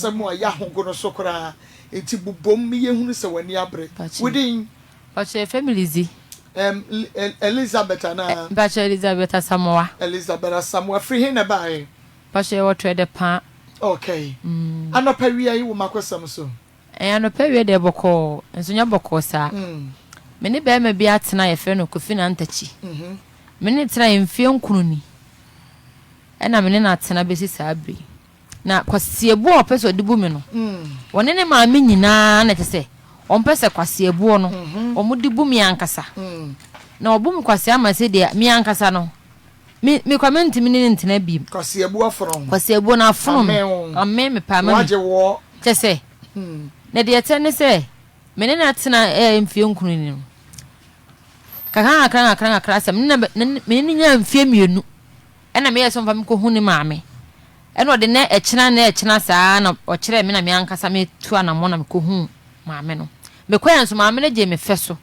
Asɛm a ɛyɛ ahogono so koraa nti bobom ma yɛnhunu sɛ w'ani abere. Wo din? Mpakyɛ yɛfrɛ me Lizzy. Ɛm, Elizabeth anaa? Mpakyɛ Elizabeth Asamoah. Elizabeth Asamoah, firi he na ɛbaeɛ? Mpakyɛ yɛwɔ Trɛdɛ paa. Okay. Anɔpa wia yi wo makosɛm so? Ɛɛ anɔpa wia deɛ bɔkɔɔ, nso nyɛ bɔkɔɔ saa. Me ne barima bi atena a yɛfrɛ no Kofi Nantakyi. Me ne no tenaeɛ mfeɛ nkron ni, ɛna me ne no atena bɛsi saa berɛ yi. Na kwaseɛbuo a ɔpɛ sɛ ɔde bu me no, ɔne ne maame nyinaa na kyerɛ sɛ wɔmpɛ sɛ kwaseɛbuo no wɔde bu me ankasa. Na wɔbu me kwasea ma sɛ deɛ me ankasa no, me me kwa mentumi ne no ntena bio. Kwaseɛbuo afono wo. Kwaseɛbuo no afono me. Amee wo. Amee me paa ma me. Wagye woɔ. Kyerɛ sɛ, na deɛ ɛteɛ ne sɛ, me ne no atena ɛɛ mfeɛ nkron ni no, kakra nkakra nkakra nkakra sɛ me ne no me ne no nyaa mfeɛ mmienu. Ɛna meyɛɛ sɛ ɔmfa me nkɔhu ne maame. Ɛna ɔde nɛ ɛkyena nɛ ɛkyena saa na ɔkyerɛɛ me na me ankasa metu anamɔn na mekɔhuu maame no. Mekɔeɛ nso maame no gyee me fɛ so.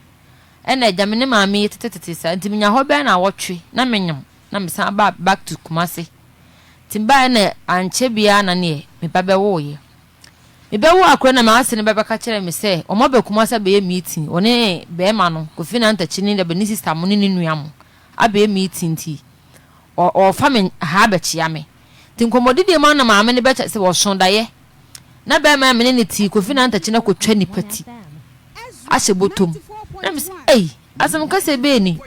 Ɛna agya me ne maame yi tetetete saa nti menya hɔ bɛyɛ nawɔtwe na menyem na mesan baa back to Kumasi. Nti mebaeɛ na ankyɛ biara na neɛ me ba bɛwoeɛ. Mebɛwoo akora na m'ase no ba bɛka kyerɛɛ me sɛ wɔn aba Kumasi abɛyɛ meeting, ɔne bɛɛma no, Kofi Nantakyi ne ne sister mo ne ne nua mo abɛyɛ meeting nti ɔɔfa me ha abɛkyea me. Nti nkɔmmɔdidie mu ara na maame no bɛkyɛ sɛ wɔso daeɛ na bɛɛma a me ne no te Kofi Nantakyi no akɔtwa nipa ti ahyɛ bɔtɔ mu. Na me sɛ ei asɛm kɛseɛ bɛɛ ni?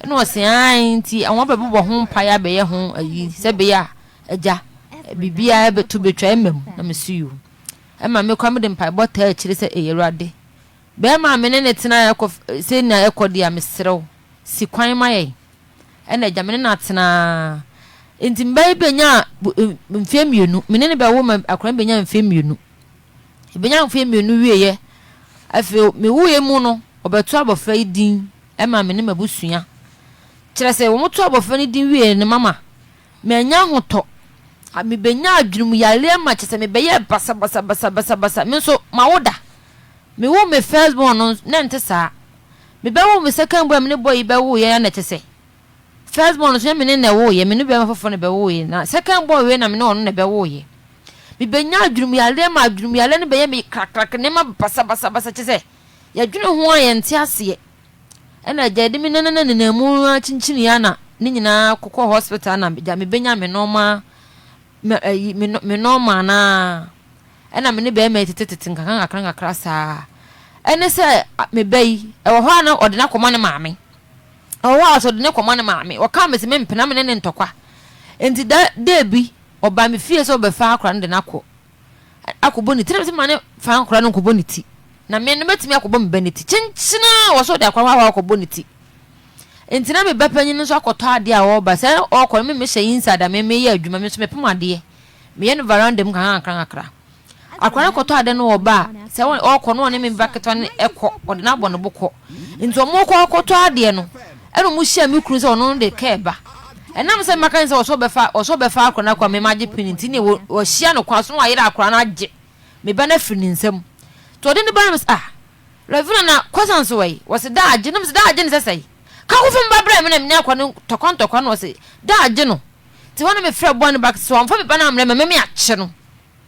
Ɛna ɔse ae nti wɔn abɛbobɔ ho mpaeɛ abɛyɛ ho ayi sɛ ɛbɛyɛ a Agya, biribiara bɛto bɛtwa ɛmma mu, na mese yoo. Ɛma me koraa mede mpaebɔ taa akyire sɛ, Ei Awurade, barima a me ne no tena ɛkɔ sei na ɛkɔ deɛ a, mesrɛ wo, si kwan ma yɛn. Ɛna agya, me ne no atena ara. Enti me ba yi bɛnyaa mfeɛ mmienu, me ne no bɛwo ma akwadaa no bɛnyaa mfeɛ mmienu. Ɛbɛnyaa mfeɛ mmienu wieeɛ, afei mewuiɛ mu no, wɔbɛto abɔfra yi din ma me ne m'abusua. Kyerɛ sɛ, wɔto abɔfra no din wieeɛ no, mama Mannya ahotɔ. Mibenyaa adwenemyareɛ ma kyerɛ sɛ mebɛyɛɛ basabasabasabasa. Me nso, mawo da. Mewoo me first born no, na ɛnte saa. Mebɛwoo me second born a me ne boy yi bɛwoeɛ ara na kyerɛ sɛ, first born no nso, nyɛ me ne no na ɛwoeɛ, me ne barima foforɔ na ɛbɛwoeɛ. Na second born wei na me ne ɔno na ɛbɛwoeɛ. Mibenyaa adwenemyareɛ ma adwenemyareɛ no bɛyɛ me krakrakra, nneɛma basabasabasa kyerɛ sɛ, yɛdwene ho a yɛnte aseɛ. Ɛna agya yɛde me nana nenam mu ara kyinkyini ara na ne nyinaa kɔkɔ hospital na agya mebɛnya me nɔɔma me ayi me me nɔɔma naa ɛna me ne bɛrima yi tetetete nkakra nkakra nkakra saa ɛne sɛ me ba yi ɛwɔ hɔ a na ɔde no akɔma ne maame ɛwɔ hɔ a ɔsɛ ɔde no kɔma ne maame ɔka me sɛ mempena me ne ne ntɔkwa nti da da bi ɔba me fie sɛ ɔbɛfa akora no de no akɔ akɔbɔ ne ti na mese ma ne fa akora no nkɔbɔ ne ti na me no mɛtumi akɔbɔ me ba ne ti kyenkyena a wɔ sɛ ɔde akora hɔ akɔbɔ ne ti nti na me ba panyin nso akɔtɔ adeɛ a ɔreba sɛ ɔrekɔ no me mehyɛ inside a me meyɛ adwuma me nso mepem adeɛ meyɛ no veranda mu kakra kakra kakra akora no kɔtɔ adeɛ no ɔba a sɛ ɔrekɔ no ɔne me ba ketewa no ɛkɔ ɔde no abɔ ne bo kɔ Nti ɔmo kɔ akɔtɔ adeɛ no ɛna ɔmo hyia me kunu sɛ ɔno de kaa ba. Ɛnam sɛ maka no sɛ ɔsɛ ɔbɛfa ɔsɛ ɔbɛfa akora no akɔ a me magye pini nti ne wɔhyia no kwan so na wayere akora no agye me ba no afiri ne nsam. Nti ɔde ne ba no me sɛ ah Lavina na kɔsa nso wɔ yi wɔse da agye na me sɛ da agye ne sɛ sɛe ka kɔfa me ba brɛ me na me ne akora no tɔkwa ntɔkwa na ɔse da agye no nti hɔ na me frɛ bɔne ba sɛ wamfa me ba no ammrɛ me meme akye no.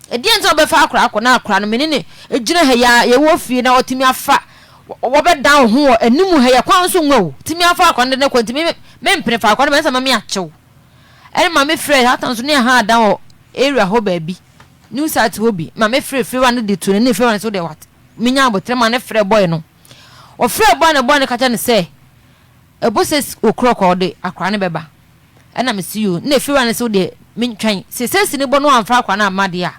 Ɛdeɛn nti na wobɛfa akora akɔ na akora no me ne no gyina ha yi ara yɛwɔ fie na ɔtumi afa wɔbɛdan wo ho wɔ anim ha yi kwan so nwa o tumi afa akora no de no kɔ nti me mempene fa akora no bɛnsa ma me akyew ɛne ma me frɛ hata nso ne ɛha adan wɔ area hɔ baabi new site hɔ bi ma me frɛ fie wa no de tu no ne fie wa no so deɛ wat menya abotere ma ne frɛ boy no ɔfrɛ boy no boy no ka kyerɛ no sɛ ɛbɔ sɛ okorɔkɔ ɔde akora no bɛba Ɛna mese yoo, na efiewura no se wodeɛ mentwɛn, se sɛsi no bɔ no wamfa akora no amma deɛ a,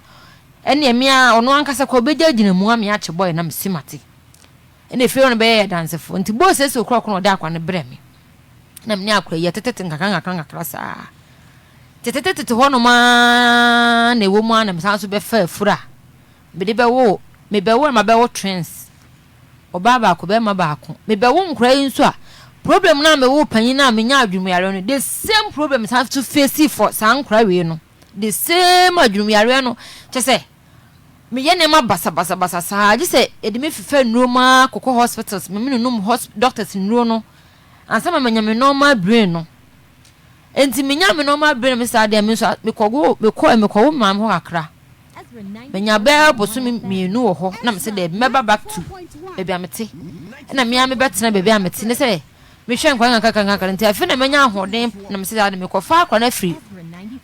ɛneɛ me ara ɔno ankasa koraa ɔbɛgya agyina mu ame akye bɔe na mese mate. Ɛna efiewura no bɛyɛɛ yɛ adansefoɔ, nti bɔɔ sɛsi okorɔko na ɔde akora no brɛɛ me. Na mene akora yi yɛtetete nkakra nkakra nkakra saa. Tetetetete hɔ nom ara na ɛwɔ mu ara na mesan nso bɛfa afuru a mede bɛwo, mebɛwo na mabɛwo twins. Ɔbaa baako bɛɛma baako. Me bɛ wo nkora yi nso a problem no a me woo panyin no a me nya adwenemyareɛ no the same problem san so face for saa nkora wei no the same adwenemyareɛ no kyɛ sɛ me yɛ nneɛma basa basa basa saa gye sɛ yɛde me fifa nnuro mu ara kɔkɔ hospitals me me num hosp doctors nnuro no ansa ma manya me normal brain no nti me nya me normal brain me saa deɛ me nso me kɔgo me kɔ me kɔwo maame hɔ kakra. Manya bɛyɛ bosome mmienu wɔ hɔ na mese daabi mɛba back to baabi a mete. Ɛna me ara mebɛtena baabi a mete ne sɛ mehwɛ nkwadaa nkakrankakra nkakrankakra nti afei na manya ahoɔden na mese ade mekɔfa akwadaa no afiri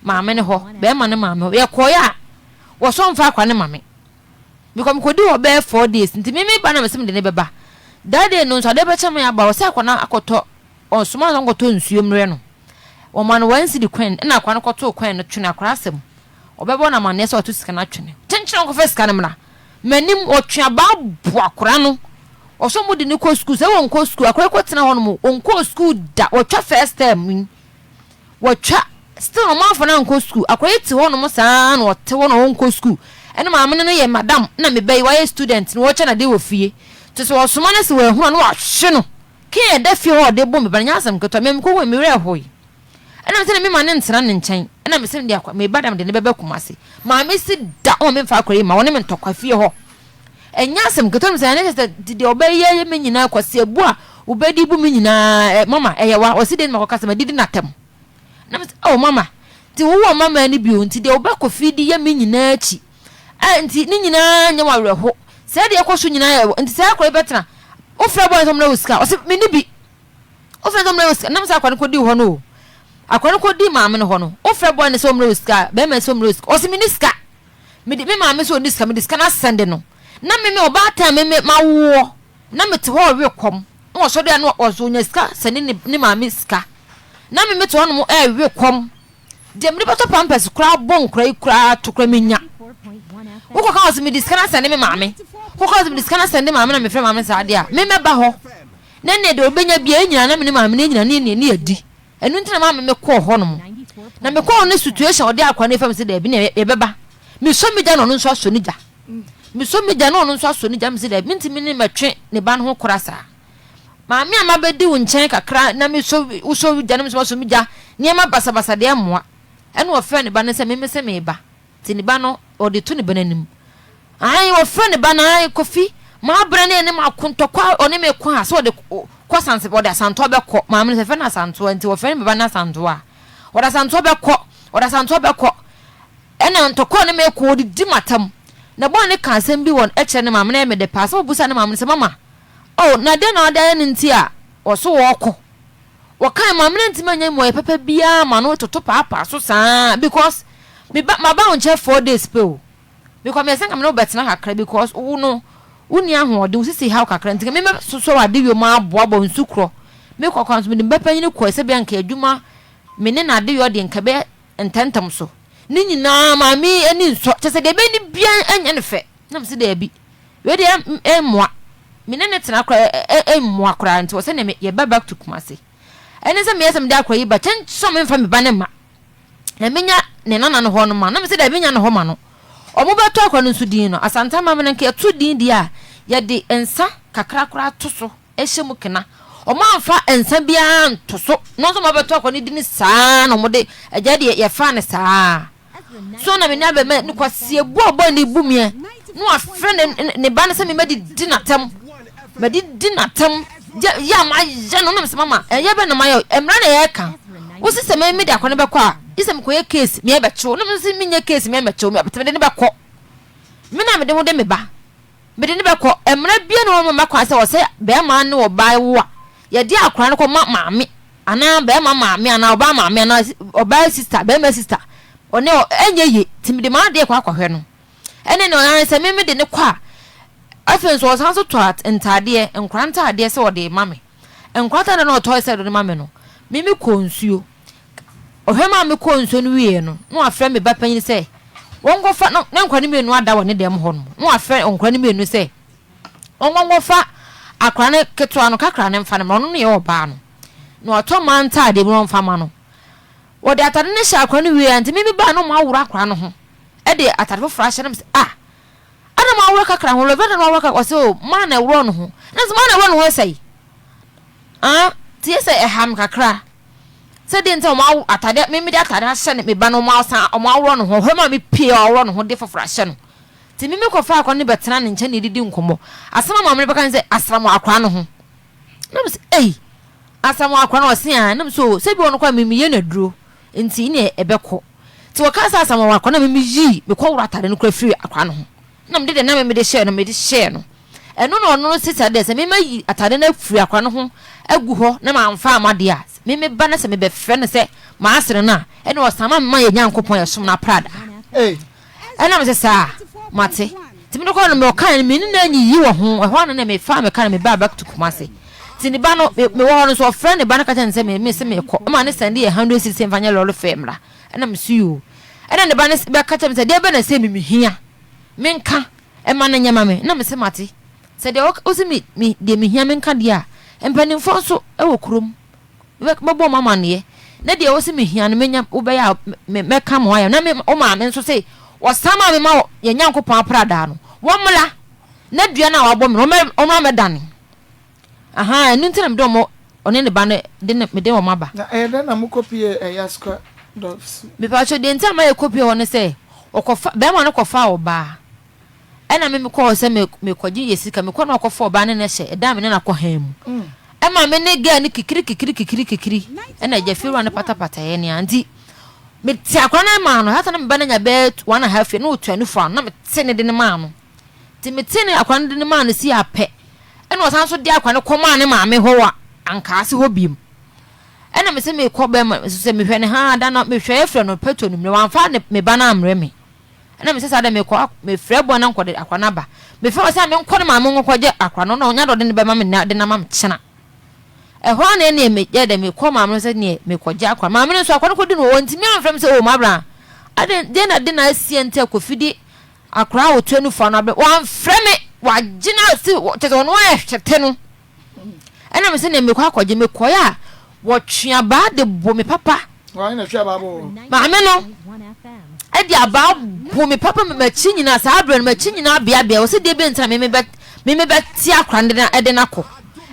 maame no hɔ, bɛrima no maame hɔ. Yɛkɔeɛ a wɔsɔ mfa akwadaa no ma me. Mekɔ mekɔdi hɔ bɛyɛ 4 days nti me meba na mese mede ne bɛba. That day no nso adeɛ bɛkyɛ me aba wɔ sɛ akwadaa no akɔtɔ ɔsoma no nkɔtɔ nsuo mmerɛ no. Wɔma no 1 cedi coin ɛna akwadaa no kɔtoo coin no twene akwadaa asɛm. Ɔbɛbɔ no amanneɛ sɛ ɔto sika no atwene. Kyenkyene nkɔfa sika no mmra. M'anim ɔtwe abaa bo akwadaa no. Ɔsɛ ɔmo de no kɔ sukuu sɛ wɔnkɔ sukuu akwadaa kɔtena hɔ nom ɔnkɔɔ sukuu da wɔtwa first term yi wɔtwa still ɔmo amfa no ankɔ sukuu akwadaa yi te hɔ nom saa na ɔte hɔ na ɔnkɔ sukuu ɛna maame no no yɛ madam na me ba yi wayɛ student na wɔkyɛ n'ade wɔ fie te sɛ ɔsoma no sɛ wɔahunu a na wahwe no kee ɛda fie hɔ ɔde bɔ me ba no nyɛ asɛm ketewa me mekɔ hu me werɛ hoe ɛna mesɛ na me ma ne ntena ne nkyɛn ɛna mesɛ mede akwa me ba da mede ne bɛbɛ Kumase maame si da ɔma memfa akwadaa yi ma wɔne me ntɔkwa fie hɔ ɛnyɛ asɛm ketewa mesɛ ɛne sɛ deɛ ɔbɛyɛ yɛ me nyinaa kwasi abu a wobɛdi bu me nyinaa ɛ mama ɛyɛ wa ɔsi de ne makɔka sɛ madidi n'atɛm na mesɛ oh mama nti wowɔ mama ni bio nti deɛ wobɛkɔ fi di yɛ me nyinaa akyi ɛ nti ne nyinaa nyɛ wawerɛho sɛ deɛ ɛkɔ so nyinaa yɛ nti sɛ akɔrɔ yi bɛtena wofrɛ bɔ nsɛm na wɔ sika ɔsɛ me ni bi wofrɛ sɛ ɔmmerɛ wɔ sika nam sɛ akɔrɔ no kɔdi hɔ no o akɔrɔ no kɔdi maame no hɔ no wofrɛ bɔ ne sɛ ɔmmerɛ wɔ sika bɛrima sɛ ɔmmerɛ wɔ sika ɔsɛ me ni sika mede me maame sɛ ɔni sika mede sika no asɛnde no na me me ɔbaatan me me mawoɔ na mete hɔ ɔwe kɔm na wɔsɔ de a na ɔso ɔnya sika sɛne ne ne maame sika na me mete hɔ nom ɛwe kɔm deɛ mede bɛtɔ pampers koraa bɔ nkora yi koraa to koraa menya wokɔka wɔ sɛ mede sika no asɛnde me maame wokɔka wɔ sɛ mede sika no asɛnde maame na mefrɛ maame saa deɛ a me mɛba hɔ na ne deɛ ɔbɛnya bia ɛnyina na me ne maame no nyina ne ne ne yɛdi ɛno nti na maame mekɔɔ hɔ nom na mekɔɔ ne situation ɔde akora no fam sɛ daabi ne yɛbɛba mesɔ me gya na ɔno nso asɔ ne gya mesɔ me gya na ɔno nso asɔ ne gya mesɛ daabi mentumi ne mɛtwe ne ba no ho kora saa maame a mabɛdi wo nkyɛn kakra na mesɔ wosɔ gya na mesɔ masɔ me gya nneɛma basabasa deɛ mmoa ɛna ɔfrɛ ne ba no sɛ meme sɛ meba nti ne ba no ɔde to ne ba no anim ayi ɔfrɛ ne ba no ayi Kofi maa brɛ ne ne ma ko ntɔkwa ɔne me ko a sɛ ɔde kɔ sanse ɔde asantoa bɛkɔ maame no sɛ fɛ no asantoa nti wɔfrɛ ne ba no asantoa ɔde asantoa bɛkɔ ɔde asantoa bɛkɔ ɛna ntɔkwa ne me ko ɔde di matam na bɔn ne ka asɛm bi wɔ ɛkyerɛ ne maame no ɛyɛ me de paa sɛ ɔbusa ne maame no sɛ mama oh na deɛ na ɔde ayɛ no nti a ɔso wɔɔkɔ wɔkan maame no ntumi anya mu ɔyɛ pɛpɛ biara ma no toto paapaa so saa because me ba ma ba wo nkyɛn 4 days pɛ o because me sɛ nka me ne wo bɛtena kakra because wo no wo ni ahoɔden wo sisi haw kakra nti me mɛ soso ade wie mu aboabɔ nsu korɔ me kɔ kwan so me de mbɛ panyin kɔ sɛ bia nka adwuma me ne n'ade yɔ deɛ nka bɛ ntɛntɛm so ne nyinaa maame ani nsɔ kyɛ sɛ deɛ ɛbɛyɛ ne bia ɛnyɛ ne fɛ na me sɛ daabi wei deɛ ɛmmoa me ne ne tena koraa ɛmmoa koraa nti wɔ sɛ ne yɛba back to Kumase ɛne sɛ meyɛ sɛ mede akora yi ba kyɛn sɛ memfa me ba ne ma na menya ne nana no hɔ no ma na mesɛ daabi menya ne hɔ ma no ɔmo bɛtɔ akora no nso din no Asante ama me no nka yɛto din deɛ a yɛde nsa kakra koraa to so ɛhyɛ mu kena ɔmo amfa nsa biara nto so na nso ɔmo abɛtɔ akora no din saa na ɔmo de agya deɛ yɛfa ne saa so na me nua bɛma ne kwasie bu a ɔbɔ ne bu miɛ na wafrɛ ne ne ba no sɛ mema didi n'atɛm mede di n'atɛm yɛ a mayɛ no nam sɛ mama ɛyɛ bɛ na mayɛ mmara na yɛka wosi sɛ me mede akɔ ne bɛkɔ a gye sɛ mekɔyɛ case meɛ bɛkyew na mese menyɛ case meɛ mɛkyew mede ne bɛkɔ me na mede ho de me ba mede ne bɛkɔ mmara bia na wɔn mma kwan sɛ wɔsɛ bɛrima ne ɔbaa wo a yɛde akora no kɔ ma maame anaa bɛrima maame anaa ɔbaa maame anaa ɔbaa sister bɛrima sister ɔne ɛnyɛ ye nti mede maa adeɛ kɔ akɔhwɛ no ɛne na ɔyɛ sɛ me mede ne kɔ a afei nso ɔsan so tɔ ntaadeɛ nkora ntaadeɛ sɛ ɔde ma me nkora ntaadeɛ na ɔtɔ sɛ ɔde ma me no me me kɔ nsuo ɔhwɛ maa me kɔ nsuo no wie no na wafrɛ me ba panyin sɛ wɔnkɔfa no ne nkora no mmienu ada wɔ ne dɛm hɔ no na wafrɛ nkora no mmienu sɛ wɔnkɔfa akora no ketewa no kakra no mfa no ma ɔno no yɛ ɔbaa no na watɔ mmaa ntaadeɛ bi na ɔmfa ma no wɔde atade no hyɛ akora no wie a nti mimi baa no ɔmo aworo akora no ho ɛde atade foforɔ ahyɛ no sɛ ah ɛna mo aworo kakra ho lɔbɛ na mo aworo kakra ɔsɛ o maa na ɛworɔ no ho na sɛ maa na ɛworɔ no ho ɛsɛe ah ti yɛ sɛ ɛha me kakra sɛ deɛ nti ɔmo awo atade mimi de atade ahyɛ ne me ba no ɔmo asan ɔmo aworɔ no ho ɔhwɛ maa mi pie ɔworɔ no ho de foforɔ ahyɛ no ti mimi kɔfa akora no bɛtena ne nkyɛn na edidi nkɔmɔ asɛm a maame no bɛka ne sɛ asram wɔ akora no ho na mo sɛ ɛyi asram wɔ akora no ɔse a na mo sɛ o sɛ bi wɔ no kɔ a mimi yɛ n'aduro nti ne ɛbɛkɔ. Nti wɔkaa sɛ asam wɔ akora no na me meyii me kɔworo atade no koraa firii akora no ho na mede deɛ na me mede hyɛɛ no mede hyɛɛ no. Ɛno na ɔno no se saa deɛ sɛ me mayi atade no afiri akora no ho agu hɔ na mamfa amma deɛ a, me meba na sɛ mebɛfrɛ no sɛ m'asene no a, ɛne ɔsan ma mema yɛn Nyankopɔn yɛsom no apradaa. Ɛna mese saa, mate. Nti mede kɔɔ no me ɔkae no me ne no anyiyi wɔ ho, ɛhɔ ara na mefaa me car na mebaa back to Kumasi. Nti ne ba no, me mewɔ hɔ no nso ɔfrɛ ne ba no ka kyerɛ no sɛ me mese mekɔ, ɛma ne sɛnde yɛ hundred cedis sɛ mfa nyɛ lɔre fare mmra. Ɛna mese yoo. Ɛna ne ba no bɛka kyerɛ me sɛ deɛ bɛn na sɛ me mehia, menka ɛma no nyɛ ma me. Ɛna mese mate. Sɛ deɛ wose me me deɛ mehia menka deɛ a, mpanimfoɔ nso wɔ kurom. Mɛbɔ wɔn amaneɛ, na deɛ wose mehia no mɛnya, wobɛyɛ a me mɛka mo ayɛ. Na me wo maame nso se wɔsan maa me ma yɛn Nyankopɔn apradaa no, wɔmmra na dua no a wɔabɔ me no, wɔmmra mmɛdane. Ahaa, ɛno nti na mede wɔn, ɔne ne ba no, de ne, mede wɔn aba. Na ɛyɛ dɛn na mokɔpuee Ayaskwa Dɔfs? Mepakyɛw, deɛ nti a ma yɛkɔpuee hɔ ne sɛ, wɔkɔfa, barima no kɔfaa ɔbaa. Ɛna me mekɔɔ hɔ sɛ me mekɔgye yɛ sika mekɔ na ɔkɔfa ɔbaa ne no hyɛ ɛdan a me ne no akɔ han mu ɛma me ne girl no kikiri kikiri kikiri kikiri ɛna agya fiewura no patapata yɛ nea nti mete akora no maa no hata na me ba no anya bɛyɛ 1½ year na ɔtua nufu ano na mete ne de no maa no nti mete ne akora no de no maa no si apɛ ɛna ɔsan so de akora no kɔmaa ne maame hɔ wɔ ankaase hɔ biem ɛna me sɛ mekɔ bɛma sɛ mehwɛ ne ha da no mehwɛ yɛfrɛ no peto no mmerɛ wamfa ne me ba no ammrɛ me. Ɛna mese saa dɛ mekɔ a mefrɛ boa na nkɔde akora no aba. Mefrɛ wɔ sɛ menkɔ ne maame hɔ nkɔgye akora no na ɔnya dɛ ɔde no bɛma me na de no ama me kyena. Ɛhɔ ara na ɛneɛ meyɛɛ dɛ mekɔ maame no sɛ neɛ mekɔgye akora no. Maame no nso akora no kɔdi no hɔ ɔntumi amfrɛ me sɛ oh Mabra adɛn deɛ na de na asie nti a Kofi de akora a ɔtua nufoɔ ano abrɛ wamfrɛ me wagye no asi kyɛ sɛ ɔno ayɛ hwete no. Ɛna mese neɛ mekɔ akɔgye mekɔɛ a wɔtwe abaa de bo me papa. Maame no de abaa bo me papa m'akyi nyinaa saa berɛ no m'akyi nyinaa beabea wɔ sɛ deɛ bɛnti na meme bɛ meme bɛte akora no de no akɔ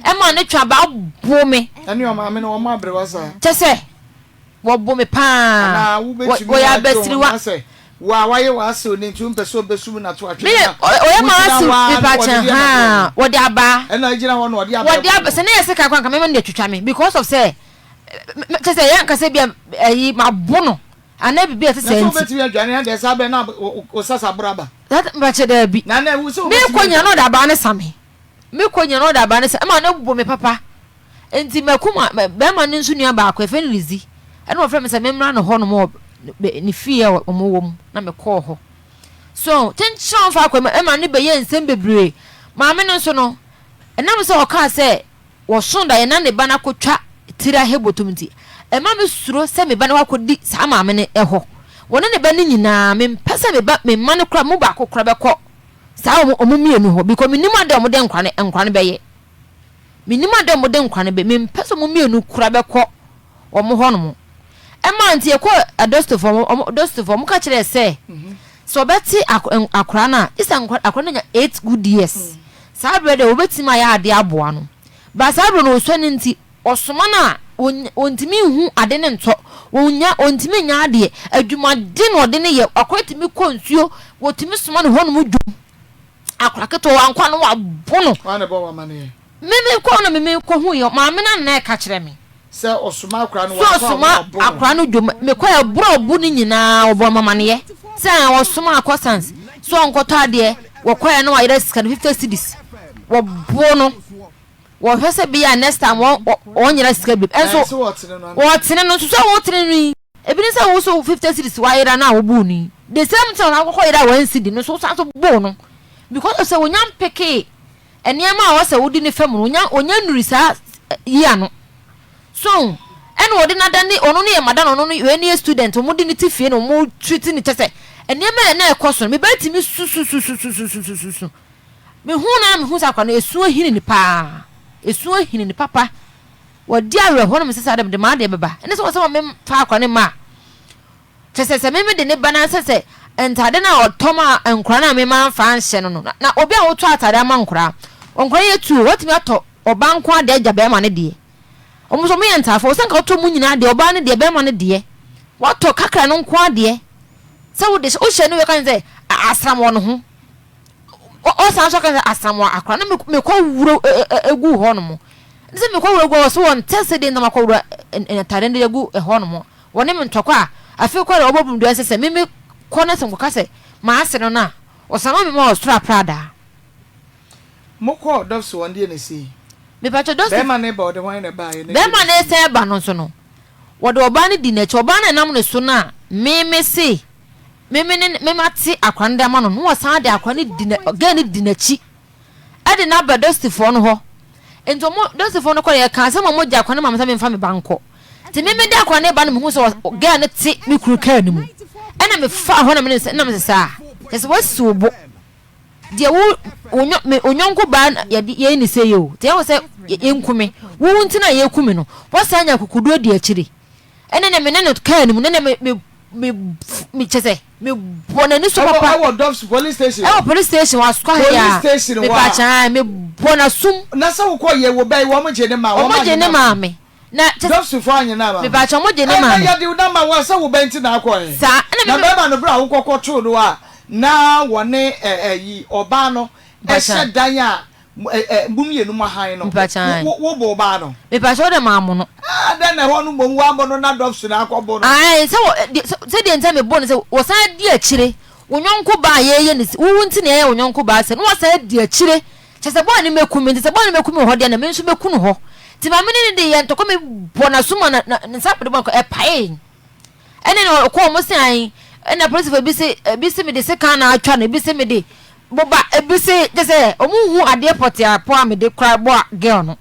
ɛma ne twe abaa bo me. Ɛne ɔmaame no wɔn aberewa saa. Kyɛ sɛ Wɔbo me paa. Anaa wobɛtumi Wɔyɛ agye wo ho abasiriwa. na sɛ wo a wayɛ w'asew no nti wompɛ sɛ ɔbɛsu mu na to atwene Meyɛ no a, ɔyɛ wogyina m'asew hɔ ara na mepa wɔde kyɛn deɛ na ɛbɔ haa wo. wɔde abaa. Ɛna egyina hɔ na ɔde abaa Wɔde bɔ aba wo. sɛ ne yɛ sika koraa nka mɛma no de atwitwa me because of sɛ kyɛ sɛ ɛyɛ anka sɛ bi a ɛyi mabo no anaa biribi a ɛte Na saa sɛ nti. wobɛtumi adwane a deɛ saa bɛ na wo sasaboro aba. That mepa kyɛ daabi. Na na ɛwu sɛ wobɛtumi Mekɔ nyina adwane. na ɔde abaa no sa me. Mekɔ nyina na ɔde abaa no sa ɛma no bo me papa. Enti m'akuma, barima no nso nua baako, yɛfrɛ no Lizzy, ɛna ɔfrɛɛ me sɛ memmra ne hɔnom wɔ ne fie a wɔwɔ mu, na mekɔɔ hɔ. So kyenkyen a ɔmfa akɔ ɛma no bɛyɛɛ nsɛm bebree. Maame no nso no, ɛnam sɛ ɔkaa sɛ wɔso daeɛ na ne ba no akɔtwa tiri ahɛ bɔtɔm nti, ɛma me suro sɛ me ba no akɔdi saa maame no hɔ. Wɔne ne ba no nyinaa, mempɛ sɛ me ba, me mma no koraa, mu baako koraa bɛkɔ saa wɔn mmienu hɔ, because mennim adeɛ a wɔde nkora no nkora no bɛyɛ. Mennim ade a wɔde nkwa no bɛ, mempɛ sɛ mo mmienu kora bɛkɔ wɔn hɔnom. Ɛmaa nti yɛkɔɔ Adostofo, wɔn, Adostofo, wɔn ka kyerɛɛ sɛ, sɛ wɔbɛte akora no a, gye sɛ akora no anya 8 good years. Saa berɛ deɛ wɔbɛtumi ayɛ adeɛ aboa no. But saa berɛ no ɔsua no nti, ɔsoma no a, ɔntumi nhu ade no ntɔ, ɔnnya, ɔntumi nyɛ adeɛ. Adwumaden na ɔde no yɛ, akora tumi kɔ nsuo, wɔtumi soma no hɔnom dwom. Akora ketewa wankɔ a na wabo no. Hwan na ɛbɔ wo amaneɛ? Me me kɔ na me me kɔ hu yɛ maame na na ɛka kyerɛ me. Sɛ ɔsoma akora no wankɔ a ɔsoma wabo no. Akora no dwom me kɔ yɛ borɔ ɔbo no nyinaa ɔbɔ me amaneɛ sɛ ɔsoma akɔ sans sɛ ɔnkɔtɔ adeɛ wɔkɔ yɛ na wayera sika no 50 cedis wɔbo no wɔhwɛ sɛ bia next time wɔn wɔnyera sika bi ɛnso wɔtene no nso sɛ wɔtene no yi. Ebi ne sɛ wo so 50 cedis wayera no a wobuu no yi, the same thing ɔsan kɔkɔ yera 1 cedi no so wosan so boo no because of sɛ wonya mpekee nneɛma a wɔsɛ wode ne fam no wonya wonya nnuri saa yi ano so ɛna wɔde no adane ɔno no yɛ madam ɔno no wei no yɛ student wɔn de ne ti fie na wɔn treat ne kyɛ sɛ nneɛma a na ɛkɔ so no mebɛtumi susususususususu mehu na mehu sɛ akwa no esu ahini ne paa esu ahini ne papa. Wɔdi awerɛhoɔ na mesɛ saa deɛ mede m'adeɛ bɛba. Ɛne sɛ wɔsɛ ma memfa akora no mma a, kyerɛ sɛ sɛ me mede ne ba no sɛ sɛ ntade no a ɔtɔ ma nkora no a me mamfa anhyɛ no no. Na obi a wotɔ atade ama nkora, nkora yɛ tuo, watumi atɔ ɔbaa nko ara deɛ agya bɛrima no deɛ. Wɔn nso wɔyɛ ntaafoɔ, sɛ nka wotɔ mu nyinaa deɛ, ɔbaa no deɛ, bɛrima no deɛ. Watɔ kakra no nko ara deɛ. Sɛ wode wohyɛ no wei ka sɛ asram wɔ ne ho. Ɔsan nso ka sɛ Asamoah akora na mekɔ wura egu hɔ nom. Ne sɛ mekɔ wura gu hɔ so wɔn tɛ sɛ deɛ na makɔ wura ntade no de agu hɔ nom. Wɔne me ntɔkwa a Afei koraa deɛ ɔbɔ bum dua sɛ sɛ me me kɔ na sɛ mekɔka sɛ m'ase no no a, ɔsama me ma ɔsoro apradaa. Mo kɔɔ Dɔfsi hɔ no deɛ na esii? Mepakyɛ Dɔfsi. Bɛɛma no reba ɔde hwan na ɛbaeɛ na deɛ na esii? Bɛɛma no resan ba no nso no, wɔde ɔbaa no dii n'akyi. Ɔbaa no a ɛnam ne so no a me me se me me ne me mate akora no de ama no no, na wɔsan de akora no di na girl no di n'akyi. de no aba Dostifoɔ no hɔ. Nti ɔmo Dostifoɔ no kɔeɛ, yɛkaa sɛ ma ɔmo gye akwadaa no ma me sɛ memfa me ba nkɔ. Nti me mede akwadaa no reba no mehu sɛ ɔ girl no te me kunu kaa no mu. Ɛna mefaa hɔ na me ne no sɛ, na mese saa, kyerɛ sɛ woasi wo bo. Deɛ wo wo nyɔ me wo nyɔnko baa na yɛde yɛyɛ ne sei o. Nti ɛwɔ sɛ yɛnku me. Wo wo nti na yɛku me no, woasan anya akokoɔduro adi akyire. Ɛne ne me ne no kaa no mu ne ne me me me me kyɛ sɛ me bɔ n'ani so papa. Ɛwɔ Doves police station. Ɛwɔ police station wɔ asukwa ha yi a. Police station hɔ a. Mepa kyan me bɔ n'asum. Na sɛ wokɔ yɛ wo bɛyi wɔn gye ne ma wɔn gye ne maame. Na kyɛ Doves fo anye na ma. Mepa kyan wɔn gye ne maame. Ɛna yɛde na ma wɔ sɛ wo bɛn ti na akɔ ɛ. Saa ɛna me. Na bɛrima no bere a wokɔ kɔ too no a na wɔne ɛ ɛyi ɔbaa no ɛhyɛ dan a Mo mmienu mo hann no, wo bo baa no. Mepakyɛ wo dɛ maa mo no. Ah, dɛn na ɛhɔ no mmom woabɔ no na dɔfs na akɔbo no. Ae, sɛ wɔ, de, sɛ deɛ nti a mebɔ no sɛ wɔsan di akyire, wo yɔnko baa a yɛreyɛ ne se, wo wo nti na yɛyɛ wo yɔnko baa sɛ, na wɔsan adi akyire, kyerɛ sɛ bɔɔ no mɛku me, nti sɛ bɔɔ no mɛku me wɔ hɔ deɛ na me nso mɛku no hɔ. Nti maame ne no de yɛ ntɔkwa mebɔ n'aso ma na, na, ne nsa mede bɔ no kɔ, ɛpaee. Ɛne na ɔkɔɔ ɔmo se ae, ɛna polisifo ebi se, ebi se mede sekan na atwa no, ebi se mede boba, ebi se kyɛ sɛ ɔmo nhu adeɛ pɔtee a po a mede kora bɔ girl no.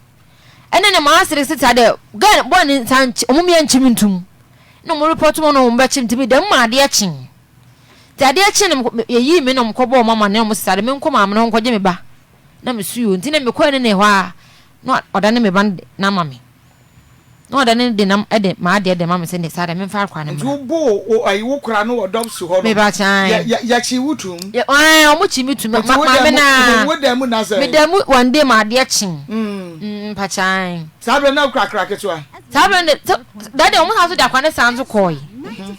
Ɛne na maa sere se saa deɛ girl bɔ ne nsa nkye, ɔmo mia nkye me ntum. Na ɔmo report mo na ɔmo bɛkye me nti me dɛm ma adeɛ kyee. Nti adeɛ kyee no yɛyii me na ɔmo kɔ bɔɔ ɔmo amaneɛ ɔmo se saa deɛ menkɔ maame no hɔ nkɔgye me ba. Na me su o, nti na mekɔɛ ne ne hɔ a na ɔdane me ba no ama me. Na ɔda ne denam de m'adeɛ de ma me sɛ ne saa deɛ memfa akora no mmra. Nti wo boo wo ayi wo kora no wɔ dɔbs hɔ no. Meba kyan. Yɛ yɛ yɛkyi wo tum. Yɛ ɛɛ ɔmo kyi me tum. Nti wo maame naa. Wo dan mu na sɛ. Me dan mu one day ma adeɛ kye. Mm mpakyan. Saa bere na wokura akora ketewa. Saa bere no de that day ɔmo san so de akora ne san so kɔɔe.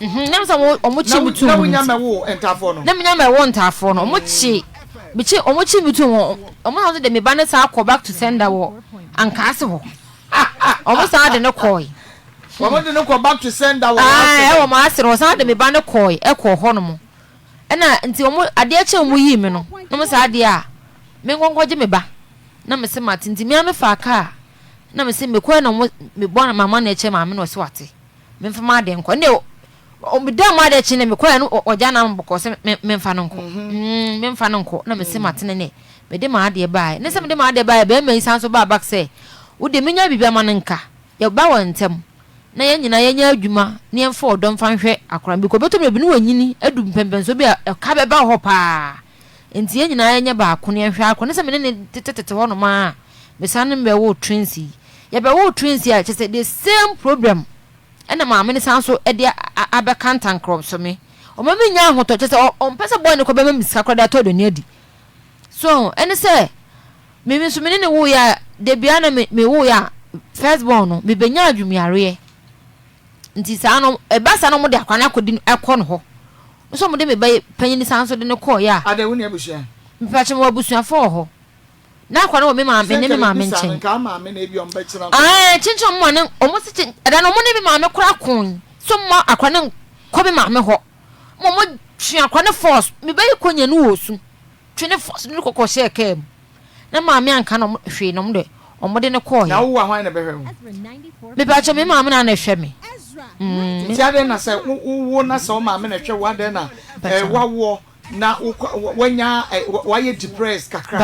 Mhm na sɛ ɔmo kyi me tum. Na wonya mɛwo ntaafoɔ no. Na menya mɛwo ntaafoɔ no ɔmo kyi me kyi ɔmo kyi me tum ɔmo san so de me ba ne san kɔ back to sender wɔ Ankaase hɔ. Wɔn san de no kɔɔe. Wɔn de no kɔ back to sender wɔ wɔn ase. Ɛwɔ wɔn ase no, wɔsan de me ba no kɔɔe ɛkɔɔ hɔ nom. Ɛna nti wɔn adeɛ kye wɔn yii me no, na wɔn saa adeɛ a me nkɔ nkɔgye me ba. Na me se mate nti me ara me faa kaa. Na me se me kɔɛ na wɔn me bɔ m'amaneɛ kyerɛ maame na ɔse wate. Me nfa m'adeɛ nkɔ. Ɛnna ɔda mu adeɛ kye na me kɔɛ no ɔgya nam bɔkɔɔ sɛ me me nfa no nkɔ. Mm me nfa no nkɔ na me se mate ne ne. Mede m'adeɛ baeɛ. Ne sɛ mede m'adeɛ baeɛ, barima yi san nso baa back sɛ, Wo deɛ menya biribi ama no nka. Yɛba wɔ ntɛm na yɛn nyinaa yɛnyɛ adwuma na yɛmfa ɔdɔ mfa nhwɛ akwadaa no because ɛbɛtɔ mmerɛ bi na wanyini adu mpɛnpɛnsoɔ bi a ɛka bɛba hɔ pa ara. Nti yɛn nyinaa yɛnyɛ baako na yɛnhwɛ akwadaa no. Ne sɛ me ne no tetetete hɔnom ara a, mesan ne no bɛwoo twins yi. Yɛbɛwoo twins yi a, kyerɛ sɛ the same problem. Ɛna maame no san so de abɛka ntankorɔ so me. Ɔma mennya ahotɔ, kyerɛ sɛ ɔmpɛ sɛ boy no kɔ bɛma me sika koraa de atɔ aduane adi. So ɛne sɛ me nso me ne no woeɛ a, da biara na me mewoeɛ a first born no mebɛnya adwumyareɛ. Nti saa no ɛba saa na wɔde akwadaa no akɔdi ɛkɔ no hɔ. Nso wɔde me ba panyin san so de no kɔeɛ a. Adɛn wo ne abusua? Mepakyɛ mewɔ abusuafoɔ wɔ hɔ. Na akwadaa no wɔ me maame ne me maame nkyɛn. Ae kyenkyen ɔmo ma ne ɔmo se kyen ɛda no ɔmo ne me maame koraa koe sɛ ɔmo ma akwadaa no nkɔ me maame hɔ ma ɔmo twe akwadaa no force me ba yi kɔ nya no wɔ su twe ne force no kɔ kɔ hyɛɛ kaa mu na maame anka na ɔmo hwee na ɔmo de ɔmo de no kɔɔ Na wo a hwan na ɛbɛhwɛ wo? Mepakyɛ me maame na na ɛhwɛ me. Nti adɛn na sɛ wo wo na sɛ wo maame na ɛhwɛ wo adɛn na ɛɛ wawoɔ na wokɔ wanya wayɛ depressed kakra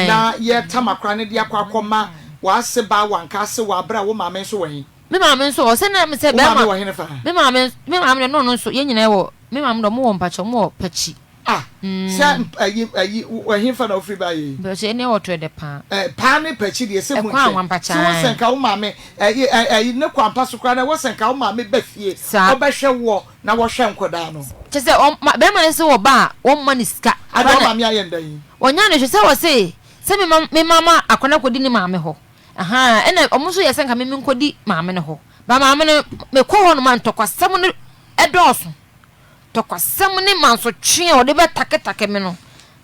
na yɛtam akora no de akɔ akɔma w'ase ba wanka ase wɔ abere a wo maame nso wɔ he? Me maame nso wɔ sɛ na me sɛ bɛrima. Wo maame wɔ hene fa? Me maame me maame de no no nso yɛn nyinaa wɔ me maame de ɔmo wɔ mpakyɛ ɔmo wɔ pakyi. Ah sɛ ayi ayi ɛhe fa na wofiri ba yɛ yi? Mpakyɛ ɛne wɔ trɛ dɛ paa. Ɛ paa ne pakyi deɛ sɛ mu nkyɛn. Ɛkɔ anwa mpakyɛ. Sɛ wɔ sɛ nka wo maame ɛyi ɛyi ne kɔ ampa so koraa na ɛwɔ sɛ nka wo maame ba fie. Saa. Ɔbɛhwɛ woɔ. Na wɔhwɛ nkɔdaa no. Kyerɛ sɛ ɔma bɛrima no sɛ ɔba a wɔmma no sika. Ada wo maame ayɛ no dɛn? Ɔnya no hwɛ sɛ ɔse sɛ me ma me ma ma akwadaa kɔdi ne maame hɔ ahaa ɛna ɔmo nso yɛ sɛ nka me me nkɔdi maame no hɔ ba maame no mekɔ hɔ nom a ntɔkwasɛm no ɛdɔɔso tɔkwasɛm ne mansotwe a ɔde bɛtaketake me no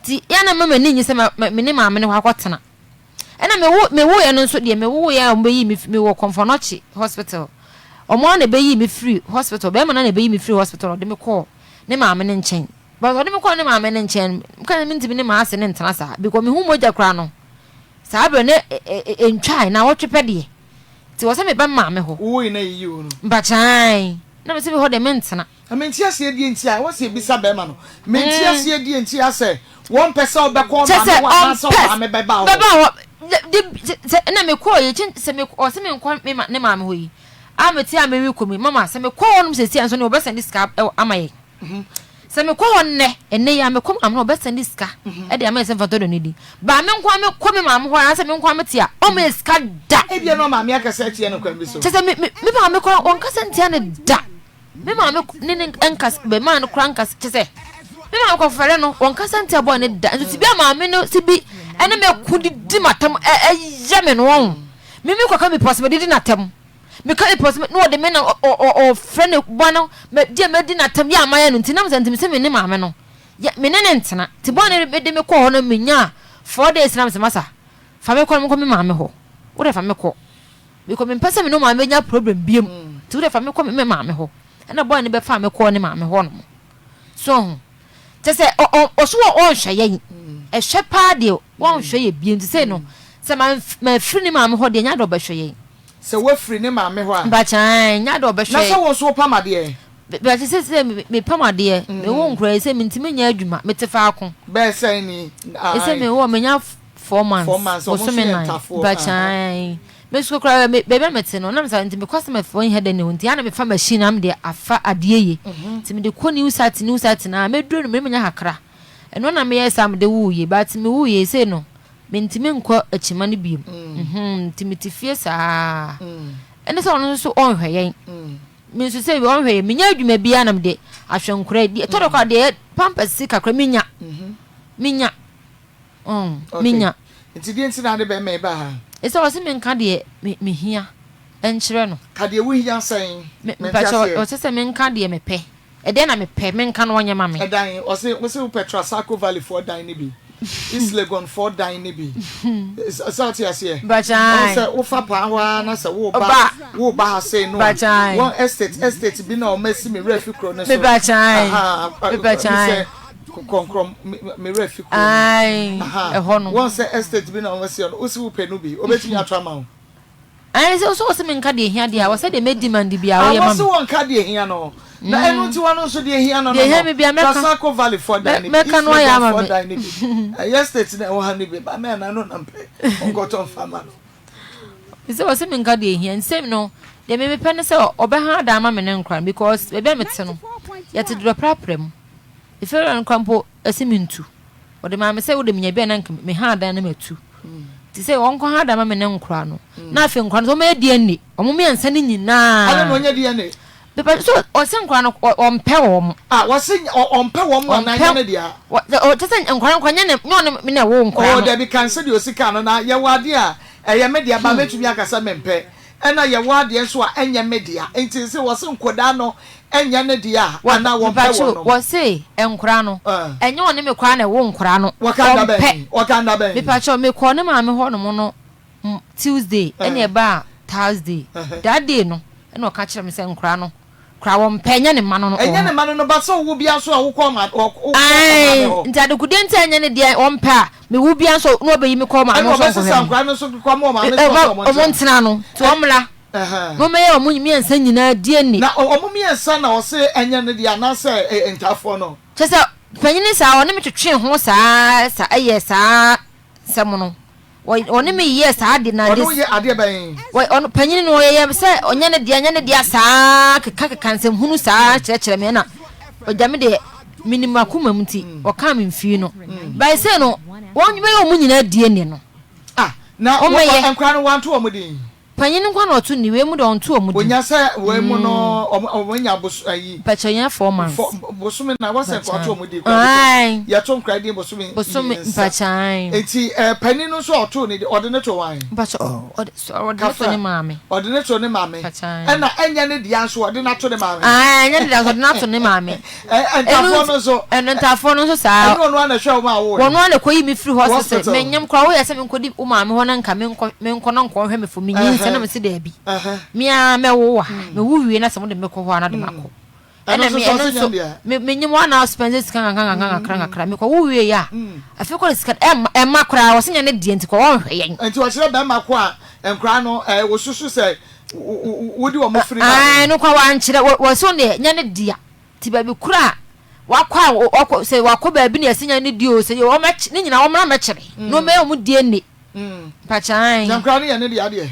nti yɛ na mma m'ani nye sɛ me ne maame no hɔ akɔtena. Ɛna me wo me woeɛ no nso deɛ me woeɛ a wɔbɛyi me me wɔ Kɔmfɔnɔkye hospital. Ɔmo ara na ɛbɛyii me firi hospital, bɛrima no ara na ɛbɛyi me firi hospital na ɔde me kɔɔ ne maame no nkyɛn. But ɔde me kɔɔ ne maame no nkyɛn no, meka sɛ mentumi ne m'ase no ntena saa because mehu mogya koraa no, saa berɛ no ɛntwae, naawɔtwe pɛ deɛ. Nti wɔ sɛ meba me maame hɔ. Wowoi na ɛyiyi wo no? Mpakyae, na mese me hɔ deɛ mentena. Na mente aseɛ deɛ nti a ɛwɔ sɛ yɛbisa bɛrima no. Mente aseɛ deɛ nti a sɛ wɔmpɛ sɛ wobɛkɔ wo Kyɛ maame sɛ hɔ anaasɛ wo ɔmpɛ maame bɛba wo hɔ. bɛba hɔ. De, de, sɛ ɛna mekɔɔ yi, kye, sɛ me, ɔse menkɔ me ma, ne maame hɔ yi, a mete a merekɔ mu yi, mama, sɛ mekɔ hɔ nom seesei a nso ne wɔbɛsɛnde sika ɛwɔ, ama yɛn. Sɛ mekɔ hɔ nnɛ, ɛnnɛ yi a mekɔ maame hɔ, ɔbɛsɛnde sika de ama yɛn sɛ mfa ntɔ aduane di. Ba me nko ara mekɔ me maame hɔ anaasɛ me nko ara mete a, ɔmma yɛn sika da. Ebia na ɔmaame akasa atia no kwan bi so. Kyɛ sɛ me, me, me maame koraa, ɔnkasa ntia no da. Me maame ne no nkasa, bɛmaa no koraa nkasa, kyɛ sɛ me maame kɔfɛre no, ɔnkasa ntia bɔɔ no da. Nso si bi a maame no si bi ɛne me ko didi m'atam, ɛyɛ me no ɔho. Me me kɔka mi pɔ sɛ medidi n'atam. Meka mi pɔ sɛ na ɔde me na ɔfrɛ ne ba no, deɛ madi n'atam yɛ a mayɛ no nti, nam sɛ nti sɛ me ne maame no, yɛ me ne ne ntena. Nti bɔɔ no de me kɔɔ hɔ no menyaa 4 days na mesɛ masa, fa me kɔ na menkɔ me maame hɔ. Wo deɛ fa me kɔ. Because mempɛ sɛ me ne wo maame bɛnya problem biom. Nti wo deɛ fa me kɔ me maame hɔ. Ɛna boy no bɛfaa me kɔɔ ne maame hɔ nom. So ho. Kyɛ sɛ ɔso wɔ ɔnhwɛ yɛn. Ɛhwɛ paa deɛ wɔnhwɛ yɛ biom. Nti sei no, sɛ mafiri ne maame hɔ deɛ, nyɛ adeɛ ɔbɛhwɛ yɛn. Sɛ woafiri ne maame hɔ a. Mpakyɛ, nyɛ adeɛ ɔbɛhwɛ Na sɛ wo nso wopam adeɛ? Mpakyɛ, sɛ mepam adeɛ, mewɔ nkura yi sɛ mentumi nyɛ adwuma, mete faako. Bɛyɛ sɛn ni? Ɛsɛ mewɔ, menya 4 months, 4 months, ɔmo nso bosome yɛ 4. ntafoɔ. Mpakyɛ, me nso koraa baabi a mete no, nam saa nti me customer foɔ nyɛ dɛ ne ho nti ana mefa machine na mede afa adeɛ yie. Nti mede kɔ new site, new site na mɛduru no menya kakra. Ɛno na meyɛ saa mede woo yie, but me woo yie sei no, mentumi nkɔ akyima no biom. Nti mete fie saa. Ɛne sɛ ɔno nso ɔnhwɛ yɛn. Me nso sɛ ɔnhwɛ yɛn, menya adwuma biara na mede ahwɛ nkora yi. Ɛtɔ da koraa deɛ pampers si kakra menya. Menya. Okay. Menya. Nti deɛ nti na ade bɛrima yi baa ha? Ɛsɛ ɔse menka deɛ mehia nkyerɛ no. Ka deɛ wohia sɛn? Mente Mepakyɛ aseɛ. ɔse sɛ menka deɛ mepɛ. Ɛdeɛn na mepɛ? Menka na ɔnyɛ ma me. Ɛdan, ɔse wose wopɛ Trasaco Valley foɔ dan no bi, East Legon foɔ dan no bi. Sɛ wote aseɛ? Mpakyɛ Ɔhu ae. sɛ wofa paa hɔ ara na sɛ woba Ɔba. woba ha sei no a, Mpakyɛ ae. wɔn estate estate bi na wɔn asi me werɛ afi kuro no so. Mepakyɛ ae. Aha, Mepakyɛ me ae. sɛ Kɔnkrɔm, me werɛ afi kuro no. Ae, Aha, ɛhɔ no. wɔn sɛ estate bi na wɔn asi hɔ no, wosi wopɛ no bi, obetumi ato ama wo. Ae, sɛ wosɛ wɔsɛ menka deɛ ehia deɛ a, wɔsɛ deɛ mɛ demand biara Ah, woyɛ ma wɔse me. wɔnka deɛ ehia no. Na ɛno nti wɔn nso deɛ ehia no Deɛ no ehia no. me biara mɛka. Trasaco Valley foɔ dan no bi, Mɛka East no ayɛ Legon ama foɔ me. dan no bi, ɛyɛ estate na ɛwɔ ha no bi, ba mɛ na ɛno na mpɛ, ɔnkɔtɔ mfa ma no. Sɛ wɔsɛ menka deɛ ehia, nsɛm no, deɛ me mepɛ ne sɛ ɔbɛha adan ama me ne nkora no because baabi a mete no, yɛte dorɔprapra mu. Efie wura no koraa mpo se mentu. Ɔde maa me sɛ wode menya bi a na nka meha adan na matu. Nti sɛ ɔnkɔha adan ma me ne nkora no. Na afei nkora no sɛ wɔyɛ DNA. Wɔn mmiɛnsa no nyinaa. Adɛn na ɔnyɛ DNA? Pepa so ɔse nkora no ɔmpɛ wɔn. Ah, wɔse ɔmpɛ wɔn anaa nyɛ ne dea? Ɔkyɛ sɛ nkora no nkora nyɛ ne nyɛ ɔne me na ɛwɔ nkora no. Oh, dabi kan sɛdeɛ ɔsi kaa no na yɛwɔ adeɛ a ɛyɛ me dea ba mɛtumi aka sɛ mempɛ. Ɛna yɛwɔ adeɛ nso a ɛnyɛ me dea. Nti se wɔse nkɔdaa no ɛnyɛ ne dea a, anaa wɔmpɛ Mpakyɛw, wɔnom? wɔse nkora no, ɛnyɛ ɔne me koraa na ɛwo nkora no, Wɔka nda ɔmpɛ. bɛn? Wɔka nda bɛn? Mepakyɛw, mekɔɔ ne maame hɔ nom no Tuesday, ɛna ɛbaa Thursday. That day no, ɛna ɔka kyerɛɛ me sɛ nkora no koraa wɔmpɛ, ɛnyɛ ne mma no no Ɛnyɛ ne wɔn. mma no no, but sɛ ɔwo bia nso a wokɔ ɔma, wokɔ ɔmaame Ae, hɔ. nti adekodeɛ nti a ɛnyɛ ne deɛ ɔmpɛ a, mewo bia nso na ɔbɛyi me kɔ ɔmaame Ɛna hɔ sɛ ɔbɛsesa ɔnkɔhwɛ me. nkora no nso kɔ ma ɔmaame so sɛ ɔmo Ɔmo ntena. ntena no, nti ɔmmra. Ɛhɛn. Na ɔmmɛyɛ ɔmo mmiɛnsa nyinaa DNA. Na ɔmo mmiɛnsa na ɔse ɛnyɛ ne deɛ anaasɛ ntaafoɔ no? Kyerɛ sɛ panyin saa ɔne me twetwee ho saa sa ɛyɛ saa nsɛm no. Ɔne me yɛɛ saa ade na Ɔne wo yɛ adeɛ bɛn? Ɔno panyin no ɔyɛ sɛ ɔnyɛ ne deɛ nyɛ ne deɛ saa keka keka nsɛm hunu saa kyerɛkyerɛ me ɛna ɔgya me deɛ menim akoma mu nti ɔkaa me mfii no. By sei no wɔn bɛyɛ wɔn nyinaa DNA no. Ah, na Wɔmmɛyɛ. nkora no wanto wɔn din? Panyin no nkoa na ɔto nni, wei mu deɛ ɔnto wɔn din. Onya sɛ wei mu no ɔmo anya bos ayi. Mpakyɛ ɔnya 4 months. Fɔ bosome na wɔsɛ nka ɔto wɔn din koraa Ae. because yɛto nkora din bosome Bosome mmiɛnsa. mpakyɛ ae. Nti ɛɛ panin no nso a ɔtoo ne din ɔde ne to wan? Mpakyɛ ɔde sorry ɔde ne to ne Kafra maame. ɔde ne to ne maame Mpakyɛ ae. ɛna ɛnyɛ ne dea nso ɔde no ato ne maame. Ae ɛnyɛ ne dea nso ɔde no ato ne maame. Ɛ ntaafoɔ no nso. Ɛno ntaafoɔ no nso saa. Ɛne ɔno ara na ɛhwɛ wɔn a wɔwɔ. Wɔn ara na ɛkɔyi me firi hospital. Menyem koraa woyɛ sɛ menkɔdi wo maame hɔ na nka menkɔ menkɔ na nkɔhwɛ me fo menyinsɛn. Na mese daabi. Me ara mɛwo wɔ ha. Mewo wie na sɛ mode me kɔ hɔ a na de makɔ. Ɛna me ɛno nso me menyim wɔn na spend sika nkakra nkakra nkakra nkakra mekɔ wo wie yɛ a afei kɔ de sika ɛmma ɛmma koraa wɔsi nyɛ ne deɛ nti kɔ wɔnhwɛ yɛn. Nti ɔkyerɛ bɛrima ko a nkora no ɛɛ wosusu sɛ wodi wɔn firi ba. Ɛɛ no kora wankyerɛ wɔsi wɔn deɛ nyɛ ne dea ti baabi koro a wakɔ a wakɔ sɛ wakɔ baabi na yɛsi nyɛ ne deɛ o sɛ wɔn mɛkye ne nyinaa wɔn mmerɛ mɛkyerɛ na wɔn mɛyɛ wɔn DNA. Mpakyɛn. Na nkora no yɛ ne dea deɛ.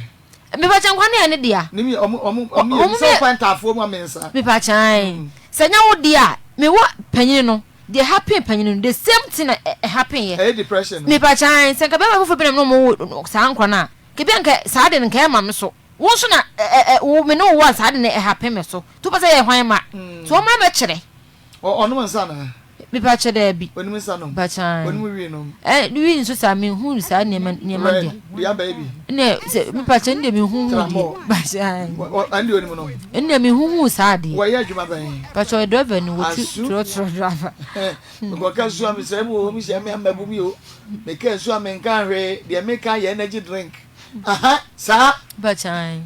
Mepakyɛ nkwa no yɛ ne dea. Ne mi ɔmo ɔmo ɔmo yɛ sɛ ɔfa ntaafoɔ mu amensa. Mepakyɛ sɛ nyɛ wo dea a me wɔ panyin no deɛ happen panyin no the same thing na ɛ happen yɛ. Ɛyɛ depression no. Mepakyɛ sɛ nka bɛrima foforɔ bi na me ne ɔmo wo saa nkwa no a nka bi a nka saa de no nka ɛma me so wo nso na ɛ ɛ wo me ne wo wɔ a saa de no ɛ happen me so nti wopɛ sɛ yɛ hwan ma nti wɔn mmra mɛkyerɛ. Ɔnom nsa anaa? Mepakyɛ daabi. Onim nsa nom? Mpakyɛ. Onim wii nom? Ɛ wii nso saa me hu saa nneɛma nneɛma deɛ. Red deɛ abɛɛ bi. Ɛnna sɛ mepakyɛ ɛnna me hu hu deɛ. Mpakyɛ. Ɛnna onim nom. Ɛnna me hu hu saa deɛ. Wɔyɛ adwuma bɛn? Mpakyɛ ɔyɛ driver ni wɔtu trɔtrɔ driver. Mekɔka nsuo a mesrɛ mu wɔ hɔ mehyia me ama bu mi o. Meka nsuo a menka hwee deɛ meka yɛ energy drink. Aha saa. Mpakyɛw.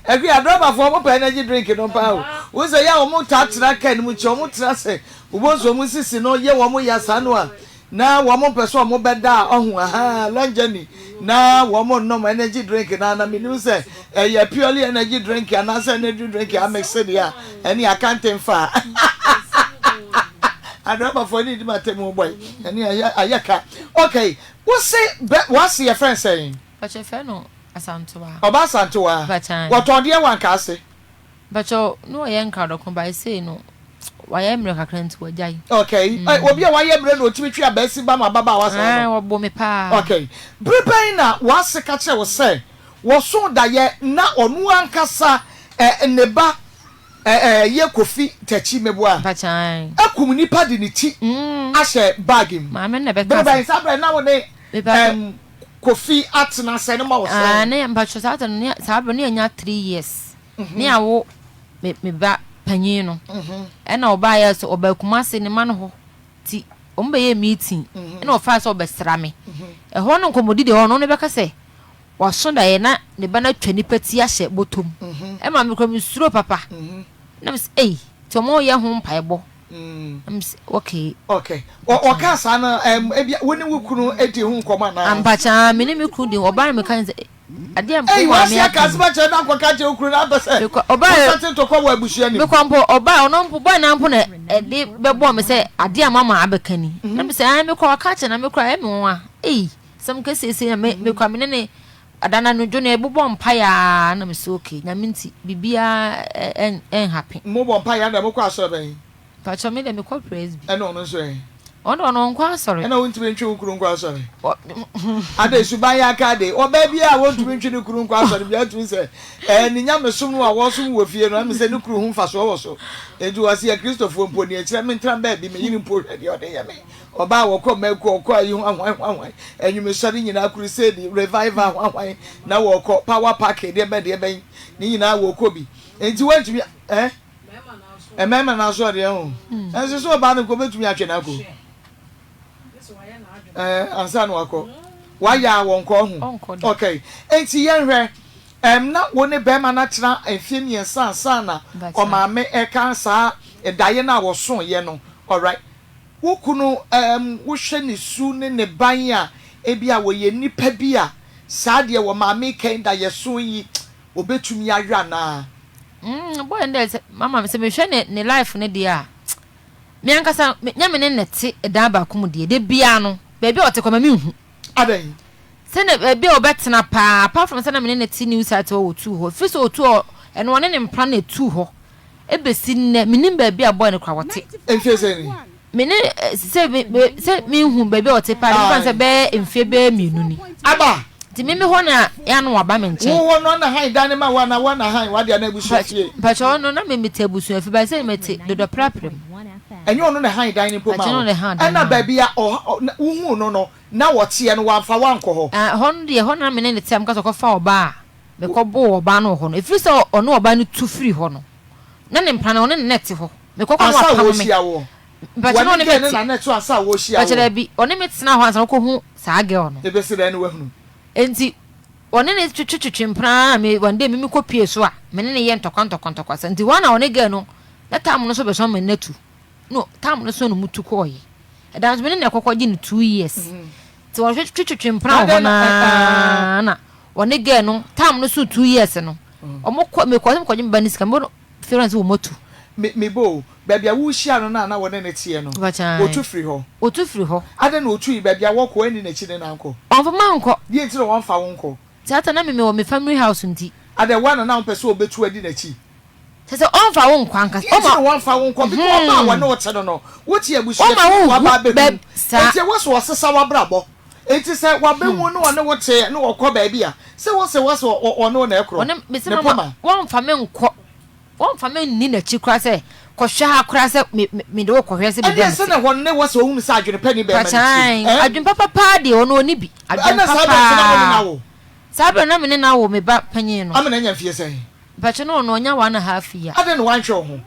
Akua adrɔbafoɔ ɔmo pɛ energy drink no paa o. Wohu sɛ yɛ a ɔmo taa tena car no mu kyɛ ɔmo tena sɛ wobɛhu sɛ ɔmo sisi no yɛ wɔn ya saa no a na wɔn mpɛ sɛ ɔmo bɛda a ɔho ahaa long journey na wɔn nom energy drink no a na menim sɛ ɛyɛ purely energy drink anaasɛ energy drink a mixe deɛ a ɛne akante mfa adrɔbafoɔ ne di ma tɛmu bɔe ɛne ayɛ ka okay Wo se bɛ w'ase yɛfrɛ no sɛn? Mpakyɛ yɛfrɛ no Asantewaa. Ɔba Asantewaa. Mpakyɛ. Wɔtɔn deɛ wɔ Ankaase? Mpakyɛ ne ɔyɛ nkradɔko but sei no wayɛ mmerɛ kakra nti wagyae. Okay, obi a wayɛ mmerɛ na ɔtumi twe abaasi ba ma ababaawa saa no? Ae wɔbo me paa. Okay, bere bɛn na w'ase ka kyerɛ wo sɛ wɔsoo daeɛ na ɔno ankasa ne ba Ɛɛ yɛ Kofi Takyi meboa Mpakyɛw. Akum nipa de ne ti ahyɛ bag mu. Maame no na ɛbɛka Bere bɛn saa bere na wo ne ɛm Kofi atena sɛ ne ma wo sɛn? Ah ne mpakyɛw saa tɛ no ne saa bere ne yɛnya 3 years. Ne awo me me ba panyin no. Ɛna ɔbaa yɛ sɛ ɔbaa Kumasi ne ma no hɔ ti wɔn bɛyɛ meeting ɛna ɔfaa sɛ ɔbɛsra me. Ɛhɔ no nkɔmɔdidi hɔ no ɔno bɛka sɛ Waso daeɛ na ne ba no atwa nipa ti ahyɛ bɔtɔ mu. Ɛma me koraa me suro papa. Na me sɛ ei nti ɔmo yɛ ho mpaebɔ. Na me sɛ okay. Okay. Ɔkaa saa no ɛm ebia wo ne wo kunu di ho nkɔmɔ anaa? Ampakyaa me ne me kunu di ho ɔbaa na me ka ne sɛ adeɛ a wo maame aka yi. Ei wasi aka asɛm akyerɛ na akɔka akyerɛ wo kunu na apɛ sɛ wo sate ntɔkwa wɔ abusua no mu. Mekɔ mpo ɔbaa ɔno mpo boy no ara mpo na ɛde bɛbɔɔ me sɛ adeɛ a mama abɛka ni. Na me sɛ ae mekɔ waka akyerɛ na me koraa ɛyɛ me nwanwa ei. Sɛm kɛseɛ sei na me me kura me ne ne ada no anadwo no yɛbobɔ mpaeɛ aa na me sɛ okay nyame nti biribiara ɛ ɛ ɛnhappen. Mo bɔ mpaeɛ a na mo kɔ asɔre bɛn? Mpakyɛw me deɛ me kɔ presby. Ɛna ɔno nso ɛ? Ɔno deɛ ɔno ɔnkɔ asɔre. Ɛna wontumi ntwe wo kunu nkɔ asɔre? Adɛn suban yɛ aka ade? Ɔbaa biara a wɔntumi ntwe ne kunu nkɔ asɔre biara tumi sɛ ɛɛ ne nyamesom no a wɔsom wɔ fie no ɛmi sɛ ne kunu ho mfasoɔ wɔ so. Enti wɔse yɛ Kristofoɔ mpo nea ɛkyerɛ mentra baabi me yere mpo hwɛ deɛ ɔde yɛ me. Ɔbaa wɔkɔ mako ɔkɔ ayi hwanhwan hwanhwan anwumesɔre nyinaa crusade revival hwanhwan na wɔkɔ power park deɛ bɛn deɛ bɛn ne nyinaa wɔkɔ bi nti wɔntumi eh mmarima no aso ɔdeɛ ho ɛnso so ɔbaa no nko bɛtumi atwe no akɔ eh ansa na wakɔ wayɛ a wɔnkɔ ho okay nti yɛnhwɛ ɛm na wo ne bɛrima no atena mfeɛ mmiɛnsa ansa na ɔmaame ɛka saa daeɛ no a wɔsoeɛ no alright Wo kunu, ɛɛm, wohwɛ ne su ne ne ban a, ebia wɔyɛ nnipa bi a saa deɛ wɔ maame kɛn da yɛso yi, wɔbɛtumi ayɔ anaa? Mm, boy no deɛ sɛ mama sɛ mehwɛ ne ne life no deɛ a, me ankasa me nyɛ me ne no te dan baako mu deɛ, da biara no baabi a ɔte kɔ ma menhu. Adɛn? Sɛ na baabi a ɔbɛtena paa, apart from sɛ na me ne no te new site hɔ wɔtuu hɔ, ɛfiri sɛ ɔtuu hɔ, ɛno ɔne ne mpena na ɛtuu hɔ. Ebesi nnɛ, minnim baabi a boy no koraa ɔte. Mfe sɛn ni? Me ne sɛ me me sɛ minhu baabi a ɔte paa de, mefa no sɛ bɛyɛ mfe bɛyɛ mmienu ni. Aba! Nti me me hɔ na yɛ a na waba me nkyɛn. Wo hɔ no na han dan no ma wo anaa wo na han w'ade anaa abusua fie? Mpakyɛ ɔno na me mete abusua fie but sɛ mete Dodɔprapra mu. Ɛnyɛ ɔno na han dan no mpo ma wo? Ɛna baabi a ɔ wohuu no no na ɔteɛ no wamfa wo ankɔ hɔ? Ɛhɔ no deɛ ɛhɔ na me ne no te a meka sɛ ɔkɔfa ɔbaa a. Mekɔboo ɔbaa no wɔ hɔ no, ɛfiri sɛ ɔne ɔbaa no tu firii hɔ no, na ne mpena no, ɔne ne na ɛte hɔ. Mekɔ kɔ na Ansa wapamo me. wɔrehyia woɔ? Mpakyɛ na Wɔne ɔne me girl no te. na na ɛte ansa wɔrehyia Mpakyɛ woɔ? daabi, ɔne me tenaa hɔ ansa na ɔkɔhu saa girl no. Ɛbɛsi dɛn na woahunu? Enti. Ɔne no twetwetwe mpena ara na me one day me me kɔ pie so a me ne no yɛ ntɔkwa ntɔkwa ntɔkwa sa nti hɔ na ɔne girl no na tam no so bɛsɔn ma no atu no tam no so na ɔmo tu kɔɔ yɛ ɛda nso me ne na ɛkɔkɔ gye no 2 years nti wɔn twetwetwe mpena wɔ hɔ naa na ɔne girl no tam no so 2 years no ɔmo kɔ me kɔ sɛ me kɔ gye me ba ne sika me bɔ no fira sɛ wɔn atu. Me me bo o, baabi a worehyia no no a na wɔne no teɛ no, ɔtu firi hɔ. Ɔtu firi hɔ. Adɛn na ɔtui? Baabi a wɔkɔ, anni n'akyi ne no ankɔ. Ɔmfa mankɔ. Deɛ nti na wɔmfa wo nkɔ? Saa ta na me mewɔ me family house nti. Adɛn, woa na na wompɛ sɛ ɔbɛtu adi n'akyi? Kyerɛ sɛ ɔmfa wo nkɔ ankasa. Deɛ nti na wɔmfa wo nkɔ? Because ɔbaa a wɔne wo te no no, wote abusua fie na waba abɛhu. Enti ɛwɔ sɛ ɔsesa w'abrabɔ. Enti sɛ wabɛhu na ɔne wo te na ɔkɔ baabi a, sɛ wose wɔ sɛ ɔne wo na ɛkorɔ? Ne poma. Wɔmfa me nkɔ. Wɔmfa me nni n'akyi koraa sɛ, Kɔhwɛ ha koraa sɛ me, me, mede wo kɔhwɛ sɛ biribi a Ɛnneɛ mete. sɛ na hɔ ne wɔ sɛ ɔhunu sɛ adwene pa nni bɛrima no tirim, Pakyan, ɛɛ? adwene papa paa deɛ, ɔno ɔnni bi. Adwene Ɛnna pa saa berɛ nso na wo ne no paa. awo? Saa berɛ no na me ne no awo me ba panin no. Amena anya mfeɛ sɛn? Mpakyɛ na ɔno ɔnya one and half year. Adɛn na woanhwɛ wo ho?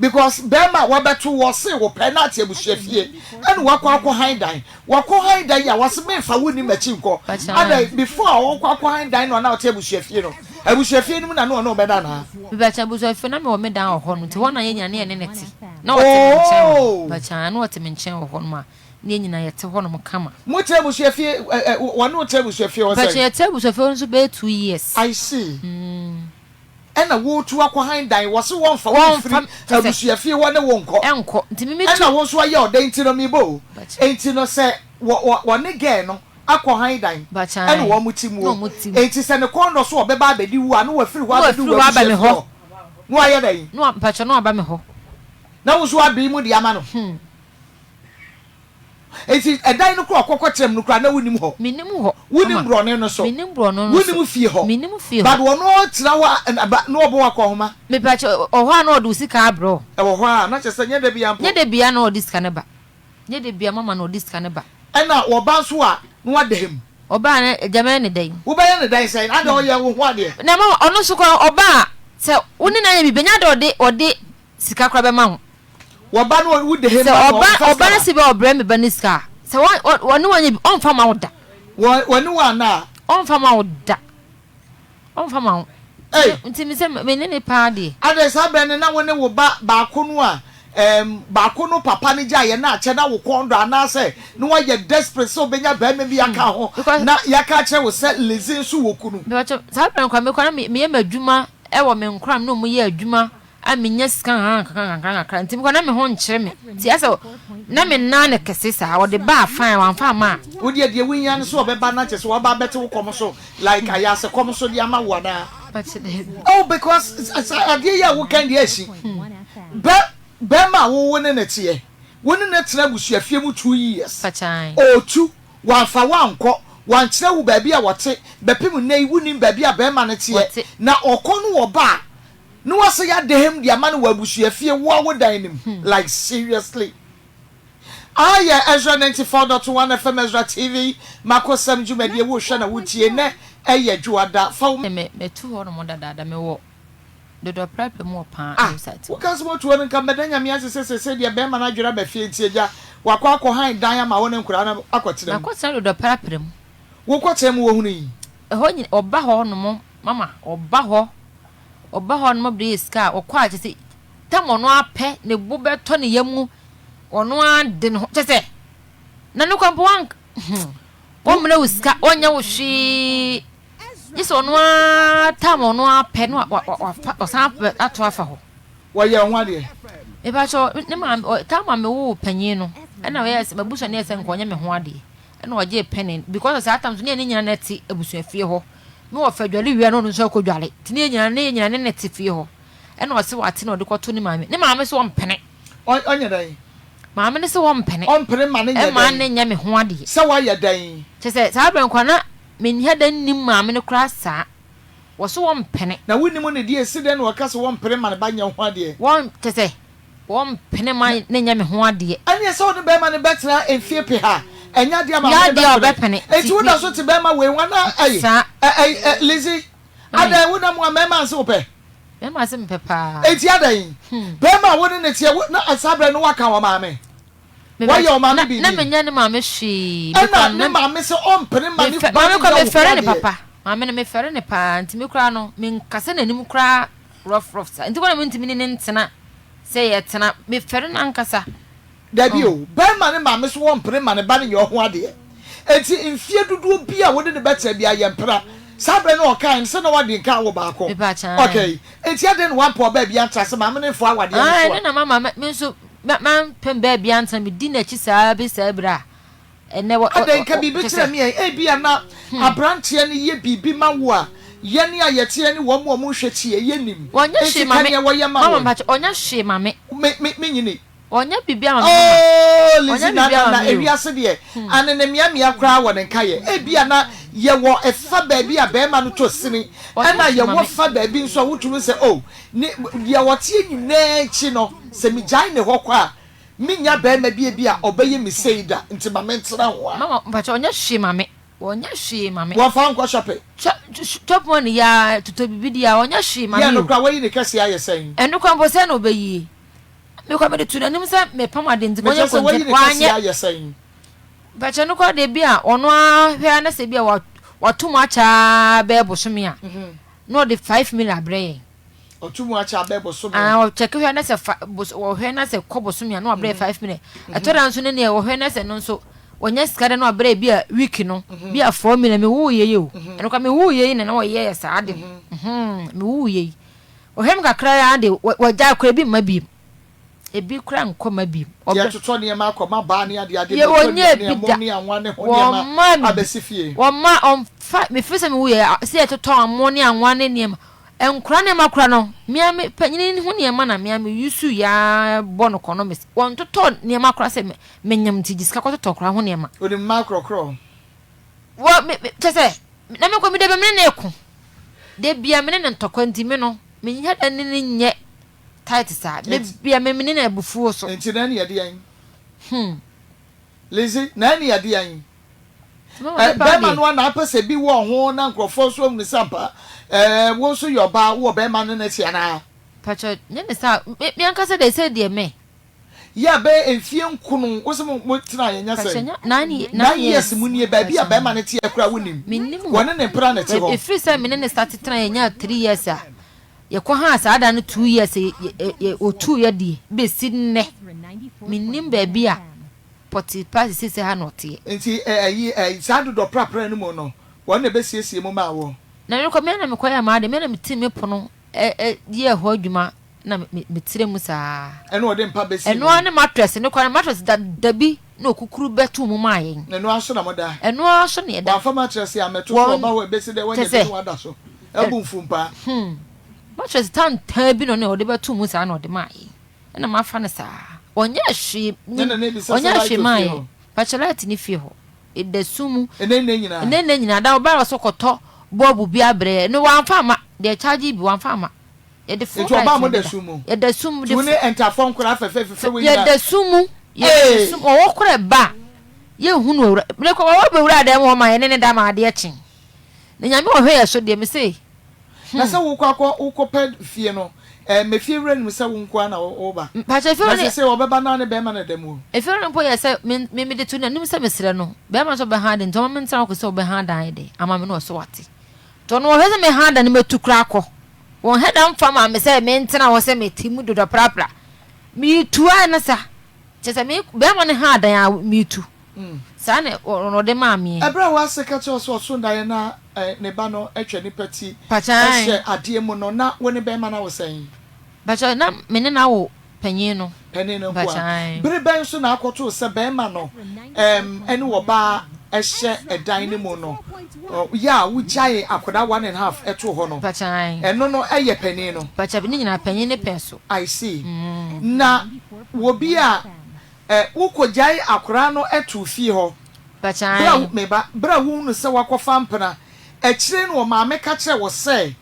Because bɛrima a wabɛto wo ɔse wo pɛ na ate abusua fie ɛna wakɔ akɔ han dan. Wakɔ han dan yi a wase menfa wo nni makyi nkɔ. Adɛn before a ɔkɔ akɔ han dan no a na ɔte abusua fie no abusua fie no mu na na ɔne wo bɛda anaa? Mepakyɛ abusua fie na mewɔ me dan wɔ hɔ nom nti hɔ na yɛn nyinaa na yɛne no te. Na ɔte me nkyɛn wɔ hɔ. Mepakyɛ na ɔte me nkyɛn wɔ hɔ nom a na yɛn nyinaa yɛte hɔ nom kama. Mo te abusua fie ɛ ɛ wɔne wo te abusua fie hɔ sɛn? Mepakyɛ yɛte abusua fie hɔ nso bɛyɛ 2 years. I see. Ɛna woretu akɔ han dan, wɔse wɔmfa wo mfiri abusuafie hɔ ne wo nkɔ. Ɛna wo nso ayɛ ɔdɛn nti no mebɔ o. Enti no sɛ wɔne girl no akɔ han dan ɛna wɔn te mu o. Enti sɛ ne kɔn dɔ so ɔbɛba abɛdi wo a na wafiri hɔ abɛdu wɔ abusuafie hɔ. Na wayɛ dɛn? Na wo nso abee mu de ama no. Enti ɛdan no koraa ɔkɔ kɔkyerɛ mu no koraa na wonim hɔ. Mennim hɔ. Wonim borɔne no so. Mennim borɔno no so. Wonim fie hɔ. Mennim fie hɔ. But ɔno ɔtena hɔ a ba na ɔbɔ wo akɔnhoma. Mepakyɛ ɔwɔ hɔ a na ɔde wo sika abrɛ wo. Ɛwɔ hɔ a na kyerɛ sɛ nyɛ da biara mpo. Nyɛ da biara na ɔde sika no ba. Nyɛ da biara mama na ɔde sika no ba. Ɛna ɔba nso a na wada mu. Ɔba a na agya mɛyɛ no dɛn? Wobɛyɛ no dɛn sɛn? Adɛn ɔyɛ wo ho adeɛ? Na mama ɔno nso koraa ɔba a sɛ wo ne no ayɛ biribi ɛnyɛ adeɛ a ɔde ɔde sika koraa bɛma wo. Wɔba no wo de he Sɛ ma no ɔba ɔmfa ɔba sika no ma. se bɛ ɔbrɛ me ba no sika a, sɛ wɔ wɔ wɔne wo anyɛ bi ɔmfa ma wo da. Wɔ wɔne wo anna a. Ɔmfa ma wo da. Ɔmfa ma wo. Ei! Nti me sɛ me ne ne paa deɛ. Adɛn saa berɛ no na wo ne wo ba baako no a ɛɛm baako no papa no gyaeɛ no akyɛ na wo kɔn dɔ anaasɛ na woayɛ desperate sɛ wobɛnya barima bi aka ho Because. na yɛaka akyerɛ wo sɛ Lizzy nso wɔ kunu. Mepakyɛw, saa berɛ no koraa me koraa na me meyɛ m'adwuma wɔ me nkoraa me ne wɔn yɛ adwuma a menya sika nkakrankakra nkakrankakra nti mekɔ na me ho nkyere me nti asɛ na me nan no kɛse saa ɔde baa fine wamfa amma a. Wo deɛ deɛ wohia ne sɛ ɔbɛba na kyerɛ sɛ waba abɛte wo kɔm so like ayaase kɔm so de ama wo anaa? Mpakyɛ daabi. Oh because saa adeɛ yi a woka yi deɛ asi bɛ bɛrima a wo wo ne no teɛ wo ne no tena abusuafie mu 2 years Mpakyɛ ae. ɔɔtu wamfa wo ankɔ wankyerɛ wo baabi a wɔte bɛpem nnɛ yi wonnim baabi a bɛrima no teɛ Wɔte. na ɔkɔ no ɔba a Ne wasa yɛ adehem de ama no wɔ abusua fie woa wo dan no mu like seriously Aha yɛ Ezra 94.1 FM Ezra TV makosɛm dwumadie wo hwɛ na wo tie nɛ ɛyɛ dwoada fa wo. Me matu hɔ nom dadaada me wɔ dodɔ prapra mu wɔ paa Ah new site wo hɔ. ka sɛ motu hɔ no nka mɛda Nyame ase sɛ sesei deɛ bɛɛma no adwene aba fie nti agya wakɔ akɔ han dan ama wo ne nkoraa no akɔ tena mu. Makɔ tena dodɔ prapra mu. Wo kɔ tena mu wɔ hunu yi. Ɛhɔ nyina ɔba hɔ nom mama ɔba hɔ Ɔba hɔ no ma ɔbɛyɛ sika a, ɔkɔ a kyerɛ sɛ tam ɔno ara pɛ, ne bo bɛtɔ ne yam mu, ɔno ara de ne ho kyerɛ sɛ na ne kwan mpo wank hmm wɔmmrɛ wo sika, ɔnyɛ wo hwee gye sɛ ɔno ara tam ɔno ara pɛ na wafa ɔsan ato afa hɔ. Wɔyɛ ho adeɛ. Mepakyɛ ne maame tam a mewoo panyin no ɛna ɔyɛ sɛ m'abusua no yɛ sɛ nka ɔnyɛ me ho adeɛ ɛna ɔgyee pɛne because saa tam so ne yɛn nyinaa na ɛte abusuafie hɔ. Me wɔfa dware wie a na ɔno nso akɔ dware nti ne yɛn nyinaa ne yɛn nyinaa ne ne te fie hɔ ɛna ɔse wate na ɔde kɔto ne maame ne maame se ɔmpene. Ɔnyɛ dɛn? Maame no se ɔmpene. Ɔmpene ma ne nyɛ dɛn? Ɛma ne nyɛ me ho adeɛ. Sɛ wayɛ dɛn? Kyerɛ sɛ saa berɛ no koraa na menhia da nnim maame no koraa saa. Wɔse wɔmpene. Na wonnim no deɛ esi dɛn na ɔka sɛ wɔmpene ma ne ba nyɛ ho adeɛ? Wɔn kyerɛ sɛ Wɔmpene ma no nyɛ me ho adeɛ. Ɛneɛ sɛ wo ne bɛɛma no bɛtena mfie peha a, ɛnyɛ adeɛ a maame Nyɛ no adeɛ a bɛpene. ɔbɛpene. Enti Nti wo me. da so te bɛɛma wei ho anaa? Ɛy, Saa. ɛ, ɛy, ɛ, Lizzy, adɛn, wo nam a mɛɛma nse wo pɛ? Mɛɛma se mepɛ paa. Enti adɛn? Bɛɛma a wo ne no teɛ, wo, na saa berɛ no woaka wɔ maame? Me Woayɛ wo maame na, biribi? na menyɛ ne maame hwee. Ɛna Mekɔ ne na. maame se ɔmpene ma ne Mefɛ, ba maame no kɔ nyɛ wo ho mefɛre ne adeɛ. papa. Maame no mefɛre no paa nti me koraa no menkasa n'anim koraa rough rough saa nti koraa na mentumi ne no ntena sɛ yɛtena mefɛre no ankasa. Dabi o, barima ne maame so wɔmpene ma ne ba no nyɛ ɔho adeɛ. Enti mfeɛ dodoɔ bi a wode no bɛtena biara yɛmpena. Saa berɛ no a ɔkaeɛ no sɛ na wadi nka awo baako. Okay, enti adɛn na wampɛ ɔbaa bi antra sɛ maame no mfoa awadeɛ no so a? Ɛno na mama me nso mampɛ baa bi antra, medi n'akyi saa bɛsi saa berɛ a ɛnnɛ wɔ Adɛn, ka biribi kyerɛ me ɛ. Ebia na aberanteɛ no yɛ biribi ma wo a yɛn a yɛteɛ ne wɔn a wɔnhwɛ tie, yɛnnim. Ɔnyɛ Enti hwee ma ka me. nea wɔyɛ ma Mama wo. mpakyɛ, ɔnyɛ hwee ma me. Me, me, menyini. Ɔnyɛ biribiara ma me mama. Oh, Lizzy, Ɔnyɛ na, biribiara na, ma na me o. ewiase deɛ, anene mmeammea koraa wɔ ne nkaeɛ. Ebia na yɛwɔ ɛfa baabi a barima no tɔ sini, Ɔnyɛ ɛna hwee ma yɛwɔ me. fa baabi nso a wotumi sɛ, oh, ne, deɛ ɔteɛ nyinaa akyi no, sɛ megyae ne hɔ kɔ a, mennya barima bi ebia ɔbɛyɛ me sei da, nti ma mentena ho a. Mama, mpakyɛ, ɔnyɛ hwee ma me. Ɔnyɛ hwee ma me. Wɔmfa wo nkɔ shopping. Chɔ, chop money yi ara, totɔ biribi di a, ɔnyɛ hwee ma Yɛ me no o. koraa, wayi ne kɛseɛ ayɛ sɛn? Ɛno koraa mpo, sɛn na ɔbɛyie? Me koraa mede too n'anim sɛ mepam ade nti Mekyerɛ kɔnyɛ sɛ wayi kɔntɛn ne kɛseɛ wanyɛ. ayɛ sɛn? Mpakyɛ no koraa deɛ bi a ɔno ara hwɛ ara na sɛ bi a wato mu akyɛ ara bɛyɛ bosome a na ɔde 5 million abrɛ yɛn. Ɔto mu akyɛ abɛɛ bosome a. Ah, ɔkyɛke hwɛ na sɛ fa bos ɔhwɛ na sɛ kɔ bosome a na wabrɛ yɛ 5 million. Ɛtɔ da nso ne neɛ ɔhwɛ na sɛ no nso wɔnya sika dɛ na wabrɛ bi a week no bi a 4 million. Me woo yɛ yi o. Ɛno koraa me woo yɛ yi na na wɔyɛ yɛ saa de no. Me woo yɛ yi. Ɔhwɛ me kakra ara de, wagyae koraa, ebi mma bio. Ebi koraa nkɔ mma bio. Ɔbrɛ. Yɛtotɔ nneɛma akɔ ma baa ne adeade, Yɛ mako, wɔnyɛ aduane, bi ɛmo da. ne anwa ne ho Wɔmma nneɛma me bi. abɛsi fie. Wɔmma, wɔmfa, mefiri sɛ mewuiɛ, sɛ yɛtotɔ ɛmo ne anwa ne nneɛma. Nkwadaa nneɛma koraa no, me ara me panin ho nneɛma na me ara me use yɛ ara bɔ no kɔnɔmɛs. Wɔntotɔ nneɛma koraa sɛ menyam nti gye sika kɔtotɔ koraa ho nneɛma. Onim mmaa korɔkorɔ. Wɔ, me, me, kyerɛ sɛ, na mekɔ, me da bi me ne no reko. Da bia me ne no ntɔkwa nti me no menhyɛ da ne no nyɛ tight saa. Da bia me ne no abufuo so. Nti na ɛne ɛdeɛn? Hmm. Lizzy, na ɛne ɛdeɛn? Nti mama me paa Bɛrima deɛ. no a na apɛ sɛ bi wɔ ho na nkurɔfoɔ nso ahunu sɛ ampa ɛɛ wo nso yɛ ɔbaa wowɔ bɛrima no n'akyi anaa? Pakyɛ nyɛ ne saa me me ankasa deɛ sɛ deɛ me. Yɛ a bɛyɛ mfie nkono wo se mo mo tenaeɛ nyɛ Pakyɛ sɛn? nyɛ nine Nine nine years years mu nie baabi a pakyɛ. bɛrima no teɛ koraa wonim? Mennim hɔ. Wɔne ne mpena na ɛte hɔ. Ɛfiri sɛ me ne no starte tenaeɛ nyaa 3 years a yɛkɔ haa saa da no 2 years yɛ yɛ yɛ ɔtuiɛ deɛ bɛsi nnɛ mennim baabi a pɔtee paa sesei sɛ ha na ɔteɛ. Nti ɛ ɛyi ɛ saa dodɔ prapra no mu no wɔn na ɛbɛsiesie mu maa wo? Na merekɔ me ara na mekɔyɛɛ m'ade me ara na metim me pono ɛ ɛ yɛɛ hɔ adwuma na me me tiri mu saa. Ɛna ɔde mpa bɛsii Ɛno mu. ara ne mattress no koraa no, mattress dada bi na okukuru bɛtoo mu maa yɛn. Na ɛno ara so na moda. Ɛno ara so na yɛda. Wamfa mattress ammɛto so, Wɔn, ɔba hɔ a ɛbɛsi dɛ kyerɛ wanya bi sɛ, na wada so. ɛ, Abu mfumpaa. hmm, mattress tantan bi na ɔne ɔde bɛtoo mu saa na ɔde maa yɛn. Ɛna mafa no saa. Ɔnyɛɛ hwee, Na nim, na ebisa sɛ ɔnyɛɛ light hwee wɔ maa fie yɛn. hɔ. Pakyɛ light ne fie hɔ. Ɛda sum mu. Ɛnɛ nna nyinaa. Ɛnɛ nna nyinaa. Da ɔbaa ɔsɛ ɔkɔtɔ bɔɔbo bi abrɛ yɛn. No wamfa amma. Deɛ ɛkyagye bi wamfa amma. Yɛde full Nti ɔbaa light mo na da ɛdeda. sum mu. Yɛda sum mu Nti de wo ne ntaafoɔ nkwadaa fɛfɛɛfɛfɛ wei nyinaa. Yɛda sum mu. Yɛda sum mu. Ɔwɔ kora ɛba a, yɛnhu no owura. Mene kɔ ɔwɔ bɛwura dan mu hɔ ma yɛne ne da ma adeɛ kye. Na Nyame ɔhwɛ yɛ so deɛ me se. Na sɛ wokɔ akɔ wokɔ pɛ fie no, ɛɛ mɛ fie wura nim sɛ wo nko ara na woba. Mpakyɛ fie Na wura no. sese ɔbɛba naa ne bɛɛma na da mu o. Efie wura no mpo yɛ sɛ me me mede to n'anim sɛ mesrɛ no. Bɛɛma nso ɔbɛha ade nti ɔma me ntena hɔ kɔsi sɛ ɔbɛha dan ayɛ dɛ ama me na ɔse wate. Nti ɔno ɔhwɛ sɛ meha dan no mɛtu koraa akɔ. Wɔn hɛ da mfa maa me sɛ mentena hɔ sɛ mete mu dodɔprapra. Meretu ara ne sa. Kyerɛ sɛ me bɛrima no haa dan a meretu. Saa na ɔde maa meɛ. Ɛberɛ a w'ase ka kyerɛ wo sɛ ɔso daeɛ na ne ba no atwa nipa ti Pakyɛ hyɛ adeɛ mu no, na wo ne bɛrima no awo sɛn? Pakyɛ na me ne no awo panyin no. Panin no nko Pakyɛ ara. ae. Bere bɛn nso na akɔtoo sɛ barima no ne ɔbaa hyɛ dan no mu no, yɛ a wogyaee akwadaa one and half too hɔ no? Pakyɛ ae. Ɛno no yɛ panin no? Pakyɛ ne nyinaa panyin no pɛn so. I see. Na wɔ bi a wokɔgyae akwadaa no too fie hɔ, Pakyɛ bere a ae. wo, me ba, bere a wohunu sɛ wakɔfa mpena, akyire no ɔmaame ka kyerɛɛ wo sɛ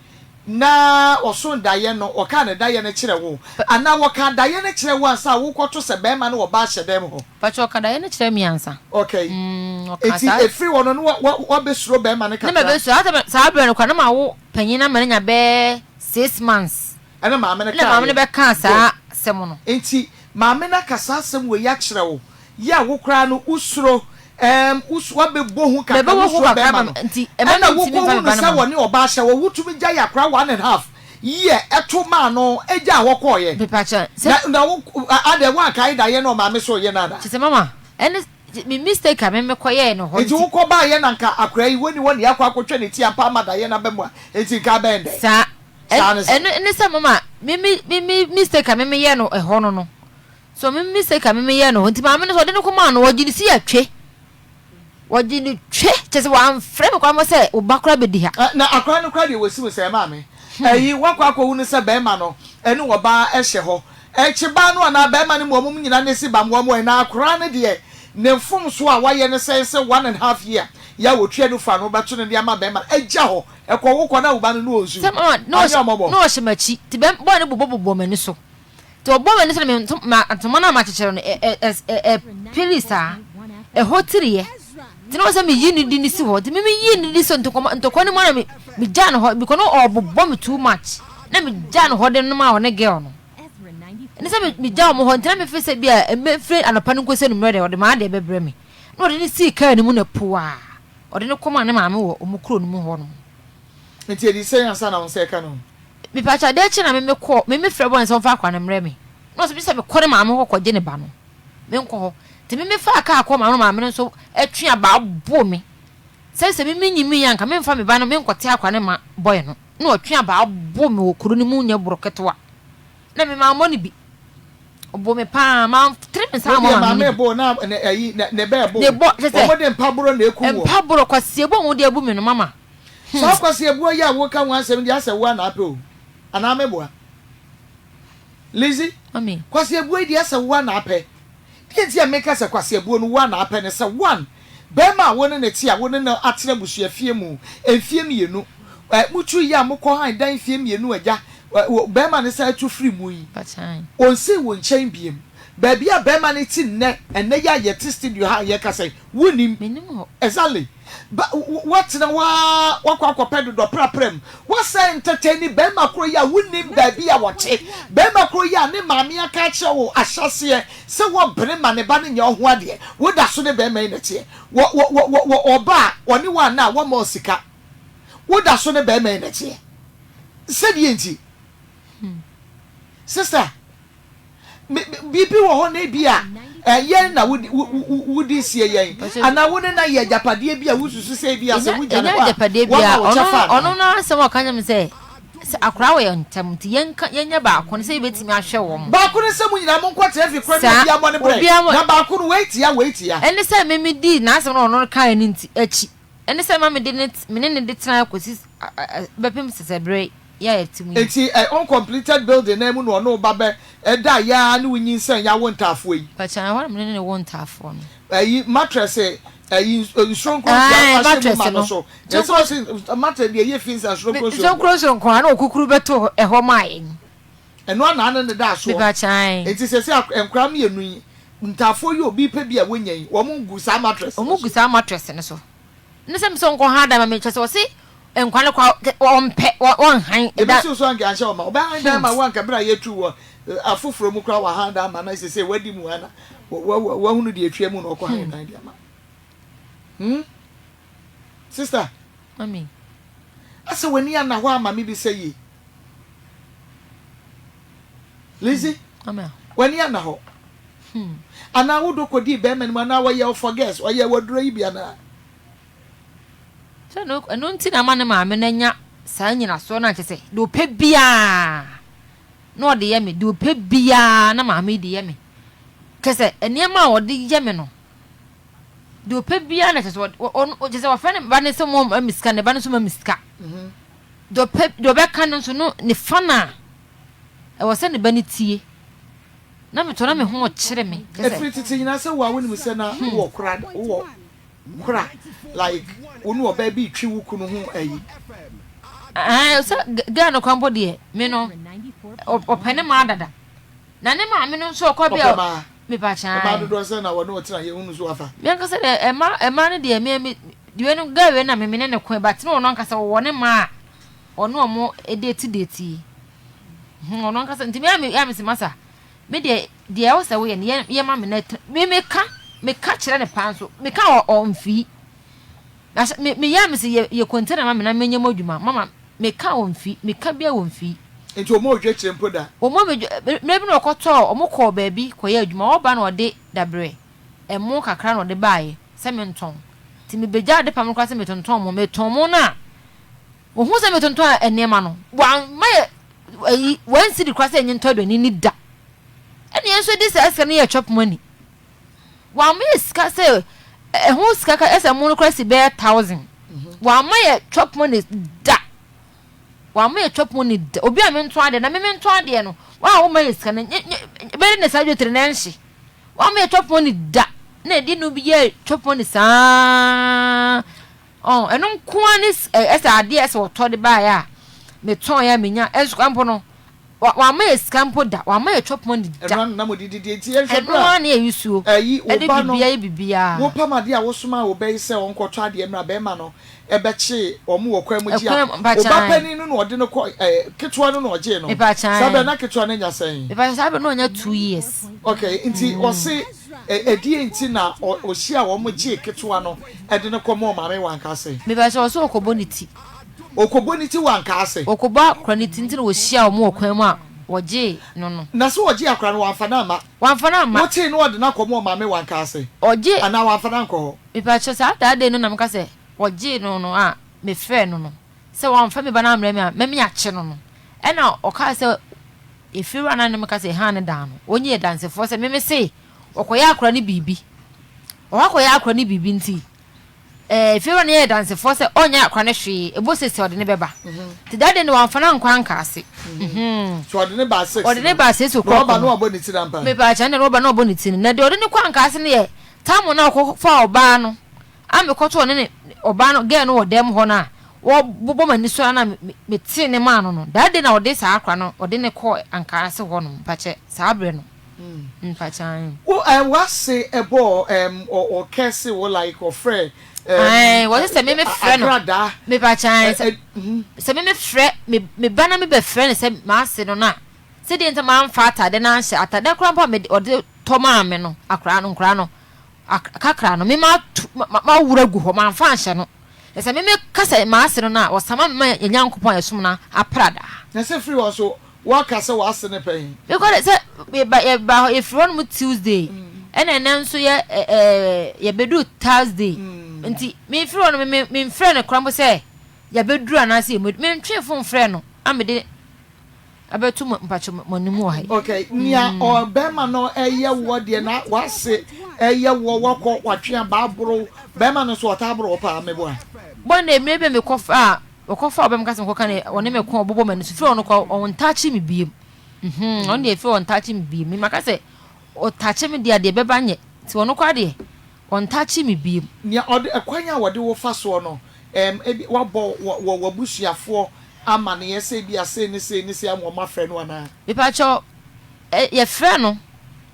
Na ɔsoo daeɛ no, ɔkaa ne daeɛ no kyerɛ wo? Anaa wɔkaa daeɛ no kyerɛ wo ansa a wokɔto sɛ barima ne ɔbaa hyɛ dɛm hɔ? Pakyɛ ɔka daeɛ no kyerɛ me ansa. Okay. Mm, ɔkaa Enti saa. ɛfiri hɔ no, na wa, wa, wabɛsuro barima no Na kakra? mabɛsuro. Saa tɛm, saa berɛ no koraa, na mawo panyin no ama no anya bɛyɛ 6 months. Ɛna maame no Ɛna maame no kaeɛ. bɛkaa Good. saa asɛm no. Enti maame no aka saa asɛm wei akyerɛ wo, yɛ a wo koraa no wosuro. Ɛɛm, wo so wabɛbɔ hu kakra, Mɛbɛbɔ wo hu suro kakra bɛrima ma no. nti ɛma Ɛna mentumi mfa wokɔhu me no ba no sɛ ma no. wɔne ɔbaa hyɛ hɔ, wotumi gyae akora one and half year ɛto maa no gyaa hɔ kɔeɛ. Mepakyɛ, sɛ. Na, na wo, adɛn, woankae daeɛ na ɔmaame soo yɛ no anaa? Kyerɛ sɛ mama, ɛne me mistake a me mekɔyɛɛ no hɔ Nti nti. wokɔ baeɛ na nka akora yi wɔnni hɔ na yɛakɔ akɔtwa ne ti ampa ama daeɛ no aba mu a, nti nka abɛn dɛn? Saa, Saa ne sɛ. ɛno ne sɛ mama, me me, me me mistake a me meyɛɛ no ɛhɔ no no, So me mistake a me meyɛɛ no hɔ nti maame no sɛ ɔde no kɔmaa no wɔgye no si atwe wɔgye no twe kyɛ sɛ wɔamfrɛ me koraa mpo sɛ wo ba koraa bɛdi ha. Na akwadaa no koraa deɛ wɔsi mu sɛ maame ɛyi wakɔ akɔhu no sɛ bɛrima no ɛne ɔbaa ɛhyɛ hɔ ɛkye baa no anaa bɛrima no mu wɔn nyinaa na esi bam wɔn na akwadaa no deɛ ne mfomsoɔ a wayɛ no sɛn sɛ one and half year yɛ a wɔtua no fa no bɛto no de ama bɛrima no agya hɔ ɛkɔ wo kɔ na wo ba no ne ɔnsu Sɛ mama na anyɛ ɔmɔbɔ. ɔhyɛ m'akyi nti bɔɔ no bobɔ bobɔ m'ani so. Nti ɔbɔɔ m'ani so na me nto ma ntoma no a makyekyere no ɛ ɛ ɛ ɛpiri saa. Ɛhɔ tiriiɛ. Nti na ɔsɛ meyi no di no si hɔ. Nti me meyii no di so ntokwa ntɔkwa no mu ara na me megyaa no hɔ because na ɔrebobɔ me too much. Na megyaa no hɔ de no maa ɔne girl no. Ɛne sɛ me megyaa wɔn hɔ nti na mefe sɛ bi a mɛfiri anɔpa no nkɔsi anwummerɛ deɛ ɔde m'adeɛ bɛbrɛ me. Na ɔde no sii kaa no mu na puaa ɔde no kɔmaa ne maame wɔ wɔn kuro no mu hɔ nom. Nti ɛdi sɛn ansa na wo nsa reka no? Mepakyɛw ade akyi na me me kɔ me me frɛ bɔ ne sɛ ɔmfa akora no mmerɛ me na ɔsɛ sɛ mekɔ ne maame hɔ kɔgye ne ba no menkɔ hɔ nti me me faa kaa kɔ maame no maame no nso ɛtwe abaa boo me sɛ sɛ me me nyi me anka memfa me ba no menkɔte akora no ma bɔe no na ɔtwe abaa boo me wɔ kuro no mu nyɛ boro ketewa na me mammɔ no bi ɔbɔ me paa ma tere me nsa ama maame no bi na ne ɛyi ne bɛɛ bo ne bɔ kyɛ sɛ wɔn de mpaboro na eku wɔ mpaboro kwasie bɔ wɔn de abu me no mama. Saa kwasiabuo yi a woka ho asɛm deɛ asɛ wo a na apɛ o, anaa meboa? Lizzy, kwasiabuo yi deɛ asɛ wo a na apɛ. Deɛ nti a meka sɛ kwasiabuo no wo a na apɛ ne sɛ, one, barima a wo ne no te a wo ne no atena abusuafie mu mfie mmienu, eh, motu yi a mokɔ han dan mfie mmienu agya, eh, barima no san tu firi mu yi, ɔnsii wo nkyɛn biem. Baabi a barima no te nnɛ, ɛnnɛ yi a yɛte studio ha a yɛkasa yi, wonnim. Exactly. Ba, woatena hɔ ara, woakɔ akɔpɛ dodɔ prapra mu. Woasɛe ntetee ne barima koro yi a wonnim baabi a ɔte. Barima koro yi a ne maame aka akyerɛ wo ahyɛaseɛ sɛ wɔmpene ma ne ba no nyɛ wo ho adeɛ. Woda so ne barima yi na ɛteɛ. Wɔ, wɔ, wɔ, wɔ, wɔ ɔba a ɔne wo anna a wɔmma wo sika. Woda so ne barima yi na ɛteɛ. Sɛdeɛ nti? Sister. Biribi wɔ hɔ na ebia yɛn na wode sie yɛn, anaa wo ne no ayɛ agyapadeɛ bi a wosusu sɛ ebia sɛ wogya no hɔ a wɔma wo kyɛfa anaa? Ɔno n'asɛm a ɔka kyerɛ me sɛ, sɛ akwadaa wɔ yɛn ntam nti yɛnka yɛnyɛ baako no sɛ yɛbɛtumi ahwɛ wɔn. Baako ne sɛ mo nyinaa monkɔtena fi korɔ ne obiara mmɔ ne brɛ, na baako no wei tia wei tia. Ɛne sɛ me medii n'asɛm no a ɔno kaeɛ no nti akyi. Ɛne sɛ ma mede ne me ne no de tenaeɛ kɔsi bɛpem sɛsɛberɛ yi a yɛte mu yi. Enti ɛ uncompleted building no ara mu na ɔne wo ba bɛ da yɛ ara ne wo nyinsɛn yɛ awo ntaafoɔ yi. Mpakyɛ ɛhɔ na me ne no wo ntaafoɔ no. Ɛyi mattress ɛyi nsuronkuronsuo Ae ahyɛ mu mattress ma no no. so. Ɛsɛ ɔse mattress deɛ ɛyɛ fi nsa nsuronkuronsuo nko. Nsuronkuronsuo nko ara na ɔkukuru bɛto ɛhɔ maa yɛn. Ɛno ara na ne ne da soɔ. Mepakyɛ ae. Enti sɛsɛ nkwadaa mmienu yi Ntaafoɔ yi obi pɛ bi a wonya yi, wɔn gu saa mattress no so. Wɔn gu saa mattress no so. Ne sɛ mesɛ ɔnkɔ han dan ma me kyɛ sɛ ɔse nkwa no kwa ɔmpɛ ɔnhan dan. Ebi si so anka anhyɛ ɔma ɔbɛhan dan ma wo anka bere a yɛtu wɔ afoforɔ mu koraa wahan dan ma na sese wadi mu ana wahunu deɛ atwa mu na ɔkɔ han dan de ama. Hmm? Sister. Mami. Asɛ w'ani anna hɔ ama me bi sɛ yie. Lizzy, w'ani anna hɔ? Anaa wo dɔ kɔdii bɛrima no mu anaa wɔyɛ wo forgets, ɔyɛ wo aduro yi bi anaa? Sɛ no, ɛno nti na ama ne maame no anya saa nyinasoɔ no ankyɛ sɛ deɛ ɔpɛ biara na ɔde yɛ me, deɛ ɔpɛ biara na maame yi de yɛ me. Kyɛ sɛ nneɛma a ɔde yɛ me no, deɛ ɔpɛ biara na kyɛ sɛ ɔno kyɛ sɛ ɔfrɛ ne ba no sɛ mo ma me sika, ne ba no nso ma me sika. Deɛ ɔpɛ, deɛ ɔbɛka no nso no, ne fa no a, ɛwɔ sɛ ne ba no tie. Na metɔ na me ho kyere me. Kyɛ sɛ. Ɛfiri tete nyinaa sɛ wo a wonim sɛ na wowɔ kora, wowɔ kora like wo ne ɔbaa bi retwe wo kunu ho ayi. Ɛɛ sɛ girl no kora mpo deɛ, me no, ɔpɛ ne maa dada. Na ne maame no nso ɔkɔ bi a. Ɔpɛ maa. Mepa kyɛw. Mmaa dodoɔ sɛn na wɔne wo tena yɛ hunu so afa? Me ankasa deɛ ɛma ɛma no deɛ me me wei no girl wei na me me ne no koe but na ɔno ankasa ɔwɔ ne mma a ɔne ɔmo date date yi hmm ɔno ankasa nti me a me a me se masa me deɛ deɛ ɛwɔ sɛ woyɛ no yɛ yɛ ma me na me me ka. Meka kyerɛ no paa nso, meka a ɔmfii. Na sɛ me meyɛ a mese yɛ yɛ container ma me na menyɛ mu adwuma. Mama meka a ɔmfi, meka biara ɔmfi. Nti ɔmma wo dwakyire mpo da? Ɔmma me dwa, mmerɛ bi na ɔkɔtɔɔ, ɔmo kɔɔ baabi kɔyɛɛ adwuma, ɔba na ɔde dabrɛ, ɛmo kakra na ɔde baeɛ sɛ mentɔn. Nti mebɛgyaa adepam no koraa sɛ metontɔn mo. Metɔn mo no a, ɔhuu sɛ metontɔn nneɛma no, wamma yɛ ayi, one cedi koraa sɛ yɛnyɛ ntɔ aduane nni da. Ɛna yɛn nso de saa sika no yɛɛ chop money. Wamma yɛ sika sɛ ɛho sika ka ɛsɛ mo no koraa si bɛyɛ thousand. Wamma yɛ chop money da. Wamma yɛ chop money da. Obi a mentɔn adeɛ na me mentɔn adeɛ no, wɔn a wɔmma yɛ sika no, nye nye bɛyɛ ne saa dwetire na ɛnhye. Wamma yɛ chop money da. Na ɛde no bi yɛ chop money saa. Ɔn, ɛno nko ara ne ɛsɛ adeɛ ɛsɛ wɔtɔ de baeɛ a metɔn a menya. Ɛnso koraa mpo no, Wa wamma yɛ sika mpo da, wamma yɛ chop money da. Ɛno ara na mode didi nti yɛnhwɛ Ɛno berɛ a ara na yɛyi suo ɛyi wo de ba no biribiara yɛ biribiara. wopam adeɛ a wosomaa wo ba yi sɛ ɔnkɔtɔ adeɛ mmra bɛrima no bɛkyee wɔn wɔ kwan mu gye a Ɛkwan mu, wo ba mpakyɛw. panin no na ɔde no kɔ ɛɛ ketewa no na ɔgyee no saa berɛ Mepakyɛw. na ketewa no anya sɛn? Mepakyɛw saa berɛ no na ɔnya 2 years. Okay nti ɔse ɛ ɛdeɛn nti na ɔ ɔhyia wɔn gyee ketewa no de no kɔma ɔmaame wanka sɛ? Mepakyɛw ɔse ɔkɔbɔ ne ti. Ɔkɔbɔ ne ti wɔ anka ase. Ɔkɔbɔ akora ne ti nti na wɔhyiaa wɔn wɔ kwan mu a wɔgyee no no. Na sɛ ɔgyee akora no, wamfa no amma. Wamfa no amma. Wotee no ɔde no akɔma ɔmaame wɔ anka ase. Ɔgye. Anaa wamfa no ankɔ hɔ. Mepakyɛw, saa that day no na meka sɛ wɔgyee no no a mefrɛɛ no no sɛ wamfa me ba no ammrɛ me a mɛme akye no no. Ɛna ɔkaa sɛ efiewura no a ne meka sɛ yɛhaa no dan no, wɔnyɛ adansefoɔ sɛ me mese ɔkɔyɛ akora no biribi. Ɔkɔ akɔyɛ akora no biribi nti Ɛɛ, fiewura no yɛɛ dansefoɔ sɛ ɔrenyɛ akora no hwee, ɛbɔ seesei ɔde no bɛba. Nti that day no wamfa no ankɔ anka ase. So ɔde no baa six Ɔde no? no baa six Na o'clock ɔba na no. wabɔ ne tiri ampa? Mepaakyɛw, ɛnna na ɔba na ɔbɔ ne ti no. Na deɛ ɔde no kɔ anka ase no yɛ Tamo no a ɔkɔfaa ɔbaa no a mekɔtoo ɔne ne ɔbaa no, girl no wɔ dɛm hɔ no a wɔbobɔ m'ani so ara na metee ne maa no no. That day na ɔde saa akora no, ɔde no kɔɔ anka ase hɔ nom, mpakyɛ, saa berɛ no. Mpakyɛ ae. Wo eh w'ase ɛbɔɔ ɛɛm ɔ ɔ kɛse wo like ɔfrɛ ɛɛm Ae wɔse sɛ me me frɛ no agradaa mepakyɛ ae ɛ sɛ ɛ mhm. sɛ me me frɛ me me ba na me bɛ frɛ no sɛ m'ase no no a sɛdeɛ nti a manfa atade no anhyɛ atade koraa mpo a mede ɔde tɔ maa me no akora no nkora no ak kakra no me matu ma ma mawura gu hɔ manfa anhyɛ no na sɛ me me ka sɛ m'ase no no a wɔsama me ma yɛn Nyankopɔn a yɛsom no apradaa. Na sɛ firi hɔ nso Woaka sɛ w'ase ne pɛn. Mekɔ de sɛ yɛba yɛba hɔ yɛfiri hɔ nom Tuesday ɛna ɛnɛ nso yɛ ɛɛ yɛbɛduru Thursday nti mefiri hɔ nom me memfrɛ no koraa mpo sɛ yɛabɛduru anaasɛ yɛmmɛduru mentwee fon frɛɛ no a mede abɛto mo mpakyɛ mo anim wɔ ha yi. Okay, nea ɔbɛrima no ɛyɛ woɔ deɛ na w'ase ɛyɛ woɔ wakɔ watwe aba aboro bɛrima no nso ɔtaa boro wo paa meboa. Bɔne mmerɛ bi a mekɔ fa Wɔkɔfaa ɔbaa mu ka sɛ mekɔka ne ɔne me ko ɔbobɔ m'ani so firi ɔno kɔ ɔntakye me biem mhm ɔno deɛ firi ɔntakye me biem me maka sɛ ɔtakye me deɛ deɛ bɛba nyɛ nti ɔno koraa deɛ ɔntakye me biem. Nea ɔde ɛkwan a wɔde wo fa soɔ no ɛɛm ebi wabɔ wɔ wɔ w'abusuafoɔ amaneɛ sɛ ebi a sei ne sei ne sei ama wɔn afrɛ no anaa? Mepakyɛw ɛ yɛfrɛ no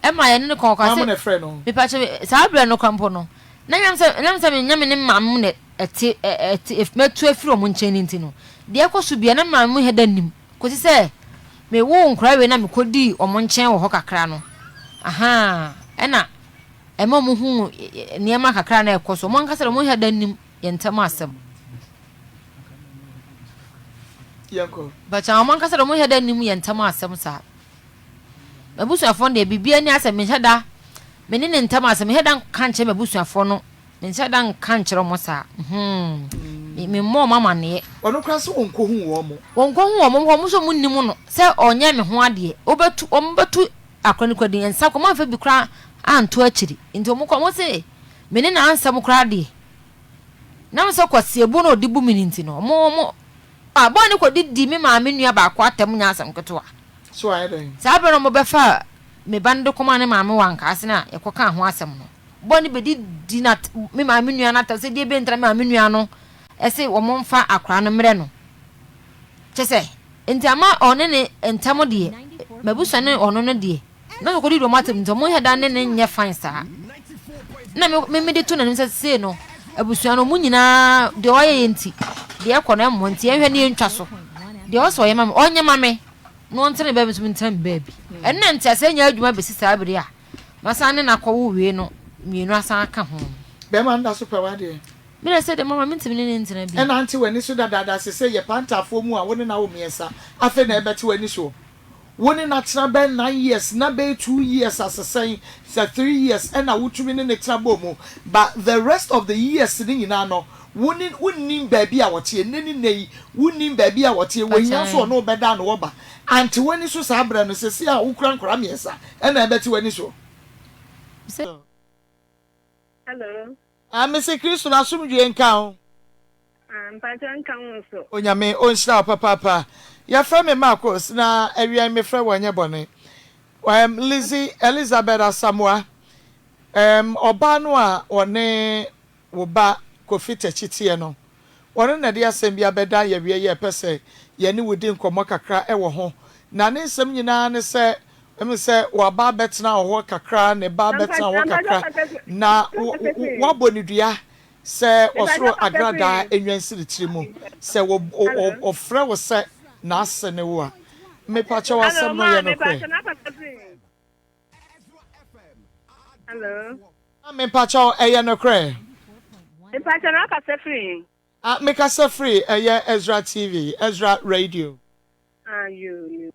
ɛma yɛne no kɔ ɔka Hwan sɛ mo na ɛfrɛ no? mepakyɛw saa berɛ no koraa mpo no na nyam sɛ ɛnam sɛ menyɛ me ne maame mu na ɛte ɛte matu afiri wɔn nkyɛn no nti no, deɛ ɛkɔ so biara na me maame mu hɛ da nnim kɔsi sɛ mewoo nkwadaa wei na mekɔdii wɔn nkyɛn wɔ hɔ kakra no, ahaa, ɛna ɛma wɔn huu nneɛma kakra na ɛkɔ so. Wɔn ankasa deɛ wɔn hɛ da nnim yɛn ntam asɛm. Yɛnkɔ. Bàtà wɔn ankasa deɛ wɔn hɛ da nnim yɛn ntam asɛm saa. M'abusuafoɔ no deɛ biribiara ni asɛ menhyɛ da me ne ne ntam asɛm menhyɛ da nka nkyerɛ m'abusuafoɔ no menhyɛ da nka nkyerɛ wɔn saa hmm me memmɔ wɔn amaneɛ. Ɔno koraa sɛ ɔnkɔhu wɔn. Ɔnkɔhu wɔn, wɔn nso wɔn nnim no sɛ ɔnyɛ me ho adeɛ wobɛtu wɔn bɛtu akora no kora din nsa kɔ wɔn amfa bi koraa anto akyiri nti wɔn kɔ wɔn se me ne n'ansɛm koraa deɛ nam sɛ kwasiabuo na ɔde bu me no nti no wɔn wɔn a bɔɔ ne kɔdi di me maame nua baako atɛm nyɛ asɛm ketewa. So ayɛ dɛn? Saa bere no wɔbɛfaa me ba no de kɔmaa ne maame wɔ Ankaase no a yɛkɔkaa ho asɛm no. Bɔ no bedidi na me maame nua no atɛm sɛ deɛ bɛn nti na me maame nua no se wɔmfa akwadaa no mmrɛ no. Kyɛ sɛ, nti ama ɔne ne ntam deɛ, m'abusua ne ɔno no deɛ, na mekɔdidi wɔn atɛm nti wɔn da ne ne nyɛ fine saa. Na me me mede to n'anim sɛ sei no, abusua no wɔn nyinaa deɛ ɔyɛ yɛ nti, deɛ ɛkɔ no ɛmmɔ nti yɛnhwɛ ne yɛntwa so. Deɛ ɔsɛ ɔyɛ ma me, ɔnyɛ ma me. Na ɔntena ne baabi nso mentena me baabi. Ɛno na nteaseɛ nyɛ adwuma bɛsi saa bere a masan ne no akɔwo wei no. Mmienu asan aka ho. Bɛrima no da so pɛ w'adeɛ. Me deɛ sɛ deɛ mama mentumi ne no ntena bio. Ɛna ante w'ani so dadaada sesei yɛ pantaafoɔ mu a wo ne no awo miɛnsa afei na ɛbɛte w'ani soɔ. Wo ne no atena bɛyɛ nine years na bɛyɛ 2 years asesɛn sɛ 3 years ɛna wotumi ne no tena bɔɔ mu but the rest of the years no nyinaa no wo ne wonnim baabi a wɔteɛ nnɛ ne nnɛ yi wonnim baabi a wɔteɛ wɔhia nso ɔne wo bɛda na wɔba ante w'ani so saa berɛ no sesei a wokura nkwadaa miɛnsa ɛna ɛbɛte w'ani soɔ. Hello. Ah, mese Kristo n'asomdwie nka wo. Ah, mpakyɛ nka wo nso. Onyame ɔnhyira wo papaapa. Yɛfrɛ me Marcos na awia yi mefrɛ wo ɛnyɛ bɔne. Um, Lizzie Elizabeth Asamoah, um, ɔbaa no a ɔne wo ba Kofi Takyi teɛ no, ɔno na ɛde asɛm bi abɛda yɛn awia yi a ɛpɛ sɛ yɛne wo di nkɔmmɔ kakra wɔ ho. Na ne nsɛm nyinaa ne sɛ, ɛm sɛ waba abɛtena wɔ hɔ kakra, ne ba abɛtena hɔ kakra, na woabɔ no dua sɛ ɔsoro agradaa nnwa nsi ne tiri mu, sɛ wɔfrɛ wo sɛ n'ase ne wo a. Mepakyɛw asɛm no yɛ nokorɛ? Hello. Mepakyɛw ɛyɛ nokorɛ? Mepakyɛw na wakasa firi he? Ah, mekasa firi ɛyɛ Ezra TV, Ezra Radio. Ah, yoo, yoo.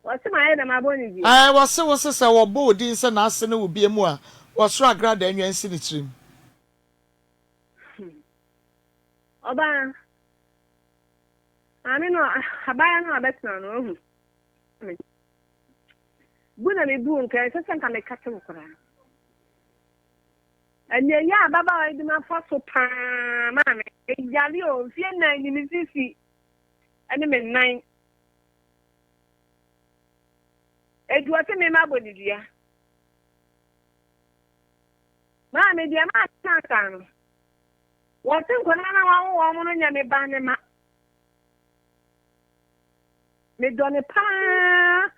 Wɔse mayɛ dɛm abɔ ne din? Ɛɛ, wɔse wo se sɛ wɔbɔ wo din sɛ n'ase ne wo bie mu a, wɔsoro agradaa nnwa nsi ne tirim. Ɔbaa, maame no, abaayewa no a ɔbɛtena no, ohu me. Bu na mebu nka, ɛnsɛ sɛ nka meka kyerɛ wo koraa. Ɛnea ɛyɛ ababaawa yi de mafa so paa maame, ɛyare o, mfie 4 ni me sisi ɛne me nan. Edu ɔse me ma bɔ ne dua. Maame deɛ maa kankan no. Wɔse nkwadaa na wawo wɔn no nyɛ me ba ne ma. Medɔ ne paa.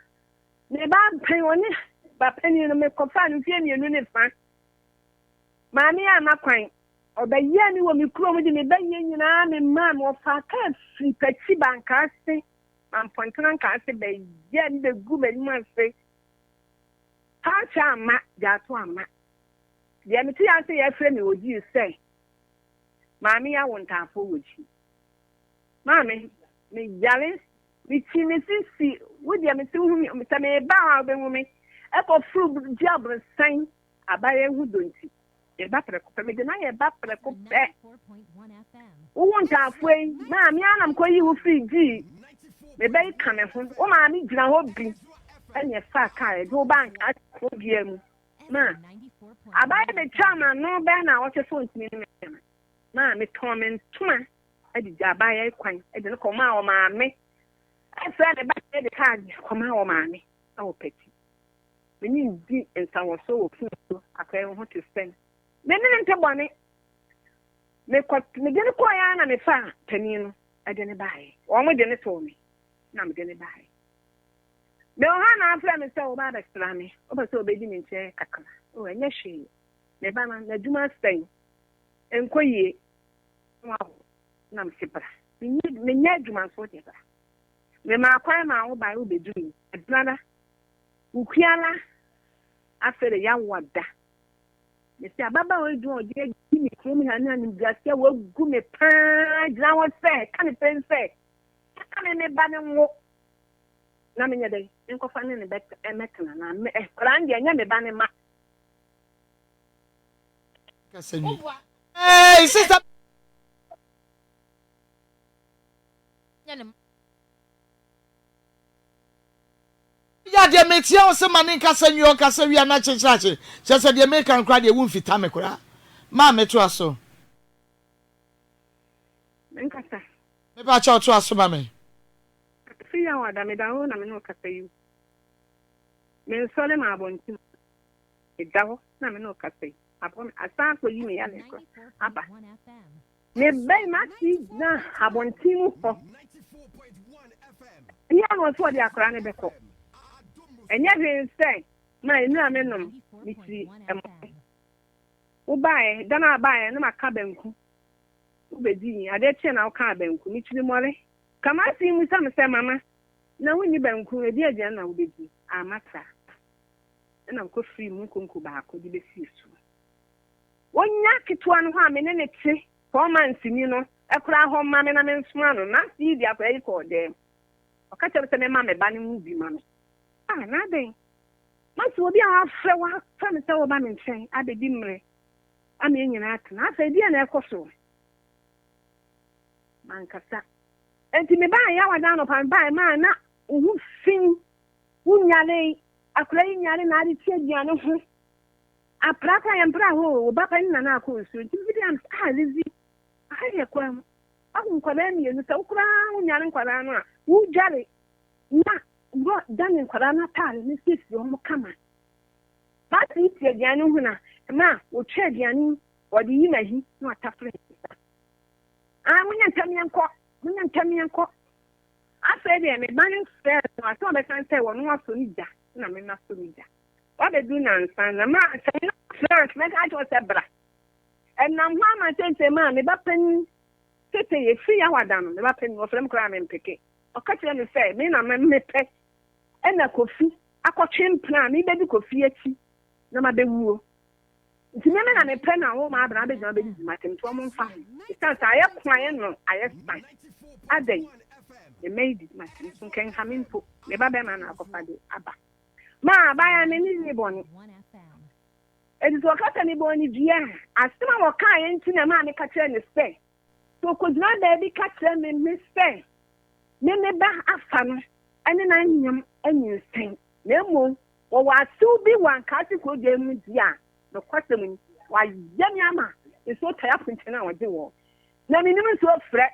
Me ba panyin ɔne ba panyin no mekɔfaa no mfie 2 ne fa. Maame ama kwan. Ɔbɛyɛɛ me wɔ me kurom de me bɛyɛ nyinaa me maa me ɔfaa kaa firi Pakyi Bankaase Mampɔntena Nkaase bɛyɛɛ me bɛgu m'anim ase. Culture amma, gyato amma. Deɛ mete ase yɛfrɛ me wɔ gyii sɛ maame yi awo ntaafoɔ wɔ gyii. Maame, meyare, mekyi me sisi, wo deɛ mete wo hu me, sɛ meba a wobɛhu me, ɛkɔ foro gye aborosan abayɛ ho dɔ nti. Meba prɛko pɛ, mede no ayɛ ba prɛko pɛ. Wowo ntaafoɔ yi, maame anam kɔyi wo firi gyii, meba yi ka me ho, wo maame gyina hɔ bi, ɛne ɛfa kaa ɛde wo ba nka ho dua mu. Ma, abayɛ bɛtwa m'ano bɛɛ na wɔkyɛ so ntumi ne me. Ma, metɔn me ntoma de gya abayɛ kwan de no kɔmaa wɔ maame. Ɛfrɛ ne ba de kaa kɔmaa wɔ maame wɔ Pɛti. Me ne di nsawɔso wɔ fon so akɔyɛ ho te sɛn. Me ne no nte bɔne. Mekɔ mede no kɔɔ ya na mefa panin no de ne baeɛ. Wɔn de ne too me na mede ne baeɛ. Me wɔ ha na afrɛ me sɛ wɔba abɛsra me. Wopɛ sɛ wɔbɛdi me nkyɛn kakra. O ɛnyɛ hwee. Me ba no n'adwuma asɛe. Ɛnkɔ yie. Na mese bra. Menyɛ adwuma nso deɛ bra. Memaa kwan maa wo baeɛ wobɛduru. Ɛbrada. Wokuala afei de yawa da. Mese ababaawa yi dwuma a ɔde adi me kurom ha ne animguase a wagu me paa gyina hɔ sɛ ka ne pɛn sɛ ka me me ba ne nwo na menyɛ dɛn menkɔfa ne ne bɛtena na me koraa deɛ ɛnyɛ me ba ne ma. Hey, sister. Yɛ deɛ metia wo sɛ ma ne nkasa nwie ɔnkasa wie a na kyekyerɛakye kyerɛ sɛ deɛ meka no koraa deɛ womfita me koraa ma metoa so. Menkasa. Mepa kyɛw toa so ma me. Fi yaw ada meda hɔ na me ne wo kasa yi o. Mensɔre ma abɔnten meda hɔ na me ne wo kasa yi. Abɔ me asan akɔyi me yale kora aba. Mebɛn m'ase gyina abɔnten mu hɔ. Ɛnyɛ na ɔsɛ ɔde akwaraa no bɛkɔ. Ɛnyɛ hwee sɛ ma nnura me nom mekyiri ɛmɔ. Wobaeɛ da no a baeɛ na maka banku. Wobɛdii adeɛ kyeɛ na wokaa banku mekyiri mmɔre. Kamasi mmisa me sɛ mama na wonni banku ɛdi aduane na wobɛdi amma saa. Ɛna mekɔfirii mu nkonko baako de bɛsii so. Ɔnya ketewa no hɔ a me ne no te 4 months ni no koraa hɔ mma me na mensoma no. Na afei de akwadaa yi kɔɔ dɛm. Ɔka kyerɛ me sɛ memma me ba no nwu bi ma me. Ah, na adɛn? Mate obi a wafrɛ wafrɛ me sɛ wɔba me nkyɛn abɛdi mmerɛ ama yɛn nyinaa atena. Afei deɛ na ɛkɔ so? Mankasa. Enti mebaa Yawada anɔpa mebaeɛ maa na wo ho fi, wonyaree, akwadaa yi nyare na ade te aduane ho. Apra koraa yɛmpra hɔ o, wo ba pa ne nana akɔ nsuo. Nti mfiti am sɛ, ah Lizzy, aha yɛ kwan mu. Awo nkwadaa mmienu sɛ wo koraa wonyare nkwadaa no a, wodware na wɔ dane nkwadaa no ataare no siesie wɔn kama. Baasi yi te aduane ho na ma wɔtwa aduane yi wɔde yi n'ahi na watafere ne nsa. Ah, monyɛ ntɛm yɛnkɔ, monyɛ ntɛm yɛnkɔ. Afei deɛ me ba no frɛɛ no asɛm a ɔbɛka ne sɛ wɔn asɔ ne gya na me masɔ me gya. Wabɛduru nansa na ma sɛ me frɛ a mɛka akyerɛ wo sɛ bra. Ɛnam hɔ ama seesei maa me ba panin seesei ɛfiri Yawada no me ba panin ɔfrɛ me koraa a mempeke. Ɔka kyerɛ me sɛ me na mepɛ ɛna Kofi akɔtwe mpena a mebɛdi Kofi akyi na mabɛwuo. Nti me me na mepɛ na wo ma abena abɛgyina bɛdidi m'atɛm nti wɔn mfa ho. Ɛsiane sɛ ayɛ ko ayɛ no ayɛ sa. Adɛn? Me mma yi didi m'atɛm so nka nha me mpo. Me ba bɛrima na akɔfa de aba. Ma abaayewa me ne ne bɔne. Enti sɛ ɔka sɛ mebɔɔ no dua a, asɛm a ɔkaeɛ nti na ɛmaa meka kyerɛɛ no sɛ, sɛ ɔkɔgyina baabi ka kyerɛ me me sɛ me me ba afa no ne no anyem anyinsɛn, na mmom wɔwɔ asew bi wɔ Ankaase kurodua mu deɛ a, nokwasɛm ni, wayɛ me ama nsuo tae apontene a ɔgye wɔ. Na mennim nsuo frɛ,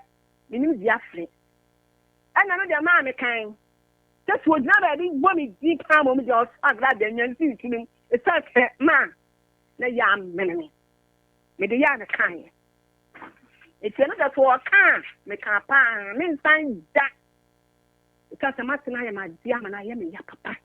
mennim dua frɛ. Ɛna no deɛ maa mekan sɛ sɛ ɔgyina baabi bɔ me din paa mmom deɛ ɔsɔ agradaa nya nsi ne tirim ɛsiane sɛ maa na yɛ amene me. Mede yɛ a mekaeɛ. Enti ɛno deɛ sɛ ɔka a, meka paa, mensan da. Ɛsiane sɛ m'asɛm ayɛ me adeɛ ama no ayɛ me ya papa.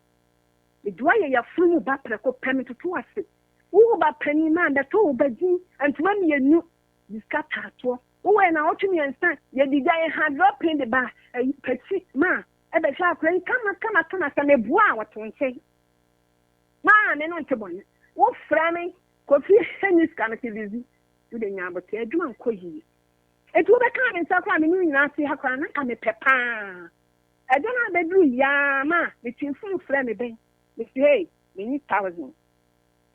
Mede wo ayɛ yafunu mu ba prɛko pɛ, metoto ase. Wo wo ba panin maa mbɛtɔ wo ba din ntoma mmienu de sika taatoɔ. Wowɔ nnawɔtwe mmiɛnsa, yɛde gya yɛ ha dropping de ba ayi pati ma ɛbɛhwɛ akora yi kama kama kama sɛ meboa a wɔto nkyɛn. Maa me no nte bɔne. Wofrɛ me Kofi ɛnni sika mete busy. Wode nya abotɛ adwuma nkɔ yie. Enti wobɛkaa me nsa koraa me ne wo nyinaa te ha koraa na nka mepɛ paa. Ɛda no abɛduru yi ara ma metwe fon frɛ me bɛn. Mese hey menni thousand.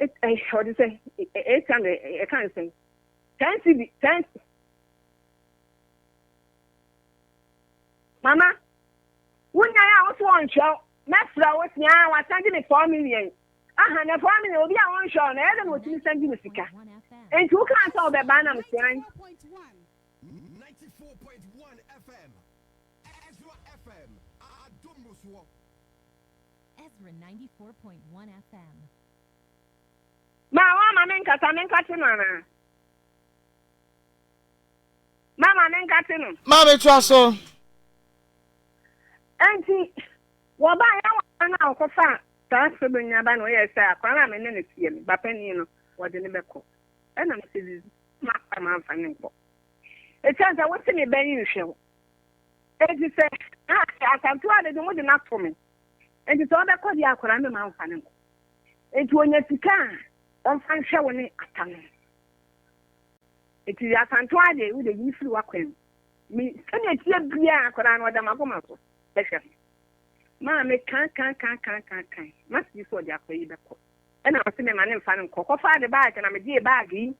Ɔde sɛ 800 ɛka ne sɛn? 10 cedi 10 Mama wonyae a wo so wɔnhwɛ wo mɛfrɛ wo se aa wasɛnde me 4 million. Aha na 4 million obi a wɔnhwɛ wo no ɛyɛ dɛ na ɔtumi sɛnde wo sika. Enti wokaa sɛ wobɛba na mese an. Ma woama me nkasa menkate no anaa? Mama menkate no. Maame toa so. Enti wɔbaa yɛn wɔ no a wɔkɔfaa saa soronyi ba no ɔyɛɛ sɛ akwadaa no a me ne no teɛ no ba panin no wɔde no bɛkɔ. Ɛna mese Zizi makɔ a mamfa no nkɔ. Ɛsiane sɛ wose me ba yi nhwɛ wo. Enti sɛ Asantewaa de de mode no ato me. Enti sɛ ɔbɛkɔ deɛ akwadaa no mamfa no nkɔ. Enti ɔnya sika a ɔmfa nhwɛ wo ne ata no. Enti Asantewaa deɛ wode yi firi w'akwan mu. Me sɛnea ɛteɛ biara akwadaa no ɔda m'akoma so bɛhwɛ no. Maa me kan kan kan kan kan kan. Masi yi sɛ ɔde akwadaa yi bɛkɔ. Ɛna ɔse me ma ne mfa no nkɔ. Kɔfaa ne baage na megyee baage yi.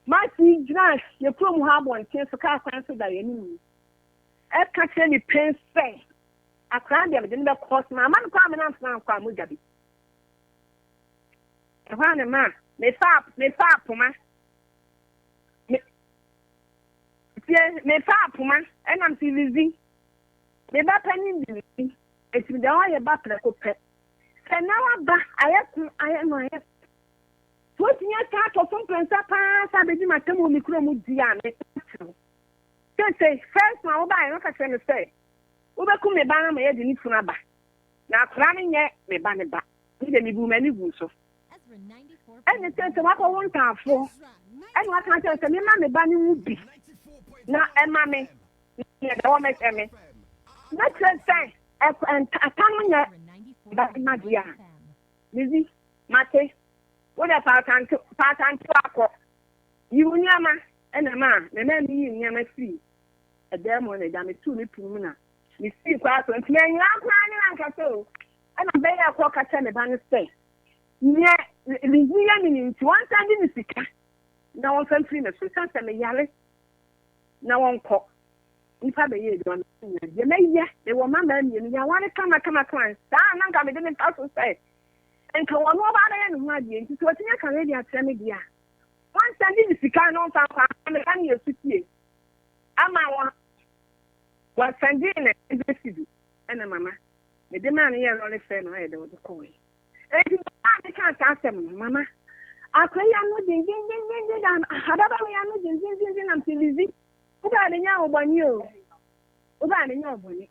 Masi yi gyina yɛ kurom hɔ abɔnten so kaa kwan so da yɛn anim yi. Ɛka kyerɛ ne pɛn sɛ akwadaa deɛ mede no bɛkɔ so mamma no kɔ a me namfena ankɔ a mogya bi. Ɛhɔ a ne ma mefaa mefaa poma. Me tie mefaa poma ɛnam si lizi. Me ba panin de lizi. Eti deɛ ɔyɛ ba prɛko pɛ. Sɛ na waba ayɛ ko ayɛ no ayɛ so otumi asan atɔ so mprɛnsa paa sɛ abɛdi m'atam wɔ me kurom di a meka kyerɛ wo. Seesei first one wobaeɛ no woka kyerɛ me sɛ wobɛkum me ba no ama yɛde ne funu aba. Na akwadaa no nyɛ me ba ne ba. Me deɛ mebuu m'ani guu so. Ɛne seesei woakɔwo ntaafoɔ ɛna waka kyerɛ me sɛ memma me ba no nwu bi na ɛma me na deɛ ɛwɔ mɛhwɛ me. Na kyerɛ sɛ ata no nyɛ ba no ma deɛ a, Lizzy. Mate. Wo deɛ fa atante, fa atantewa kɔ. Yi wo nneɛma. Ɛna maa me maa meyii nneɛma firii ɛdan mu hɔ na agya metoo me pono mu na mesii kwan so. Nti manyina koraa ne no ankasa o. Ɛna bɛyɛɛ kɔ ka kyerɛ me ba no sɛ, neɛ Lizzy yɛ me no nti, wɔnsan de me sika na wɔmfa mfiri me so ɛsiane sɛ meyare na wɔnkɔ. Nnipa bɛyɛ adwuma no nyinaa. Deɛ mɛyɛ, mewɔ mmammaa mmienu, yɛaware kamakamakama. Saa na anka mede me mpa so sɛ nka wɔn ɔbaa bɛyɛ ne ho adeɛ. Nti sɛ wɔtumi aka wei de akyerɛ me deɛ a, wɔnsan de me sika na wɔmfa nkɔ ama me ba no yɛ sutie ama wɔn. Wɔsan gyee ne hundred cedi ɛna mama mede maa no yɛ lɔre fɛ na ɔyɛ dɛ ɔde kɔɔe. Enti bere a mekaa saa asɛm no, mama akora yi ano dendendenden na ababaawa yi ano dendendenden na mese Lizzy, wobaa menya wo bɔne o, wobaa menya wo bɔne.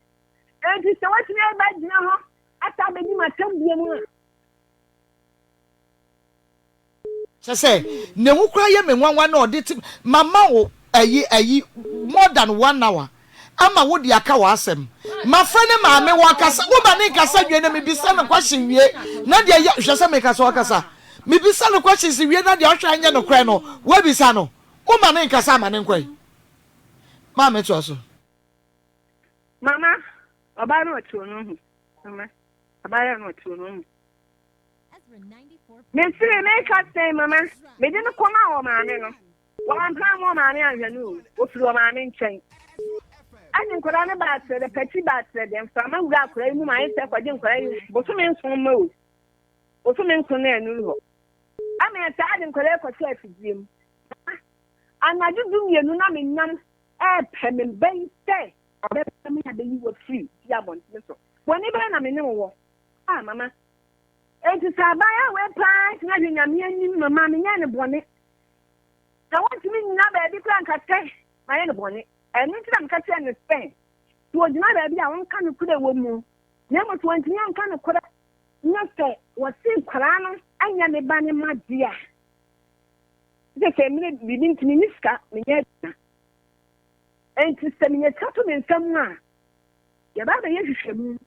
Enti sɛ woatumi aba gyina hɔ asa abɛdi m'asɛm bio mu a, Kyerɛ sɛ ne ho koraa yɛ me nwanwa na ɔde te mama wo ayi ayi more than one hour ama wo de aka w'asɛm. Mafrɛ ne maame wakasa wo ma ne nkasa wie na mebisa no question wie na deɛ yɛ hwɛ sɛ meka sɛ ɔkasa mebisa no questions wie na deɛ ɔhwɛ anyɛ nokorɛ no wabisa no wo ma ne nkasa ama ne nkɔe. Maame toa so. Mama, ɔbaa no ɔte ɔno ho. Mama, abaayewa no ɔte ɔno ho. Mefiri meka sɛn mama, mede no kɔmaa ɔmaame no. Wampam ɔmaame anhwɛ no o, ofiri ɔmaame nkyɛn. Ɛne nkwadaa no baa kyerɛ dɛ, pɛkyi baa kyerɛ dɛ, mframa wura akwadaa yi mu ma ayɛ sɛ kɔgye nkwadaa yi bosome nson mma o. Bosome nson na ɛnuru hɔ. Ɛma yɛtaa de nkwadaa yi kɔhyɛ afidie mu. Anadwo du mmienu na menam ɛɛpɛ me ba yi sɛ ɔbɛba me abɛyi wɔ firi fie abɔntene so. Bɔne bɛn na me ne wo wɔ? Ah, mama. Enti sɛ abaayewa wei paa tumi ahwɛ Nyame anim mama menyɛɛ no bɔne. Na wɔntumi nnyina baabi koraa nka sɛ mayɛ no bɔne. Ɛno nti na meka kyerɛɛ no sɛ, sɛ ɔgyina baabi a ɔnka nokorɛ wɔ mu, na mmom sɛ wantumi anka nokorɛ na sɛ wɔse nkwadaa no nyɛ me ba no mma deɛ a, sɛ sɛ mmerɛ biribi nti menni sika menyɛ adwuma. Enti sɛ menya sika to me nsa mu a, yɛba abɛyɛ nhwehwɛmu.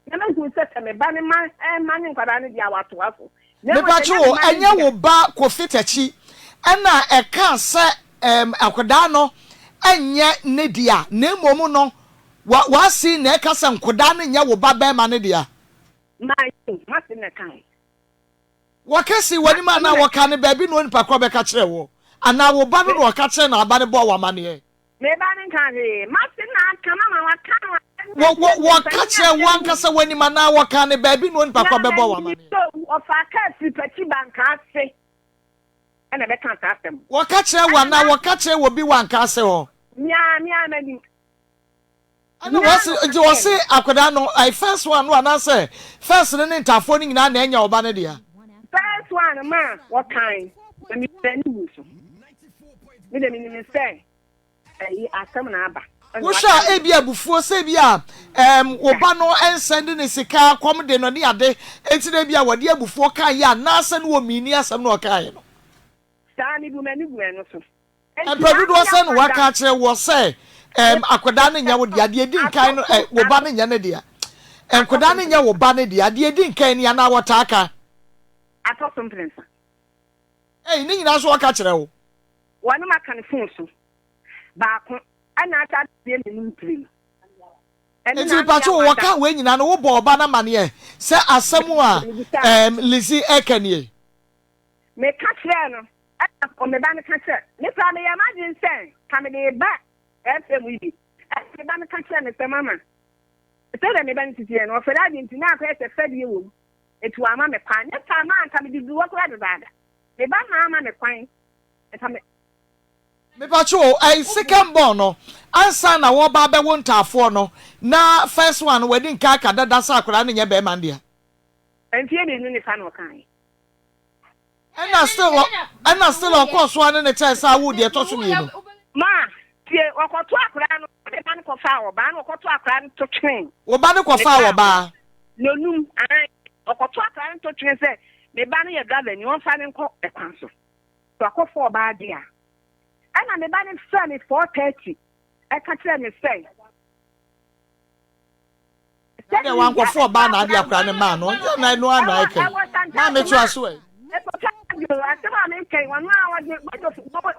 Na mahu sɛ sɛ me ba no ma mma ne nkwadaa no deɛ a, watoa so. Na mmom sɛ Mepatwo ɛnyɛ me o, mma no ɛnyɛ deɛ wo ba Kofi Takyi ɛna ɛkaa sɛ ɛɛm akwadaa no ɛnyɛ ne dea na mmom no wa w'ase na ɛka sɛ nkodaa no nyɛ wo ba bɛɛma no dea? Mayɛ o, m'ase na ɛkae. Wɔka sii w'anim M'ase anaa na wɔkaa no baabi na onipa korɔ bɛka kyerɛɛ wo? Anaa wo ba no na ɔka kyerɛɛ na aba no bɔɔ wo amaneɛ? Me ba no nkaa hwee. M'ase na aka mama waka no Wɔ, wɔ, wɔka kyerɛɛ wo ankasa w'anim anaa wɔkaa no baabi na onipa korɔ bɛbɔɔ wo amaneɛ? Ɔfaa kaa firi Pakyi Banka ase ɛna ɛbɛkaa saa asɛm. Wɔka kyerɛɛ wo anaa wɔka kyerɛɛ obi wɔ anka ase hɔ? Me ara, me ara m'anim. Ɛna wɔse, nti wɔse akwadaa no, ɛyɛ first one no anaasɛ first no ne ntaafoɔ no nyinaa na ɛnyɛ ɔba no dea? First one ma wɔkae na me m'ani wu so. Me de menim sɛ ɛyi asɛm na aba. Wohwɛ a ebia abufuo sɛ ebia ɛɛm wo ba no nsɛnde ne sika kɔm de no ne ade nti na ebia wɔde abufuo kaeɛ anaasɛ ne wɔ miini asɛm na ɔkaeɛ no. Saa mebu m'ani gu ɛno so. Mpɛn dodoɔ sɛn na wɔaka akyerɛ woɔ sɛ ɛɛm akwadaa no nyɛ wo dea, deɛ ɛdi nkan no ɛ wo ba no nyɛ ne dea, nkwadaa no nyɛ wo ba no dea, deɛ ɛdi nkan ni anaa wɔtaa ka? Atɔ so mprɛnsa. Ei, ne nyinaa nso wɔka kyerɛ wo? Wɔne maka no fon so baako ɛna asa abie m'anim mprenu. Ɛno Nti na mepatwo wo, afei wɔka awada. wei nyinaa no wobɔ ɔba no amaneɛ sɛ asɛm a ɛɛm Lizzy ɛka nie? Meka kyerɛɛ no, ɛna me ba no ka kyerɛɛ me koraa meyɛɛ m'adwene sɛ ka mede reba FM yi bi. Ɛna me ba no ka kyerɛɛ me sɛ mama, sɛdeɛ me ba no sisi yɛ no, ɔfɛre adeɛ nti na akɔyɛ sɛ fɛdeɛ wɔ mu, nti wamma me kwan. Nyɛ saa ma anka mede duru hɔ koraa dedaada. Me ba no na amma me kwan, nka me. Mepatwo o, ɛyi second born no ansa na wɔba abɛwo ntaafoɔ no na first one no wadi nka aka dada sɛ akwadaa no nyɛ bɛɛma no dea. Mfeɛ mmienu ne fa na ɔkaeɛ. Ɛna still ɔ ɛna still ɔkɔɔ so ara ne no kyɛɛ saa woo deɛ ɛtɔ so mmienu. Ma, tie, wɔkɔto akwadaa no, ne ba no kɔfaa ɔbaa, na wɔkɔto akwadaa no to twene. Wo ba no Ne kɔfaa kaa ho. ɔbaa. Nonum, ae, wɔkɔto akwadaa no to twene sɛ, me ba no yɛ driver ni, wɔmfa no nkɔ ɛkwan so. So akɔfa ɔbaa deɛ a. Ɛna me ba no frɛɛ me 4:30, ɛka kyerɛɛ me sɛ. Na deɛ wankɔfo ɔbaa na ade akora no maa no ɔnyɛ na ɛno ara na ɛka yi. Maame toa so ɛ. Ɛkɔtwa bio asɛm a meka yi ɔno a ɔde